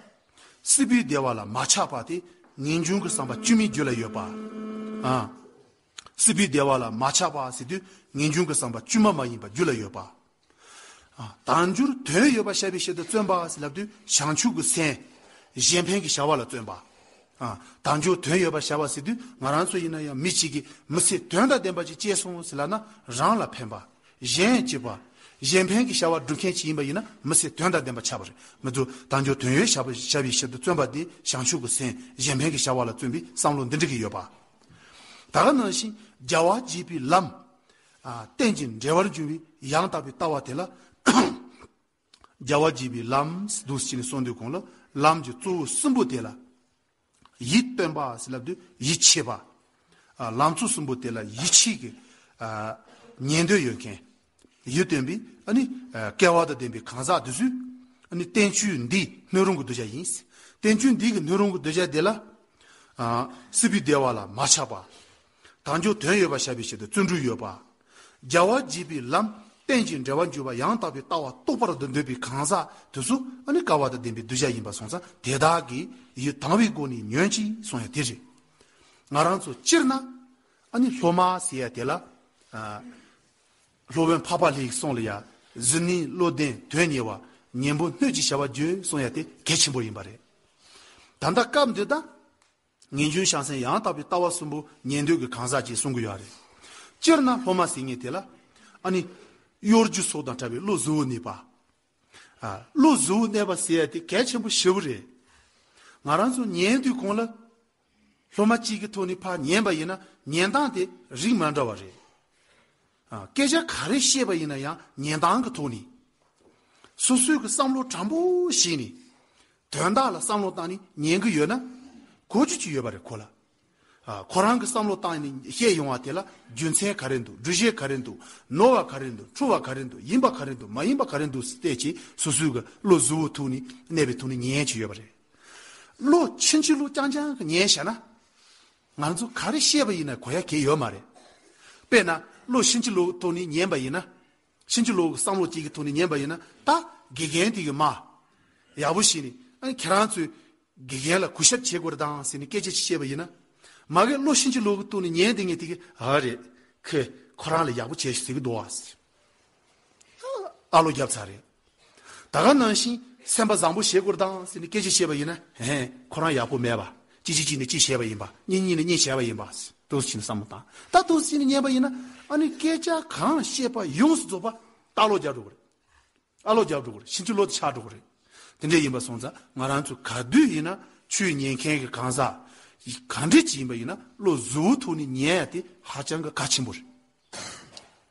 སྲིད་པའི་བདེ་བ་ལ་མ་ཆགས་པ་དེ་ངེས་འབྱུང་གི་བསམ་པ་དཀྱུས་མའི་རྒྱུད་ལ་ཡོད་པ། ཨ། སྲིད་པའི་བདེ་བ་ལ་མ་ཆགས་པ་ཟེར་དུས་ངེས་འབྱུང་གི་བསམ་པ་དཀྱུས་མ་མ་ཡིན་པ་རྒྱུད་ལ་ཡོད་པ། ཨ། དལ་འབྱོར་དོན་ཡོད་པ་བྱ་བའི་ཕྱིར་དུ་བརྩོན་པ་ཟེར་ལབ་དུས་བྱང་ཆུབ་ཀྱི་སེམས་གཞན་ཕན་གྱི་བྱ་བ་ལ་བརྩོན་པ། ཨ། དལ་འབྱོར་དོན་ཡོད་པ་བྱ་བ་ཟེར་དུས་ང་རང་ཚོ་ཡིན་ན་ཡང་མི་གཅིག་གིས་མི་ཚེ་དོན་དང་ལྡན་པ་ཅིག་སྐྱེལ་སོང་ཟེར་ལབ་ན་རང་ལ་ཕན་པ། གཞན་གཅེས་པ། གཞན་ཕན་གྱི་བྱ་བ་སྒྲུབ་མཁན་ཅིག་ཡིན་པ་ཡིན་ན་མི་ཚེ་དོན་དང་ལྡན་པ་ཆགས་པ་རེད། མི་ཚོ་དལ་འབྱོར་དོན་ཡོད་བྱ་བ་བྱ་བའི་ཕྱིར་དུ་བརྩོན་པ་དེ་བྱང་ཆུབ་ཀྱི་སེམས་གཞན་ཕན་གྱི་བྱ་བ་ལ་བརྩོན་པའི་བསམ་བློ་འདི་འདྲ་གི་ཡོད་པ། ད་ག་ནང་བཞིན་རྒྱལ་བ་དགྱེས་པའི་ལམ། ཨ། རྟེན་ཅིང་འབྲེལ་བར་འབྱུང་བའི་ཡང་དག་པའི་ལྟ་བ་དེ་ལ། རྒྱལ་བ་དགྱེས་པའི་ལམ་འདུག་སེ་བྱས་ནས་གསུངས་དུས་གོང་ལ་ལམ་གྱི་གཙོ་བོ་གསུམ་པོ་དེ་ལ། ཡིད་རྟོན་པ་ཟེར་ལབ་དུས་ཡིད་ཆེས་པ། ཨ། ལམ་གཙོ་གསུམ་པོ་དེ་ལ་ཡིད་ཆེས་ཀྱི། ཨ། ཉན་འདོད་ཡོད་མཁན། ཡིད་རྟོན་པའི་ཨ་ནི། ཨ། སྐལ་བ་དང་ལྡན་པའི་གང་ཟག་དེ་ཚོས། ཨ་ནི་བསྟན་བཅོས་འདིའི་སྣོད་རུང་གི་གདུལ་བྱ་ཡིན། བསྟན་བཅོས་འདི་གི་སྣོད་རུང་གི་གདུལ་བྱ་དེ་ལ། ཨ། སྲིད་པའི་བདེ་བ་ལ་མ་ཆགས་པ། དལ་འབྱོར་དོན་ཡོད་པ་བྱ་བའི་ཕྱིར་དུ་བརྩོན་འགྲུས་ཡོད་པ། རྒྱལ་བ་དགྱེས་པའི་ལམ་རྟེན་ཅིང་འབྲེལ་བར་འབྱུང་བ་ཡང་དག་པའི་ལྟ་བ་རྟོགས་པར་དུ་འདོད་པའི་གང་ཟག་དེ་ཚོ་ཨ་ནི་སྐལ་བ་དང་ལྡན་པའི་གདུལ་བྱ་ཡིན་པ་སོང་ཙང་དེ་དག་གིས་ཡིད་དང་བའི་སྒོ་ནས་ཉོན་ཅིག་གསུང་ཡ་དེ་རེད། ང་རང་ཚོ་སྤྱིར་ན་ཨ་ནི་སློབ་མ་ཟེར་ཡ་དེ་ལ། ཨ། སློབ་དཔོན་འཕགས་པ་ལྷའི་གསུང་ལ་ཡ། གཟུར་གནས་བློ་ལྡན་དོན་གཉེར་བ། གཉེན་པོ་སྣོད་ཀྱི་བྱ་བ་བརྗོད་གསུང་ཡ་དེ་གལ་ཆེན་པོ་ཡིན་པ་རེད། ད་ལྟ་སྐབས་འདི་དང་། ངེས་འབྱུང་བྱང་སེམས་ཡང་དག་པའི་ལྟ་བ་གསུམ་པོ་ཉན་འདོད་ཀྱི་གང་ཟག་ཅིག་གསུང་གི་ཡོད་རེད། སྤྱིར་ན་སློབ་མ་ཟེར་མཁན་དེ་ལ། ཨ་ནི། གཡོ་སྒྱུ་སོགས་དང་བྲལ་བའི་བློ་གཟུ་བོར་གནས་པ། ཨ། བློ་གཟུ་བོ་གནས་པ་ཟེར་ཡ་དེ་གལ་ཆེན་པོ་ཞེ་པོ་རེད། ང་རང་ཚོ་ཉན་དུས་གོང་ལ། སློབ་མ་གཅིག་གི་ཐོག་ནས་ཕར་ཉན་པ་ཡིན་ན་ཉན་སྟངས་དེ་རིགས་མ་འདྲ་བ་རེད། ཨ། སྐད་ཆ་ག་རེ་བཤད་པ་ཡིན་ན་ཡང་ཉན་སྟངས་ཀྱི་ཐོག་ནས། སོ་སོའི་གི་བསམ་བློ་དྲང་པོ་བྱས་ནས། དོན་དག་ལ་བསམ་བློ་བཏང་ནས་ཉན་གི་ཡོད་ན། གོ་རྒྱུ་ཅིག་ཡོད་པ་རེད་ཁོ་ལ། ཨ། ཁོ་རང་གི་བསམ་བློ་བཏང་ནས་བཤད་ཡོང་བ་དེ་ལ་རྒྱུ་མཚན་ག་རེ་འདུག་སྒྲུབ་བྱེད་ག་རེ་འདུག་ནོར་བ་ག་རེ་འདུག་འཁྲུལ་བ་ག་རེ་འདུག་ཡིན་པ་ག་རེ་འདུག་མ་ཡིན་པ་ག་རེ་འདུག་བལྟས་ཀྱིས་སོ་སོའི་གི་བློ་གཟུ་བོ་ཐོག་ནས་གནས་པའི་ཐོག་ནས་ཉན་གྱི་ཡོད་པ་རེད། བློ་ཕྱིན་ཅི་ལོག་རྐྱང་རྐྱང་གི་ཉན་བྱས་ན། ང་ཚོ་ག་རེ་བཤད་པ་ཡིན་ན་གོ་ཡ་གལ་ཡོད་མ་རེད། དཔེར་ན་བློ་ཕྱིན་ཅི་ལོག་ཐོག་ནས་ཉན་པ་ཡིན་ན། ཕྱིན་ཅི་ལོག་གི་བསམ་བློ་གཅིག་གི་ཐོག་ནས་ཉན་པ་ཡིན་ན་ད་དགེ་རྒན་དེ་གི་མ། ཡག་པོ་ཞིག་ནས་ཨ་ནི་ཁྱེད་རང་ཚོས་དགེ་རྒན་ལ་གུས་ཞབས་བྱེད་དགོས་རེད་དང་ཟེར་ནས་སྐད་ཆ་ཅིག་བཤད་པ་ཡིན་ན། མ་གི་བློ་ཕྱིན་ཅི་ལོག་གི་ཐོག་ནས་ཉན་དེ་ངས་དེ་གི་ཨ་རེད། ཁོས་ཁོ་རང་ལ་ཡག་པོ་བྱས་ཤིག་ཟེར་གི་འདུག་ཨ་ཟེར། ཨ་ལོ་རྒྱབ་ཚར་རེད། ད་ག་ནང་བཞིན་སེམས་པ་བཟང་པོ་བྱེད་དགོས་དང་ཟེར་ནས་སྐད་ཆ་བཤད་པ་ཡིན་ན། ཧེ། ཁོ་རང་ཡག་པོ་མེད་པ། གཅིག་གཅིག་གཅིག་ནས་གཅིག་བྱས་པ་ཡིན་པ། གཉིས་གཉིས་ནས་གཉིས་བྱས་པ་ཡིན་པ། འདུག་སེ་བྱས་ནས་བསམ་བློ་བཏང་། ད་འདུག་སེ་བྱས་ནས་ཉན་པ་ཡིན་ན། ཨ་ནི་སྐད་ཆ་གང་བཤད་པ་ཡོངས་སུ་རྫོགས་པ་ད་ཨ་ལོ་རྒྱག་འགྲོ་གི་རེད། ཨ་ལོ་རྒྱག་འགྲོ་གི་རེད། ཕྱིན་ཅི་ལོག་ཏུ་ཆགས་འགྲོ་གི་རེད། དེ་འདྲ་ཡིན་པ་སོང་ཙང་ང་རང་ཚོ་ག་དུས་ཡིན་ན་ཆོས་ཉན་མཁན་གྱི་གང་ཟག་ག་འདྲ་ཅིག་ཡིན་པ་ཡིན་ན་བློ་གཟུ་བོ་ཐོག་ནས་ཉན་ཡ་དེ་ཧ་ཅང་གི་གལ་ཆེན་པོ་རེད།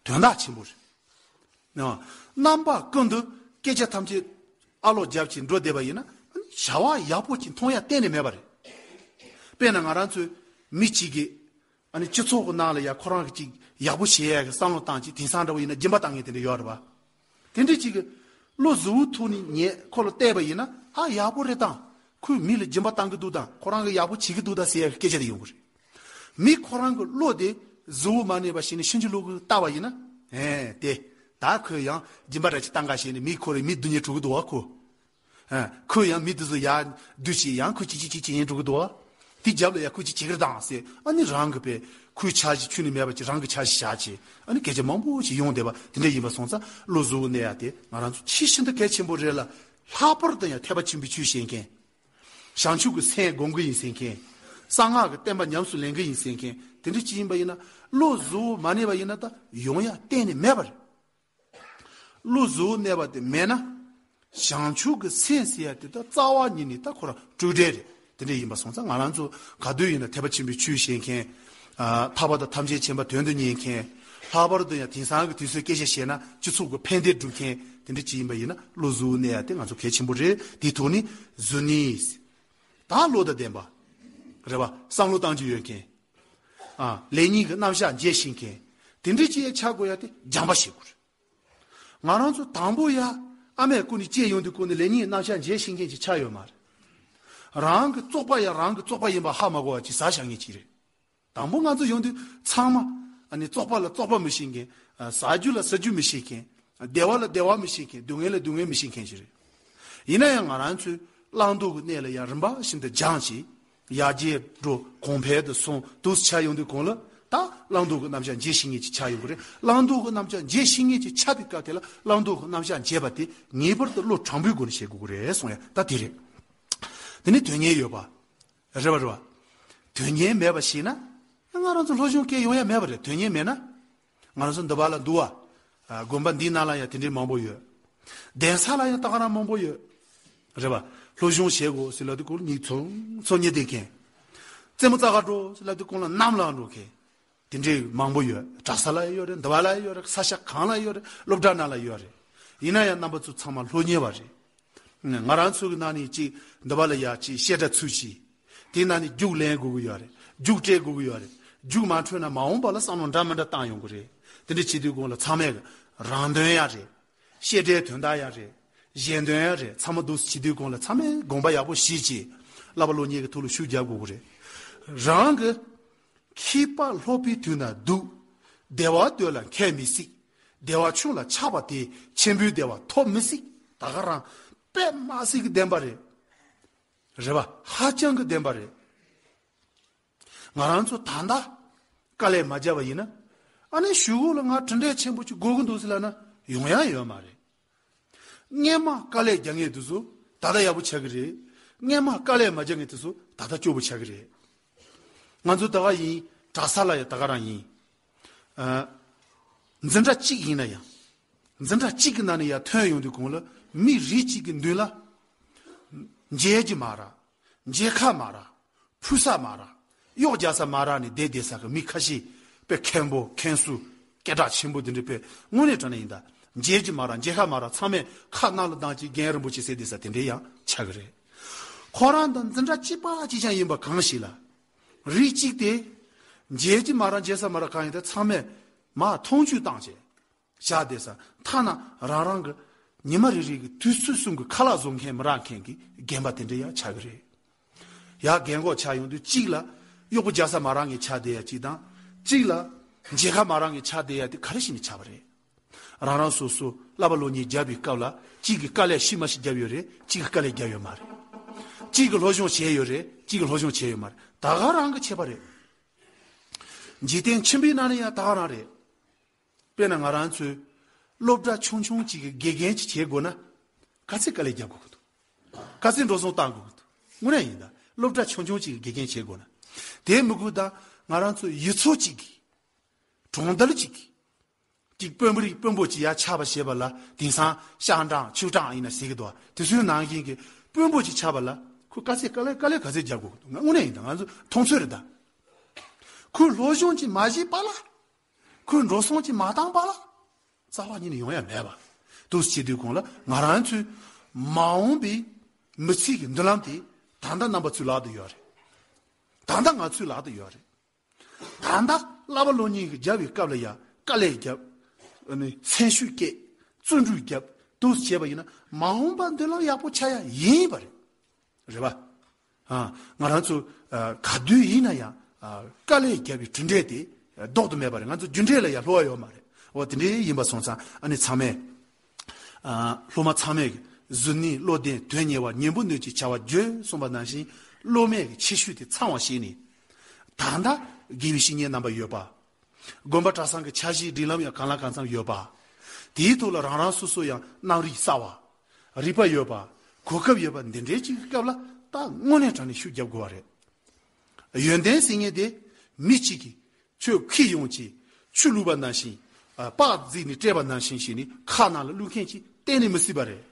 དོན་དག་ཆེན་པོ་རེད། ཨ། རྣམ་པ་ཀུན་ཏུ་སྐད་ཆ་ཐམས་ཅད་ཨ་ལོ་རྒྱབ་ཀྱིས་འགྲོ་བསྡད་པ་ཡིན་ན། བྱ་བ་ཡག་པོ་ཅིག་མཐོང་ཡ་གཏན་ནས་མེད་པ་རེད། དཔེར་ན་ང་རང་ཚོའི་མི་གཅིག་གིས་ཨ་ནི་སྤྱི་ཚོགས་ཀྱི་ནང་ལ་ཡ་ཁོ་རང་གི་ཅིག་ཡག་པོ་བྱེད་ཡ་གི་བསམ་བློ་བཏང་ཅིག་དེང་སང་འདྲ་བོ་ཡིན་ན་སྦྱིན་པ་བཏང་མཁན་དེ་འདྲ་ཡོད་རེད་པ། དེ་འདྲ་ཅིག་གི་བློ་གཟུ་བོ་ཐོག་ནས་ཉན་ཁོ་ལ་བལྟས་པ་ཡིན་ན། ཨ། ཡག་པོ་རེད་དང་། ཁོས་མི་ལ་སྦྱིན་པ་བཏང་གི་འདུག་དང་། ཁོ་རང་གི་ཡག་པོ་བྱེད་ཀྱི་འདུག་ད་ཟེར་ཡ་གི་སྐད་ཆ་དེ་ཡོང་གི་རེད། མི་ཁོ་རང་གི་བློ་དེ་གཟུ་བོ་མ་གནས་པ་ཞིག་ནས་ཕྱིན་ཅི་ལོག་གི་ལྟ་བ་ཡིན་ན། ཨེ། དེ་ད་ཁོས་ཡང་སྦྱིན་པ་འདྲ་ཅིག་བཏང་ག་བྱས་ནས་མི་ཁོ་རང་མི་སྡུག་བསྔལ་འགྲོ་གི་འདུག་བ་ཁོ། ཨ། ཁོས་ཡང་མི་དེ་ཚོ་ཡར་བསྡུ་བྱས་ཡང་ཁོས་ཅིག་ཅིག་ཅིག་ཅིག་ཡིན་འགྲོ་གི་འདུག་བ། དེ་རྒྱབ་ལ་ཡང་ཁོས་ཅིག་བྱེད་ཀྱི་རེད་དང་ཟེར། ཨ་ནི་རང་གི་པས་ཁོའི་ཆ་ཞིག་ཁྱོན་ནས་མེད་པ་ཅིག་རང་གི་ཆ་ཞིག་བཞག་བྱས། ཨ་ནི་སྐད་ཆ་མང་པོ་ཞིག་ཡོང་བསྡད་པ་དེ་འདྲ་ཡིན་པ་སོང་ཙང་བློ་གཟུ་བོ་གནས་ཡ་དེ་ང་རང་ཚོ་ཆེས་ཤིན་ཏུ་གལ་ཆེན་པོ་རེད་ལ། ལྷག་པར་དུ་ཡང་ཐེག་པ་ཆེན་པོའི་ཆོས་བཤད་མཁན། བྱང་ཆུབ་ཀྱི་སེམས་སྒོམ་གྱི་ཡིན་ཟེར་མཁན། གསང་སྔགས་ཀྱི་བསྟན་པ་ཉམས་སུ་ལེན་གྱི་ཡིན་ཟེར་མཁན་དེ་འདྲ་ཅིག་ཡིན་པ་ཡིན་ན། བློ་གཟུ་བོ་མ་གནས་པ་ཡིན་ན་ད་ཡོང་ཡ་གཏན་ནས་མེད་པ་རེད། བློ་གཟུ་བོ་གནས་པ་དེ་མེད་ན། བྱང་ཆུབ་ཀྱི་སེམས་ཟེར་ཡ་དེ་ད་རྩ་བ་ཉིད་ནས་ད་ཁོ་རང་སྤྲོས་བྲལ་རེད། དེ་འདྲ་ཡིན་པ་སོང་ཙང་ང་རང་ཚོ་ག་དུས་ཡིན་ན་ཐེག་པ་ཆེན་པོའི་ཆོས་བཤད་མཁན། ཨ། ཐར་པ་དང་ཐམས་ཅད་མཁྱེན་པ་དོན་དུ་གཉེར་མཁན། ལྷག་པར་དུ་ཡང་དེང་སང་གི་དུས་ཚོད་སྐད་ཆ་བཤད་ན་སྤྱི་ཚོགས་ཀྱི་ཕན་བདེ་སྒྲུབ་མཁན་དེ་འདྲ་ཅིག་ཡིན་པ་ཡིན་ན་བློ་གཟུ་བོ་གནས་ཡ་དེ་ང་ཚོ་གལ་ཆེན་པོ་རེད། དེའི་ཐོག་ནས་གཟུ་ནས། ད་བློ་དང་ལྡན་པ། རེད་པ། བསམ་བློ་གཏང་རྒྱུ་ཡོད་མཁན། ཨ། ལེགས་ཉེས་ཀྱི་རྣམ་གཞག་འབྱེད་ཤེས་མཁན། དེ་འདྲ་ཅིག་ཆགས་དགོས་ཡ་དེ་སྦྱངས་པ་བྱེད་དགོས་རེད། ང་རང་ཚོ་དང་པོ་ཡ་ཨ་མས་ཀུན་ནས་སྐྱེས་ཡོང་དུས་ཀུན་ནས་ལེགས་ཉེས་རྣམ་གཞག་འབྱེད་ཤེས་མཁན་ཅིག་ཆགས་ཡོད་མ་རེད། རང་གི་བཙོག་པ་ཡ་རང་གི་བཙོག་པ་ཡིན་པ་ཧ་མ་གོ་བ་ཅིག་ཟ་བཞག་མཁན་ཅིག་རེད། དང་པོ་ང་ཚོ་ཡོང་དུས་ཚང་མ་ཨ་ནི་བཙོག་པ་ལ་བཙོག་པ་མི་ཤེས་མཁན། ཨ། ཟ་རྒྱུ་ལ་ཟ་རྒྱུ་མི་ཤེས་མཁན། བདེ་བ་ལ་བདེ་བ་མི་ཤེས་མཁན། སྡུག་བསྔལ་ལ་སྡུག་བསྔལ་མི་ཤེས་མཁན་ཞིག་རེད། ཡིན་ན་ཡང་ང་རང་ཚོའི་བླང་དོར་གྱི་གནས་ལ་ཡང་རིམ་པ་བཞིན་དུ་སྦྱངས་བྱས། ཡར་རྒྱས་འགྲོ་གོང་འཕེལ་དུ་སོང་དུས་ཆགས་ཡོང་དུས་གོང་ལ་ད་བླང་དོར་གྱི་རྣམ་གཞག་འབྱེད་ཤེས་མཁན་ཅིག་ཆགས་ཡོང་གི་རེད། བླང་དོར་གྱི་རྣམ་གཞག་འབྱེད་ཤེས་མཁན་ཅིག་ཆགས་པའི་སྐབས་དེ་ལ་བླང་དོར་གྱི་རྣམ་གཞག་འབྱེད་པ་དེ་ངེས་པར་དུ་བློ་དྲང་པོའི་སྒོ་ནས་བྱེད་དགོས་ཀྱི་རེད་གསུང་ཡ་ད་དེ་རེད། དེ་ནི་དོན་གཉེར་ཡོད་པ། རེད་པ་རེད་པ། དོན་གཉེར་མེད་པ་ཞིག་ན། ང་རང་ཚོ་སློབ་སྦྱོང་སྐད་ཡོང་ཡ་མེད་པ་རེད། དོན་གཉེར་མེད་ན། ང་རང་ཚོ་འདི་པ་ལ་འདུག་བ། ཨ། དགོན་པ་འདིའི་ནང་ལ་ཡང་དེ་འདྲའི་མང་པོ་ཡོད། གདན་ས་ལ་ཡང་ད་ག་རང་མང་པོ་ཡོད། རེད་པ། སློབ་སྦྱོང་བྱེད་དགོས་ཟེར་ལབ་དུས་སྐོར་ཉིད་ཚོ་ཚོ་ཉིད་བསྡད་མཁན། རྩེད་མོ་རྩེ་ག་འགྲོ་ཟེར་ལབ་དུས་སྐོར་ལ་གནམ་ལ་འགྲོ་མཁན། དེ་འདྲའི་མང་པོ་ཡོད། གྲྭ་ས་ལ་ཡོད་རེད། འདི་པ་ལ་ཡོད་རེད། ས་ཆ་གང་ལ་ཡོད་རེད། སློབ་གྲྭ་ནང་ལ་ཡོད་རེད། ཡིན་ན་ཡང་རྣམ་པ་ཚོ་ཚང་མ་སློབ་གཉེར་བ་རེད། ང་རང་ཚོ་གི་ནང་ནས་ཅིག་འདི་པ་ལ་ཡ་ཅིག་བཤད་གྲྭ་ཚུགས་ཤིག་དེའི་ནང་ནས་རྒྱུགས་ལེན་དགོས་ཀྱི་ཡོད་རེད། རྒྱུགས་སྤྲད་དགོས་ཀྱི་ཡོད་རེད། རྒྱུགས་མ་འཕྲོད་ན་མ་འོངས་པ་ལ་བསམ་བློ་འདྲ་མི་འདྲ་བཏང་ཡོང་གི་རེད། དེ་འདྲ་བྱེད་དུས་གོང་ལ་ཚང་མས་རང་དོན་ཡ་རེད། བཤད་གྲྭའི་དོན་དག་ཡ་རེད། གཞན་དོན་ཡ་རེད། ཚང་མ་འདུག་སེ་བྱེད་དུས་གོང་ལ་ཚང་མས་དགོངས་པ་ཡག་པོ་བཞེས་བྱས། བསླབ་པ་སློབ་གཉེར་གྱི་ཐོག་ལ་ཤུགས་རྒྱག་དགོས་ཀྱི་རེད། རང་གི་མཁས་པ་སློབ་པའི་དུས་ན་སྡུག་བདེ་བ་འདོད་ལ་མཁས་མི་སྲིད། བདེ་བ་ཆུང་ལ་ཆགས་པ་དེས་ཆེན་པོའི་བདེ་བ་ཐོབ་མི་སྲིད། ད་ག་རང་དཔེ་མ་སྲིད་ཀྱི་བདེན་པ་རེད། རེད་པ། ཧ་ཅང་གི་བདེན་པ་རེད། ང་རང་ཚོ་ད་ལྟ་དཀའ་ལས་མ་བརྒྱབ་པ་ཡིན་ན། ཨ་ནི་གཞུག་གུ་ལ་ང་གྲུབ་འབྲས་ཆེན་པོ་ཅིག་དགོས་ཀྱི་འདུག་ཟེར་ལབ་ན་ཡོང་ཡ་ཡོད་མ་རེད། སྔན་མ་དཀའ་ལས་རྒྱག་མཁན་དེ་ཚོ་ད་ལྟ་ཡག་པོ་ཆགས་ཀྱི་རེད། སྔན་མ་དཀའ་ལས་མ་རྒྱག་མཁན་དེ་ཚོ་ད་ལྟ་སྐྱོ་པོ་ཆགས་ཀྱི་རེད། ང་ཚོ་ད་ག་ཡིན། གྲྭ་ས་ལ་ཡང་ད་ག་རང་ཡིན། ཨ། འཛིན་གྲྭ་གཅིག་ཡིན་ན་ཡང་། འཛིན་གྲྭ་གཅིག་གི་ནང་ནས་ཡར་ཐོན་ཡོང་དུས་གོང་ལ་མི་རིགས་གཅིག་གི་མདུན་ལ། མཇལ་རྒྱུ་མ་རག་མཇལ་ཁ་མ་རག་ཕུལ་ས་མ་རག་གཡོག་རྒྱག་ས་མ་རག་ནས་བསྡད་བསྡད་ས་གི་མི་ཁ་ཤས་དཔེ་མཁན་པོ་མཁན་ཟུར་སྐད་གྲགས་ཆེན་པོ་དེ་འདྲ་དཔེ་དངོས་གནས་དྲང་གནས་ཡིན་ད། མཇལ་རྒྱུ་མ་རག་མཇལ་ཁ་མ་རག་ཚང་མས་ཁ་ནང་ལ་བཏང་ཅིག་རྒན་རིན་པོ་ཆེ་ཟེར་བསྡད་ས་དེ་འདྲའི་ཡང་ཆགས་གི་རེད། ཁོ་རང་དང་འཛིན་གྲྭ་གཅིག་པ་གཅིག་རྐྱང་ཡིན་པ་གང་ཞིག་ལ། རིགས་གཅིག་དེ། མཇལ་རྒྱུ་མ་རག་མཇལ་ས་མ་རག་གང་ཡིན་ད་ཚང་མས་མར་མཐོང་ཆོས་བཏང་བྱས། བཞག་བསྡད་ས་ཐ་ན་རང་རང་གི་ཉི་མ་རེ་རེ་གི་དུས་ཚོད་གསུམ་གི་ཁ་ལག་བཟོ་མཁན་མི་རག་མཁན་གྱི་རྒན་པ་དེ་འདྲ་ཡང་ཆགས་ཀྱི་རེད། ཡར་རྒན་གོག་ཆགས་ཡོང་དུས་གཅིག་ལ་གཡོག་པོ་རྒྱག་ས་མ་རག་མཁན་ཆགས་བསྡད་ཡ་གཅིག་དང་། གཅིག་ལ་མཇལ་ཁ་མ་རག་མཁན་ཆགས་བསྡད་ཡ་དེ་ག་རེ་བྱས་ནས་ཆགས་པ་རེད། རང་རང་སོ་སོ་བསླབ་པ་སློབ་གཉེར་རྒྱབ་པའི་སྐབས་ལ་གཅིག་གིས་དཀའ་ལས་ཤི་མ་ཤི་རྒྱབ་ཡོད་རེད། གཅིག་གིས་དཀའ་ལས་རྒྱབ་ཡོད་མ་རེད། གཅིག་གིས་སློབ་སྦྱོང་བྱས་ཡོད་རེད། གཅིག་གིས་སློབ་སྦྱོང་བྱས་ཡོད་མ་རེད། ད་ག་རང་གི་ཁྱད་པར་རེད། འཇིག་རྟེན་ཁྱིམ་པའི་ནང་ནས་ཡང་ད་ག་རང་རེད། དཔེར་ན་ང་རང་ཚོའི་སློབ་གྲྭ་ཆུང་ཆུང་གཅིག་གི་དགེ་རྒན་ཅིག་བྱེད་དགོས་ན། ག་ཚད་དཀའ་ལས་རྒྱག་དགོས་ཀྱི་འདུག་ག་ཚད་འགྲོ་སོང་བཏང་དགོས་ཀྱི་འདུག་དངོས་གནས་ཡིན་ད། སློབ་གྲྭ་ཆུང་ཆུང་གཅིག་གི་དགེ་རྒན་བྱེད་དགོས་ན། དེ་མི་དགོས་ད། ང་རང་ཚོའི་ཡུལ་ཚོ་གཅིག་གི་གྲོང་རྡལ་གཅིག་གི་གཅིག་དཔོན་པོ་རིགས་དཔོན་པོ་གཅིག་ཡར་ཆགས་པ་བྱས་པ་ལ་དེང་སང་ཤང་ཀྲང་ཆུའུ་ཀྲང་ཡིན་ན་ཟེར་གྱི་འདུག་དེ་ཚོའི་ནང་བཞིན་གྱི་དཔོན་པོ་གཅིག་ཆགས་པ་ལ་ཁོས་དཀའ་ཚད་དཀའ་ལས་དཀའ་ལས་ག་ཚད་རྒྱག་དགོས་ཀྱི་འདུག་དངོས་གནས་ཡིན་ད། ང་ཚོ་མཐོང་ཚོད་རེད་ད། ཁོས་སློབ་སྦྱོང་གཅིག་མ་བྱས་པ་ལ། ཁོས་འགྲོ་སོང་གཅིག་མ་བཏང་པ་ལ། རྩ་བ་ཉིད་ནས་ཡོང་ཡ་མེད་པ། འདུག་སེ་བྱེད་དུས་གོང་ལ་ང་རང་ཚོའི་མ་འོངས་པའི་མི་ཚེ་གི་མདུན་ལམ་དེ་ད་ལྟ་རྣམ་པ་ཚོའི་ལག་ཏུ་ཡོད་རེད། ད་ལྟ་ང་ཚོའི་ལག་ཏུ་ཡོད་རེད། ད་ལྟ་བསླབ་པ་སློབ་གཉེར་གྱི་རྒྱབ་པའི་སྐབས་ལ་ཡ་དཀའ་ལས་རྒྱབ། ཨ་ནི་སེམས་ཤུགས་བསྐྱེད། བརྩོན་འགྲུས་རྒྱབ། འདུག་སེ་བྱས་པ་ཡིན་ན་མ་འོངས་པ་མདུན་ལམ་ཡག་པོ་ཆགས་ཡ་ཡིན་པ་རེད། རེད་པ། ཨ། ང་རང་ཚོ་ཨ། ག་དུས་ཡིན་ན་ཡང་ཨ། དཀའ་ལས་བརྒྱབ་པའི་གྲུབ་འབྲས་དེ་ཨ། ལྡོག་ཏུ་མེད་པ་རེད། ང་ཚོ་རྒྱུ་འབྲས་ལ་ཡང་བསླུ་བ་ཡོད་མ་རེད། འོ་དེ་འདྲའི་ཡིན་པ་སོང་ཙང་ཨ་ནི་ཚང་མས་ཨ། སློབ་མ་ཚང་མས་གཟུར་གནས་བློ་ལྡན་དོན་གཉེར་བ། གཉེན་པོ་གནོད་ཅིང་བྱ་བ་བརྗོད་གསུངས་པ་ནང་བཞིན་སློབ་མའི་ཁྱད་ཆོས་དེ་ཚང་བ་ཞིག་ནི། ད་ལྟ་དགེ་བའི་བཤེས་གཉེན་རྣམ་པ་ཡོད་པ། དགོན་པ་གྲྭ་ཚང་གི་འཆར་གཞིའི་སྒྲིག་ལམ་ཡང་གང་ལ་གང་འཚམ་ཡོད་པ། དེའི་ཐོག་ལ་རང་རང་སོ་སོ་ཡང་རྣམ་རིག་གསར་བ། རིག་པ་ཡོད་པ། གོ་སྐབས་ཡོད་པ་འདི་འདྲའི་ཅིག་གི་སྐབས་ལ་ད་དངོས་གནས་དྲང་གནས་ཤུགས་རྒྱབ་དགོས་པ་རེད། ཡོན་ཏན་ཟེར་མཁན་དེ་མི་གཅིག་གིས་ཁྱོད་ཁྱི་ཡོང་ཅིག་ཆུ་བླུགས་པ་ནང་བཞིན། ཨ། སྤགས་བརྫིས་ནས་སྤྲད་པ་ནང་བཞིན་ཞིག་ནི་ཁ་ནང་ལ་བླུགས་མཁན་ཅིག་གཏན་ནས་མི་སྲིད་པ་རེད།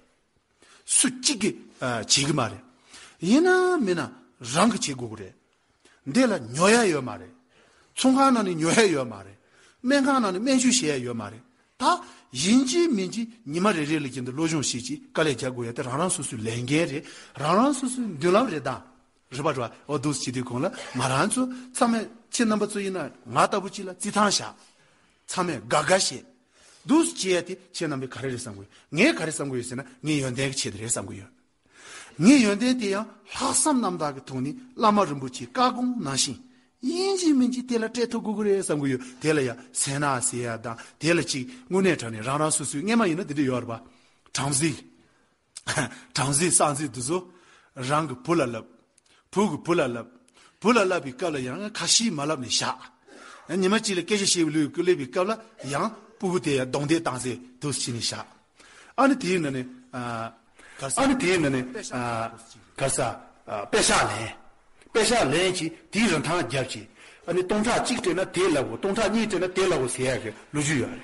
སུ་གཅིག་གིས་ཨ། བྱེད་ཀྱི་མ་རེད། ཡིན་ན་མིན་ན་རང་གིས་བྱེད་དགོས་ཀྱི་རེད། འདི་ལ་ཉོ་ཡ་ཡོད་མ་རེད། ཚོང་ཁང་ནང་ནས་ཉོ་ཡ་ཡོད་མ་རེད། སྨན་ཁང་ནང་ནས་སྨན་བཅོས་བྱེད་ཡ་ཡོད་མ་རེད། ད་ཡིན་གཅིག་མིན་གཅིག་ཉི་མ་རེ་རེ་ལ་ཀྱི་འདི་སློབ་སྦྱོང་བྱེད་ཅིག་དཀའ་ལས་རྒྱག་དགོས་ཡ་དེ་རང་རང་སོ་སོའི་ལས་འགན་རེད། རང་རང་སོ་སོའི་མདུན་ལམ་རེད་ད། རེད་པ་རེད་པ། འོ་འདུག་སེ་བྱེད་དུས་གོང་ལ་ང་རང་ཚོ་ཚང་མས་ཁྱེད་རྣམ་པ་ཚོ་ཡིན་ན་ང་ལྟ་བུ་ཅིག་ལ་རྩིས་ཐང་བཞག་ཚང་མས་དགའ་དགའ་བྱེད། འདུག་སེ་བྱེད་ཡ་དེ་ཁྱེད་རྣམ་པས་ག་རེ་རེད་བསམ་གི་ཡོད། ངས་ག་རེ་བསམ་གི་ཡོད་ཟེར་ན་ངས་ཡོན་ཏན་གྱི་ཆེད་དུ་རེད་བསམ་གི་ཡོད། ངས་ཡོན་ཏན་དེ་ཡང་ལྷག་བསམ་རྣམ་དག་གི་ཐོག་ནས་བླ་མ་རིན་པོ་ཆེའི་བཀའ་དགོངས་ནང་བཞིན་ཡིན་གཅིག་མིན་གཅིག་དེ་ལ་སྤྲད་ཐུབ་དགོས་ཀྱི་རེད་བསམ་གི་ཡོད། དེ་ལ་ཡང་སེར་སྣ་ཟེར་ཡ་དང་དེ་ལ་ཅིག་དངོས་གནས་དྲང་གནས་རང་རང་སོ་སོའི་སྔས་མ་ཡིན་ན་དེ་འདྲ་ཡོད་རེད་པ། བྲམ་ཟེ། བྲམ་ཟེ་སངས་རྒྱས་འདི་ཚོ་རང་གི་བུ་ལ་བསླབ། བུ་གི་བུ་ལ་བསླབ། བུ་ལ་བསླབ་པའི་སྐབས་ལ་ཡང་ཁ་ཤས་མ་བསླབ་ནས་བཞག་ཉི་མ་གཅིག་ལ་སྐད་ཆ་བཤད་པའི་ལུས་ཀྱི་སླེབས་པའི་སྐབས་ལ་ཡང་སྤུ་གུ་དེ་ཡང་གདོང་འདེད་བཏང་ཟེར་འདུག་སེ་བྱས་ནས་བཞག་ཨ་ནི་དེའི་ནང་ནས་ཨ། ག་ས། ཨ་ནི་དེའི་ནང་ནས་ཨ། ག་ས། ཨ། པེ་ཤག་ལེན། པེ་ཤག་ལེན་གྱིས་དེའི་རིན་ཐང་བརྒྱབ་ཀྱིས། ཨ་ནི་སྟོང་ཕྲག་གཅིག་སྤྲད་ན་དེ་ལ་གོ། སྟོང་ཕྲག་གཉིས་སྤྲད་ན་དེ་ལ་གོ་ཟེར་ཡག་གི་ལོ་རྒྱུས་ཡོད་རེད།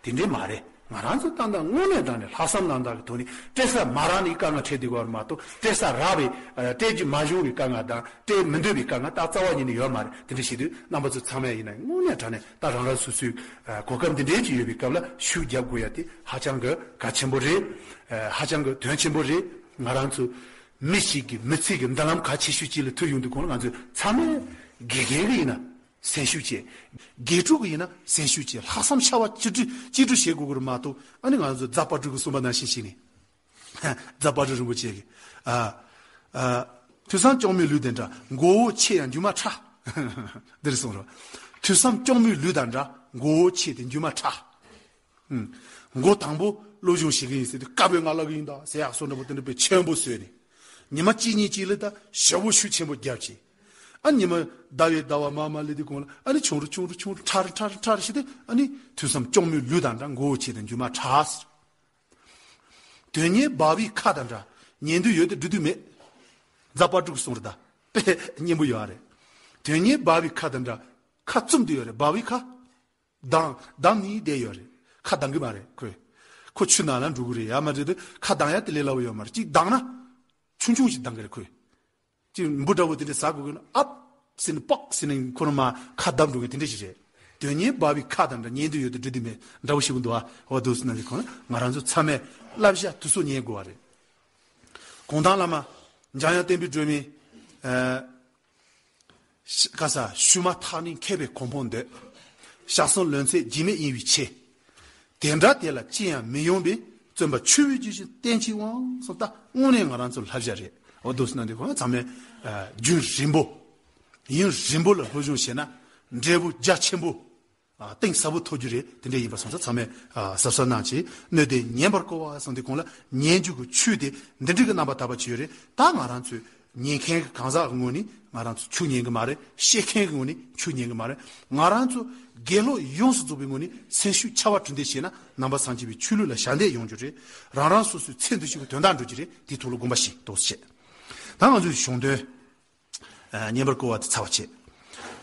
དེ་འདྲས་མ་རེད། ང་རང་ཚོ་ཏན་ཏན་དངོས་གནས་དྲང་གནས་ལྷག་བསམ་རྣམ་དག་གི་ཐོག་ནས་སྤྲད་ས་མ་རག་ནས་དཀའ་ངལ་འཕྲད་བསྡད་ཡོད་རེད་མ་གཏོགས་སྤྲད་ས་རག་པའི་ཨ། སྤྲད་རྒྱུ་མ་བྱུང་བའི་དཀའ་ངལ་དང་སྤྲད་མི་འདོད་པའི་དཀའ་ངལ་ད་རྩ་བ་ཉིད་ནས་ཡོད་མ་རེད། དེ་འདྲ་བྱེད་དུས་རྣམ་པ་ཚོ་ཚང་མས་ཡིན་ན་དངོས་གནས་དྲང་གནས་ད་རང་རང་སོ་སོའི་ཨ། གོ་སྐབས་འདི་འདྲས་ཅིག་ཡོད་པའི་སྐབས་ལ་ཤུགས་རྒྱབ་དགོས་ཡ་དེ་ཧ་ཅང་གི་གལ་ཆེན་པོ་རེད། ཨ། ཧ་ཅང་གི་དོན་ཆེན་པོ་རེད། ང་རང་ཚོ་མི་ཞིག་གི་མི་ཚེ་གི་མདུན་ལམ་གལ་ཆེ་ཤོས་ཅིག་ལ་ཐུག་ཡོང་དུས་གོང་ལ་ང་ཚོས་ཚང་མས་དགེ་རྒན་གི་ཡིན་ན་སེམས་ཤུགས་བྱེད། དགེ་ཕྲུག་གི་ཡིན་ན་སེམས་ཤུགས་བྱེད། ལྷག་བསམ་ཤ་བ་གཅིག་སྒྲིལ་གཅིག་སྒྲིལ་བྱེད་དགོས་ཀྱི་རེད་མ་གཏོགས་ཨ་ནི་ང་ཚོ་རྫ་དཔལ་སྤྲུལ་གྱིས་གསུངས་པ་ནང་བཞིན་བྱས་ནས། རྫ་དཔལ་སྤྲུལ་རིན་པོ་ཆེ་གིས། ཨ། ཨ། ཐོས་བསམ་སྐྱོང་མོའི་ལུས་དང་འདྲ། མགོ་བོ་ཆེ་ཡང་རྒྱུ་མ་ཕྲ། འདིར་གསུངས་རོགས། ཐོས་བསམ་སྐྱོང་མོའི་ལུས་དང་འདྲ། མགོ་བོ་ཆེ་དེ་རྒྱུ་མ་ཕྲ། ཨུམ། མགོ་དང་པོ་སློབ་སྦྱོང་བྱེད་ཀྱི་ཡིན་ཟེར་དུས་དཀར་པོའི་ང་ལབ་ཀྱི་ཡིན་ད་ཟེར་ཡག་བཟོ་འདྲ་པོ་དེ་འདྲ་པའི་ཆེན་པོ་བཟོས་ནས། ཉི་མ་གཅིག་གཉིས་གཅིག་ལ་ད་ཞེ་པོ་ཤུགས་ཆེན་པོ་རྒྱབ་ཀྱིས། ཨ་ཉི་མ་ཟླ་བའི་ཟླ་བ་མ་མ་ལི་དེ་གོང་ལ་ཨ་ནི་ཆུང་རུ་ཆུང་རུ་ཆུང་རུ་ཕྲ་རུ་ཕྲ་རུ་ཕྲ་རུ་བྱས་ཏེ་ཨ་ནི་ཐོས་བསམ་སྐྱོང་མོའི་ལུས་དང་འདྲ། མགོ་བོ་ཆེ་དང་རྒྱུ་མ་ཕྲ་ཟེར། དོན་གཉེར་འབར་བའི་ཁ་དང་འདྲ། ཉན་འདོད་ཡོད་དེ་འགྲོ་འདོད་མེད། རྫ་དཔལ་སྤྲུལ་གྱིས་གསུངས་རེད་ད། དཔེ་སྙན་པོ་ཡོད་རེད། དོན་གཉེར་འབར་བའི་ཁ་དང་འདྲ། ཁ་བཙུམ་དུ་ཡོད་རེད། འབར་བའི་ཁ། གདངས་གདངས་ནི་བསྡད་ཡོད་རེད། ཁ་གདངས་གི་མ་རེད་ཁོས། ཁོ་ཆུ་ནང་ལ་འགྲོ་གི་རེད། ཡ་མ་རེད་དེ་ཁ་གདང་ཡ་དེ་ལས་སླ་བོ་ཡོད་མ་རེད། གཅིག་གདང་ན་ཆུང་ཆུང་ཞིག་གདང་གི་རེད་ཁོས། ཅིག་འབུ་འདྲ་བོ་དེ་འདྲ་ཟ་དགོས་ཀྱི་ན་ཨབ་ཟེར་ནས་པག་ཟེར་ནས་ཁོ་རང་མ་ཁ་བརྡབ་འགྲོ་གི་དེ་འདྲ་ཞིག་རེད། དོན་གཉེར་འབབ་པའི་ཁ་དང་འདྲ་ཉན་དུ་ཡོད་དུ་འགྲོ་དུ་མེད་འདྲ་བོ་ཞིག་འདུག་ཨ། འོ་འདུག་སེ་ན་དེ་ཁོ་ན་ང་རང་ཚོ་ཚང་མས་བསླབ་བྱ་དུ་སུ་ཉན་དགོས་བ་རེད། གུང་ཐང་བླ་མ་འཇམ་དབྱངས་བསྟན་པའི་སྒྲོན་མེ། ཨ། ཤ- ཁ་ས་ཤུལ་མ་ཐག་ནི་མཁས་པའི་གོ་འཕང་འདོད། ཞག་གསུམ་ལོན་ཚད་འཇིགས་མེད་ཡིན་པའི་ཆེ། དེ་འདྲ་དེ་ལ་ཅི་ཡང་མི་ཡོང་པའི་བརྩོན་པ་ཆུ་བོའི་རྒྱུན་བཞིན་བསྟེན་ཅིག་དབང་སོགས་ད་དངོས་གནས་ང་རང་ཚོ་བསླབ་བྱ་རེད། འོ་འདུག་སེ་ན་འདི་ཁོ་ཚང་མས་ཨ། རྒྱུན་རིང་པོ། ཡུན་རིང་པོ་ལ་སློབ་སྦྱོང་བྱས་ན་འབྲས་བུ་རྒྱ་ཆེན་པོ། ཨ། གཏིང་ཟབ་པོ་ཐོབ་རྒྱུ་རེད། དེ་འདྲ་ཡིན་པ་སོང་ཙང་ཚང་མས་ཨ། གཟབ་གཟབ་གནང་ཅིག་སྣོད་ལྡན་ཉན་པར་བསྐུལ་བ་གསུངས་དེ་གོང་ལ་ཉན་རྒྱུ་གི་ཆོས་དེ་འདི་འདྲ་གི་རྣམ་པ་དག་པ་ཅིག་ཡོད་རེད། ད་ང་རང་ཚོས་ཉན་མཁན་གྱི་གང་ཟག་གི་ངོས་ནས་ང་རང་ཚོ་ཆོས་ཉན་གི་མ་རེད། བཤད་མཁན་གྱི་ངོས་ནས་ཆོས་ཉན་གི་མ་རེད། ང་རང་ཚོ་དགེ་སློབ་ཡོངས་སུ་རྫོགས་པའི་ངོས་ནས་སེམས་ཤུགས་ཆེ་བ་གྲུ་འདེགས་བྱས་ན་ནང་པ་སངས་རྒྱས་པའི་ཆོས་ལུགས་ལ་ཞབས་འདེགས་ཡོང་རྒྱུ་རེད། རང་རང་སོ་སོའི་ཚེ་འདི་ཕྱི་གི་དོན་དག་འགྲུབ་རྒྱུ་རེད། དེའི་ཐོག་ལ་དགོངས་པ་བཞེས་ཏོག་ཙམ་བྱས། ད་ང་ཚོའི་གཞུང་དོན། ཨ། ཉན་པར་བསྐུལ་བ་དེ་ཚར་བ་བྱས།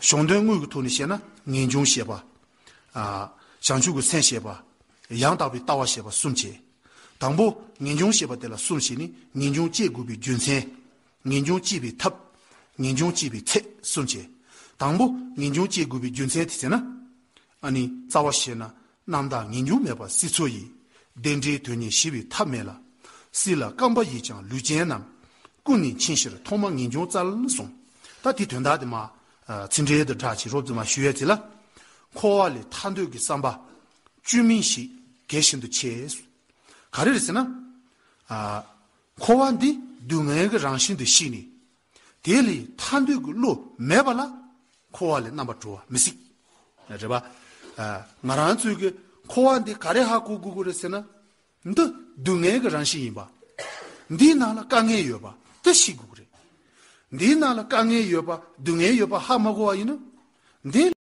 གཞུང་དོན་དངོས་ཀྱི་ཐོག་ནས་བཤད་ན་ངེས་འབྱུང་བཤད་པ། ཨ། བྱང་ཆུབ་ཀྱི་སེམས་བཤད་པ། ཡང་དག་པའི་ལྟ་བ་བཤད་པ་གསུམ་བྱས། དང་པོ་ངེས་འབྱུང་བཤད་པ་དེ་ལ་གསུམ་བྱས་ནས་ངེས་འབྱུང་སྐྱེ་དགོས་པའི་རྒྱུ་མཚན། ངེས་འབྱུང་སྐྱེ་བའི་ཐབས། ངེས་འབྱུང་སྐྱེ་བའི་ཚད་གསུམ་བྱས། དང་པོ་ངེས་འབྱུང་སྐྱེ་དགོས་པའི་རྒྱུ་མཚན་དེ་བྱས་ན། ཨ་ནི་རྩ་བ་བཤད་ན་རྣམ་དག་ངེས་འབྱུང་མེད་པ་སྲིད་མཚོ་ཡི། བདེ་འབྲས་དོན་གཉེར་ཞི་བའི་ཐབས་མེད་ལ། སྲིད་ལ་རྐང་པ་ཡིས་ཀྱང་ལུས་ཅན་རྣམས། ཀུན་ནས་འཆིང་ཕྱིར་ཐོག་མར་ངེས་འབྱུང་བཙལ་གསུངས། ད་དེ་དོན་དག་དེ་མ། ཨ། ཚིག་འགྲེལ་དུ་སྒྲ་ཆེ་རོབ་ཙམ་མ་ཞུ་ཡས་ཅིག་ལ། འཁོར་བ་ལས་ཐར་འདོད་ཀྱི་བསམ་པ། བཅོས་མིན་ཞིག་གལ་ཤིན་ཏུ་ཆེ། ག་རེ་རེད་ཟེར་ན། ཨ། འཁོར་བ་འདི་སྡུག་བསྔལ་གྱི་རང་བཞིན་དུ་ཤེས་ནས། དེ་ལས་ཐར་འདོད་ཀྱི་བློ་མེད་པ་ལ་འཁོར་བ་ལས་རྣམ་པར་གྲོལ་བ་མི་སྲིད། རེད་པ། ཨ། ང་རང་ཚོའི་གི་འཁོར་བ་འདི་ག་རེ་ཧ་གོ་དགོས་ཀྱི་རེད་ཟེར་ན། འདི་སྡུག་བསྔལ་གྱི་རང་བཞིན་ཡིན་པ། འདིའི་ནང་ལ་དཀའ་ངལ་ཡོད་པ་དེ་ཤེས་དགོས་ཀྱི་རེད། འདིའི་ནང་ལ་དཀའ་ངལ་ཡོད་པ་སྡུག་བསྔལ་ཡོད་པ་ཧ་མ་གོ་བ་ཡིན་ན། འདི་